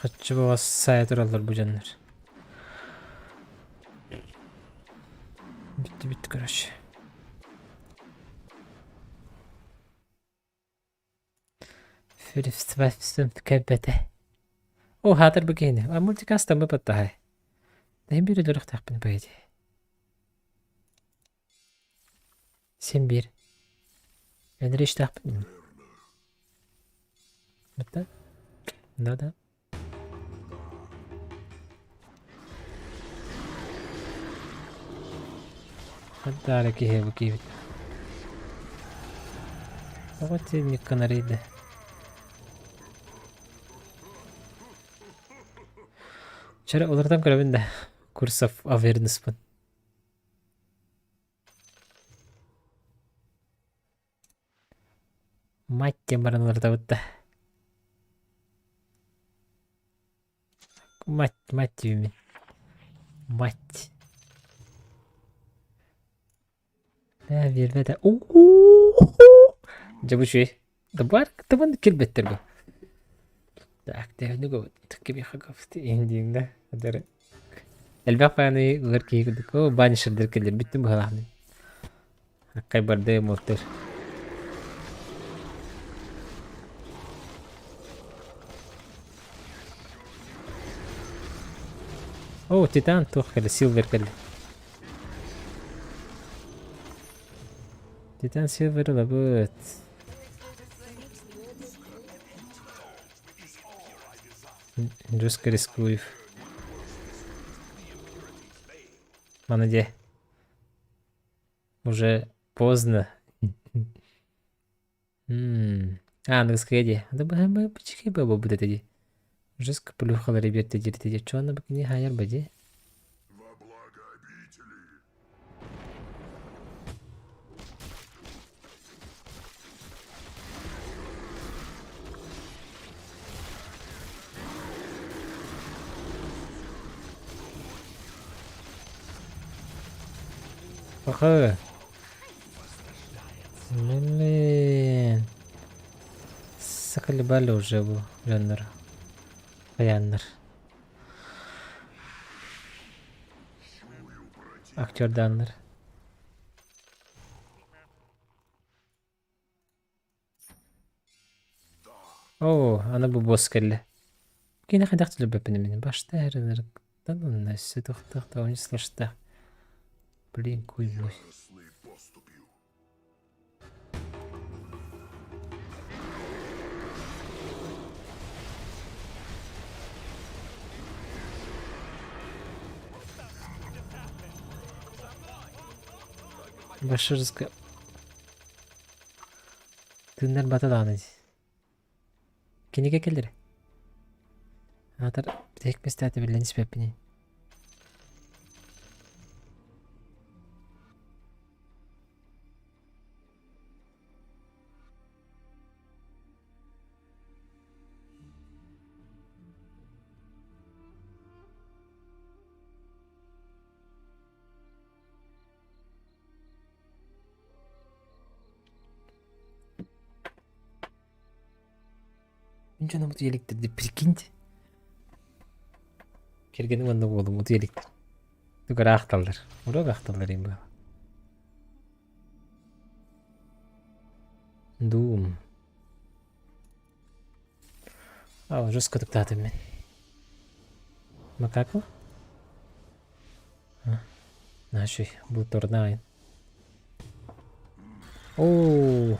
S3: Хаччы баҕас сайа тураллар бу дьоннор. Бүттү бүттү короче. Кэлбэтэ. О, хаатыр бу киһини. А мультикастаммы баттаһай. Тэһин биир өлөрөхтөөхпүн по идее. Син биир. Өлөрө истэхпин. Бытта? Да-да. Хаддаара киһи бу киһибит. Тоҕо итинник гынарый да? Чара уларытан көрөбүн да. Курсов авернеспын. Мать диэн баран уларытабыт да. Мать, мать диибин. Мать. Ээ биэрбэтэ. Дьэ бу үчүгэй. Табар табан кэлбэттэр бу. Так, индиин да. Элбэх бааны ылар киһи курдук. О, банишердер кэллэр бүттүм быһалаахны. Аккай барды муоттар. О, Титан туох кэллэ, Силвер кэллэ. Титан Силвер ылабыт. Жестко рискую. Мана де. Уже поздно. А, ну скеди. Да бы почекай баба будет тоді. Жестко плюхала ребят тоді тоді. Чого вона б не гаяр баді? Ага. Блин. Заколебали уже бу жанр. Аяннар. Актер Даннер. О, ана бу босс кэллэ. Кини хайдах түлүбэппин мин башта эрэнэр танна сүтөхтөх таун слышта. Блин, куй мой. Башырска. Тыннар баталаны. Киниге келдер. Атар тек местәте билен испеппини. Ничего нам еликтерди, прикиньте. Кергеним онда болдум, ут еликтер. Тугар ахталдар. Урок ахталдар им бу. Дум. А, жестко туктатым мен. Макаку? Наши, был торнайн. О,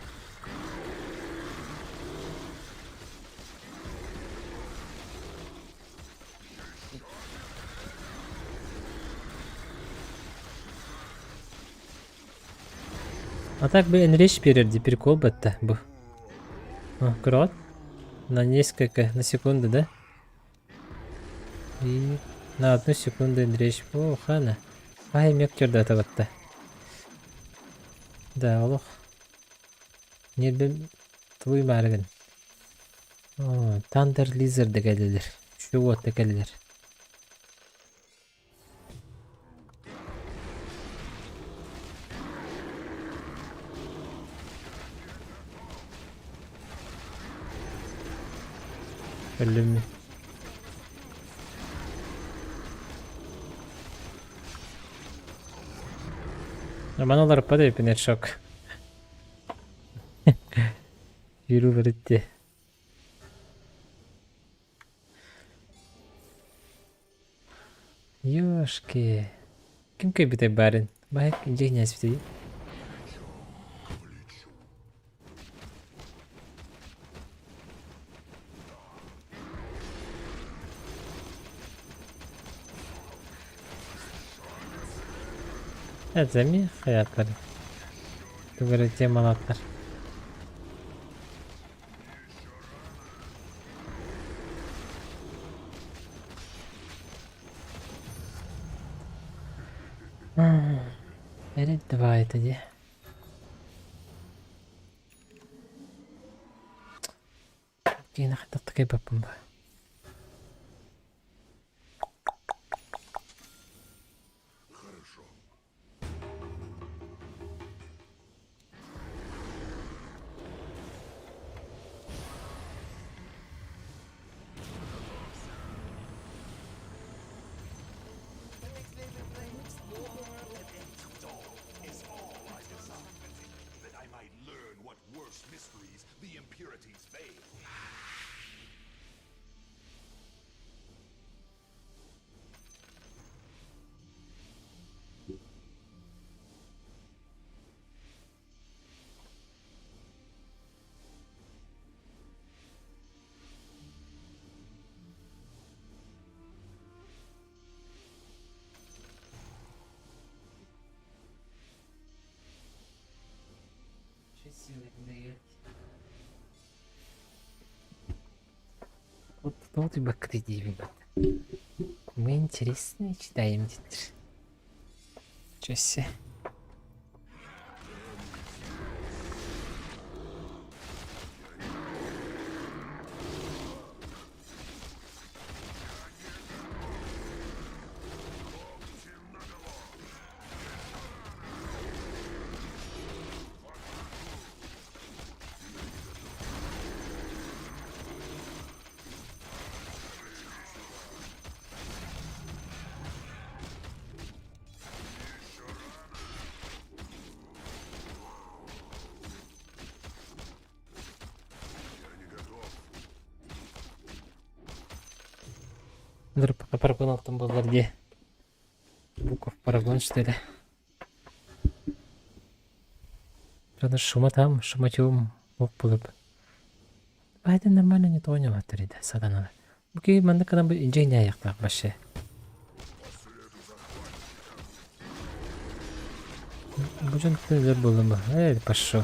S3: А так бы Энрич перерди, прикол бы-то был. О, крот. На несколько, на секунду, да? И на одну секунду Энрич. О, хана. Ай, мектер да это. Да, олох. Не бим твой маргин. О, Тандер Лизер дегелер. Şu вот дегелер. Ölüm. Роман олар падай пинет шок. Yürü verdi. Ёшки. Ким кой битай барин? Байк инжи князь битей. Это ми хаyaтлар. Тугары темалатлар. Перед давай тоді. Окей, нахай такай бапымба. Тоҕо утуйбаккытый диибин Мы интересные читаем диттэр. Чөссө. Парагон алтан буоллар дии. Буков парагон что ли? Правда, шума там, шуматюм мог было бы. А это нормально не то не да, сатана. Бу манна кынан бу инжей не аяқтақ вообще. Бу дьон тылыр буолла Эй, пошел.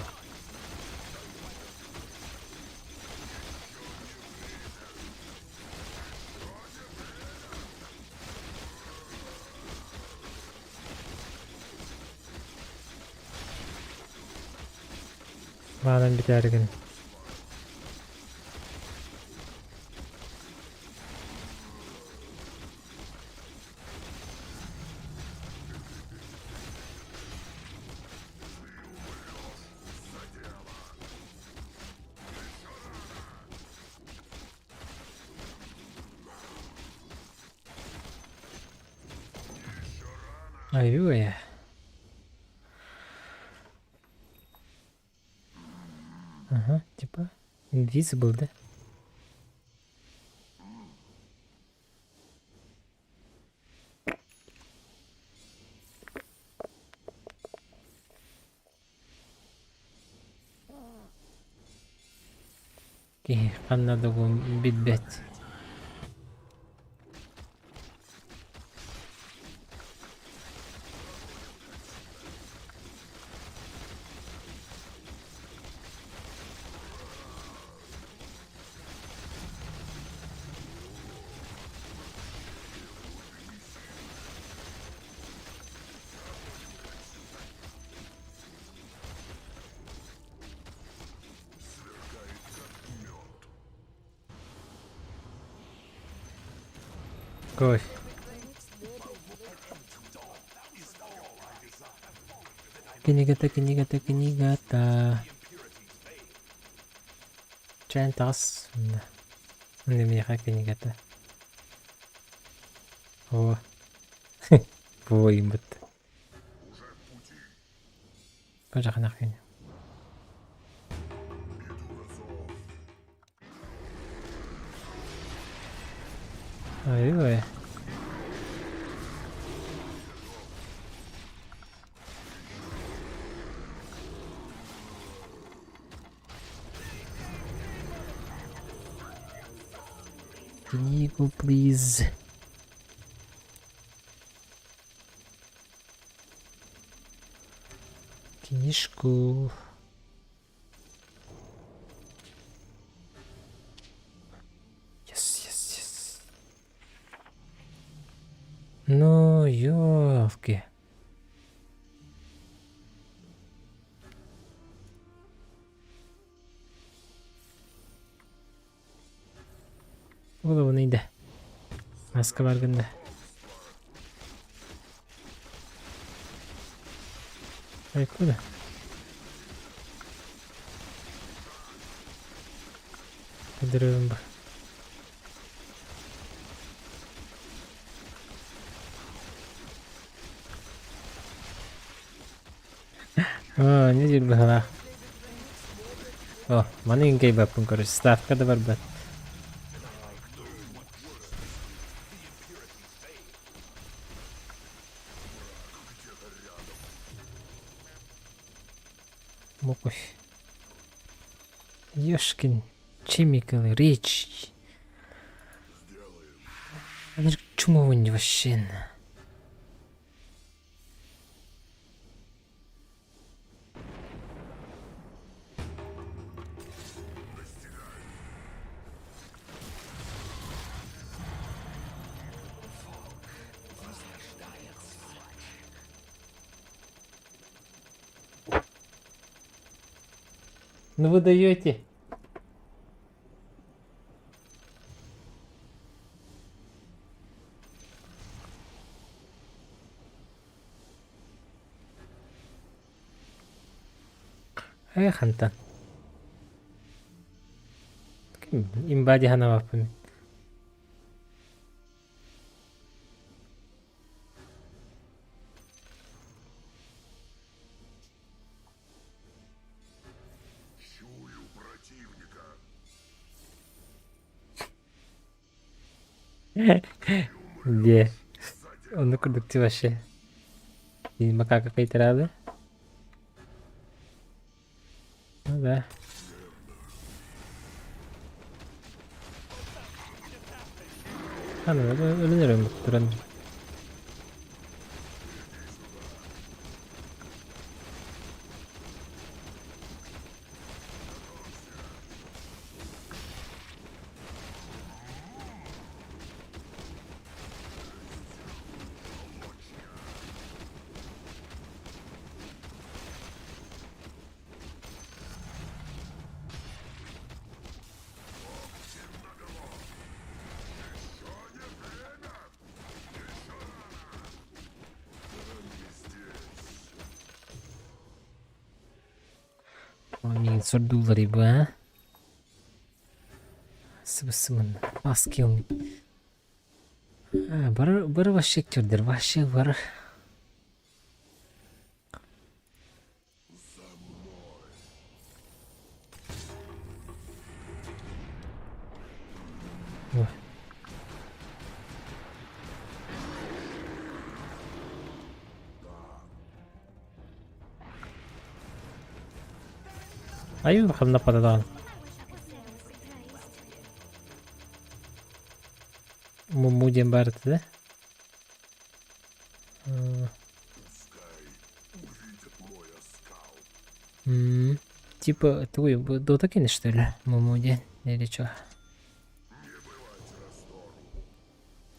S3: Маанан бүтээригин. Ай-ой. Ага, типа invisible, да? Киһи ханна да билбэт. Кровь. Кинигата, кинигата, кинигата. Чээн таҕыс. Мин миэхэ кинигата. О. Буойбут. Бажаханах кини. Ой-ой. Книгу, please. Книжку. Yes, yes, yes. Ну, ёлки. Голову иде. Маска бар гында. Откуда? Подрывом бы. О, не диир быһалаах. О, маны иҥкэйбэппин көрүс, ставка да барбат. Мокусь. Ёшкин, Chemical Rich. Чумовунь вообще. Ну вы даете. Эх, хантан. Имба дии санаабаппын мин. Диэ. Оннук курдук ти вообще. Макака кыйтараалы. Ну да. Аны өлөн эрэн туран. Миигин сордууллар бу аа? Сыбыс-сымын. Fast kill me. Бары, бары вообще актердар, вообще бары. Ой. Айыы ханна пададаан. Муму диэн баар этэ да? Типа тугуй бу Дота кини что ли? Муму диэн или чё?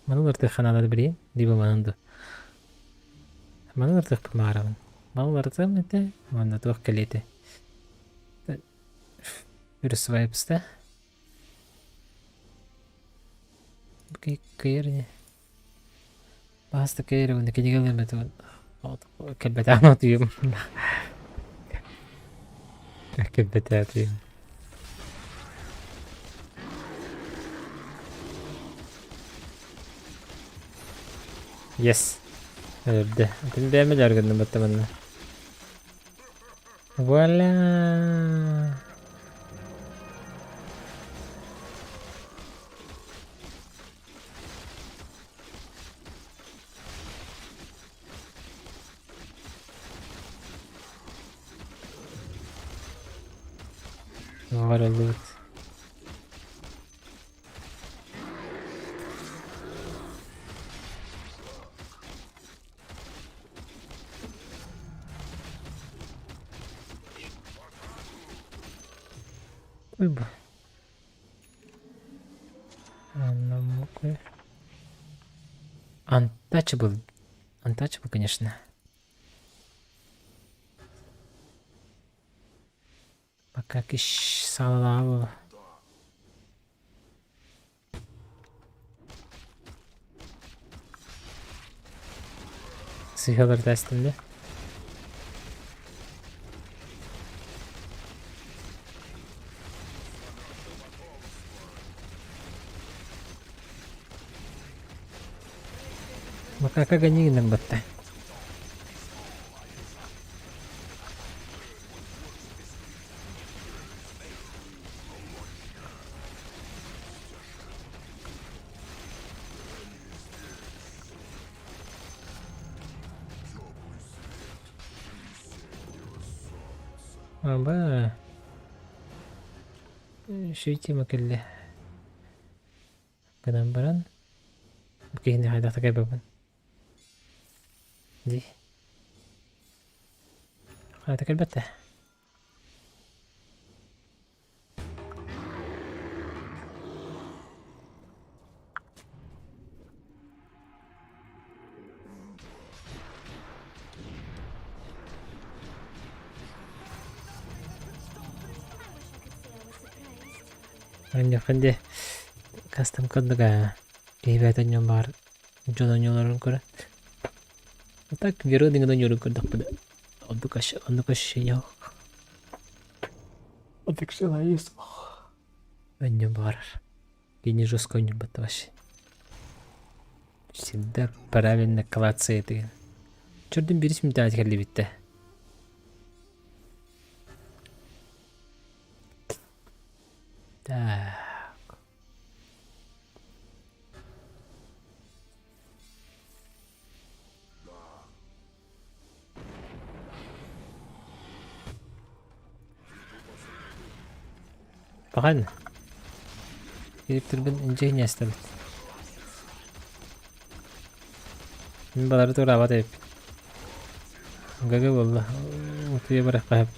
S3: Маны ыртыахха наада билигин либо манан ду. Маны ыртыахпын баҕарабын. Маны уларытыам этэ уонна туох кэлиэ этэ. Вирус да? Кыйар ини. Бааста кыйар уонна кинигэ ылыам этэ кэлбэтэҕин утуйуом. Кэлбэтэ утуйуом. Yes. Өлөрдө. Атын бэйэм өлөөр гынным батта манна. Вуаля! What a loot. Ой, б. Untouchable. Untouchable, конечно. Пока киш салалаабы. Сыһалар тэстим Макака гонигинен батта. Аба. Шүйтима кэллэ. Гынан баран киһини хайдах такайбаппын. Дии. Хайата кэлбэт ээ. Онньоххун дии кастом курдук киһи бэйэтэ онньуон баҕар дьон оонньууларын көрө. А так Веру дигин оонньуурун көрдөхпүнэ оннук оннук ощущение суох. Оннук желание суох. Онньуон баҕарар. Кини жестко оонньуурбат вообще. Всегда правильно клацает деген. Чөрдүн бирис мүнтэҕэ кэллибиттэ. Так. Пахан. Кириптирбин инженерстабыт. Мин балары туораабат эбиппин. Гага буолла. Утуйа барыахха сөп.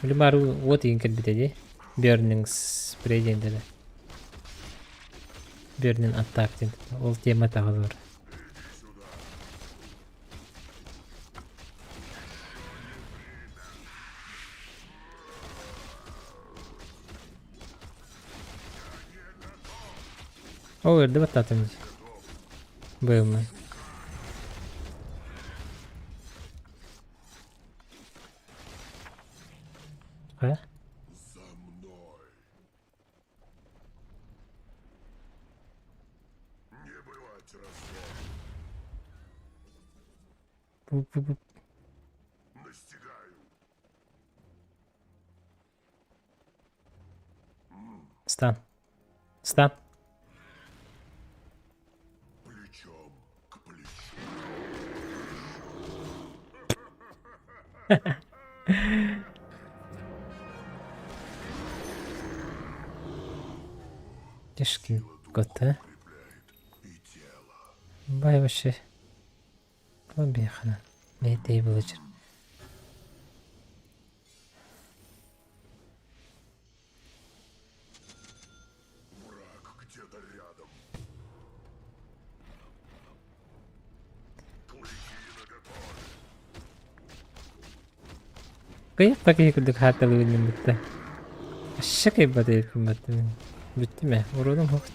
S3: Билимаар уот иин кэлбитэ дии. Burning спрей диэн дэлэ. Burning attack диэн. Ол тема таҕылар. Ол эрдэ баттаатым дии. Быйылмай. Хайа? Бу Стан. Стан. Тяжкий год, а? Бай вообще. Бэйхана. Бэйтэй былычыр. Кыйах да киһи курдук хааталыыбын бүттэ. Өссө кыйбат эбиппин баттым. Бүттүм ээ, уруунум суох.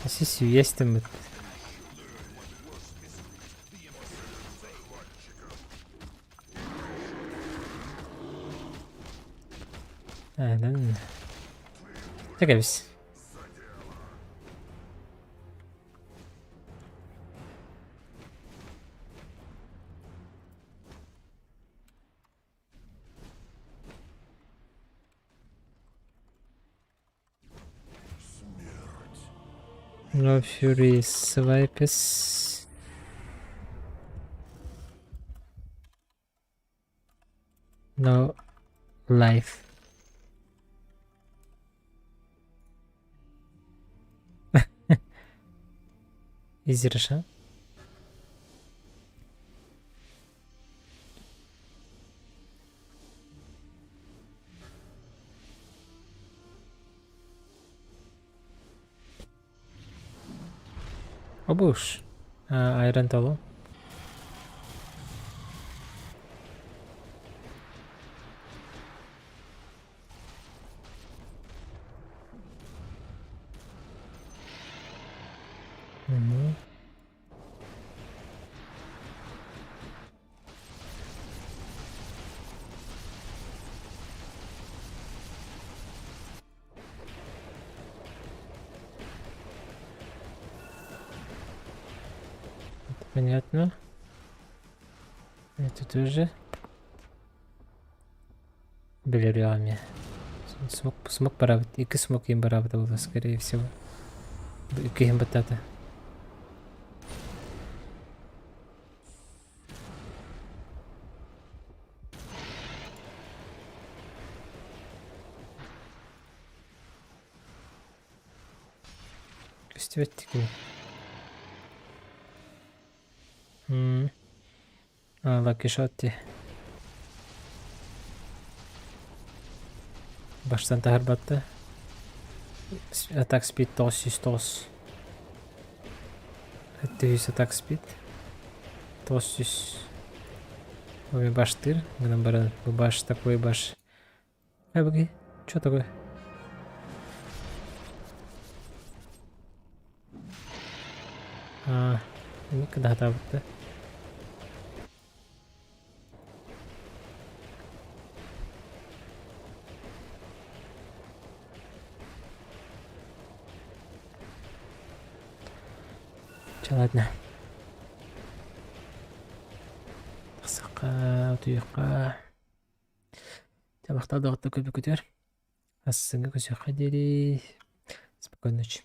S3: Өссө сүүйэстим бүттэ. Aynen. Чэ кэбис. No Fury Swipes. No Life. Изи Раша. Обуш. Айран толу. Угу. Это понятно. Это тоже. Билериами. Смог, смог барабыт. Икки смог им барабыта было, скорее всего. Икки батата. Көстүбэт кини. М. А, Lucky Shot дии. Баштан таһарбатта. Attack speed 909. 700 attack speed. 900. Ой, баш тыр. Гынан баран. Бу баш такой баш. Эй, погоди. Что такое? А, никогда да. Чэ ладно. Тахсахха, утуйуохха. Табахтар доҕоттор көрбүккүтүгэр. Ассыҥҥа көрсүөххэ диэри. Спокойной ночи.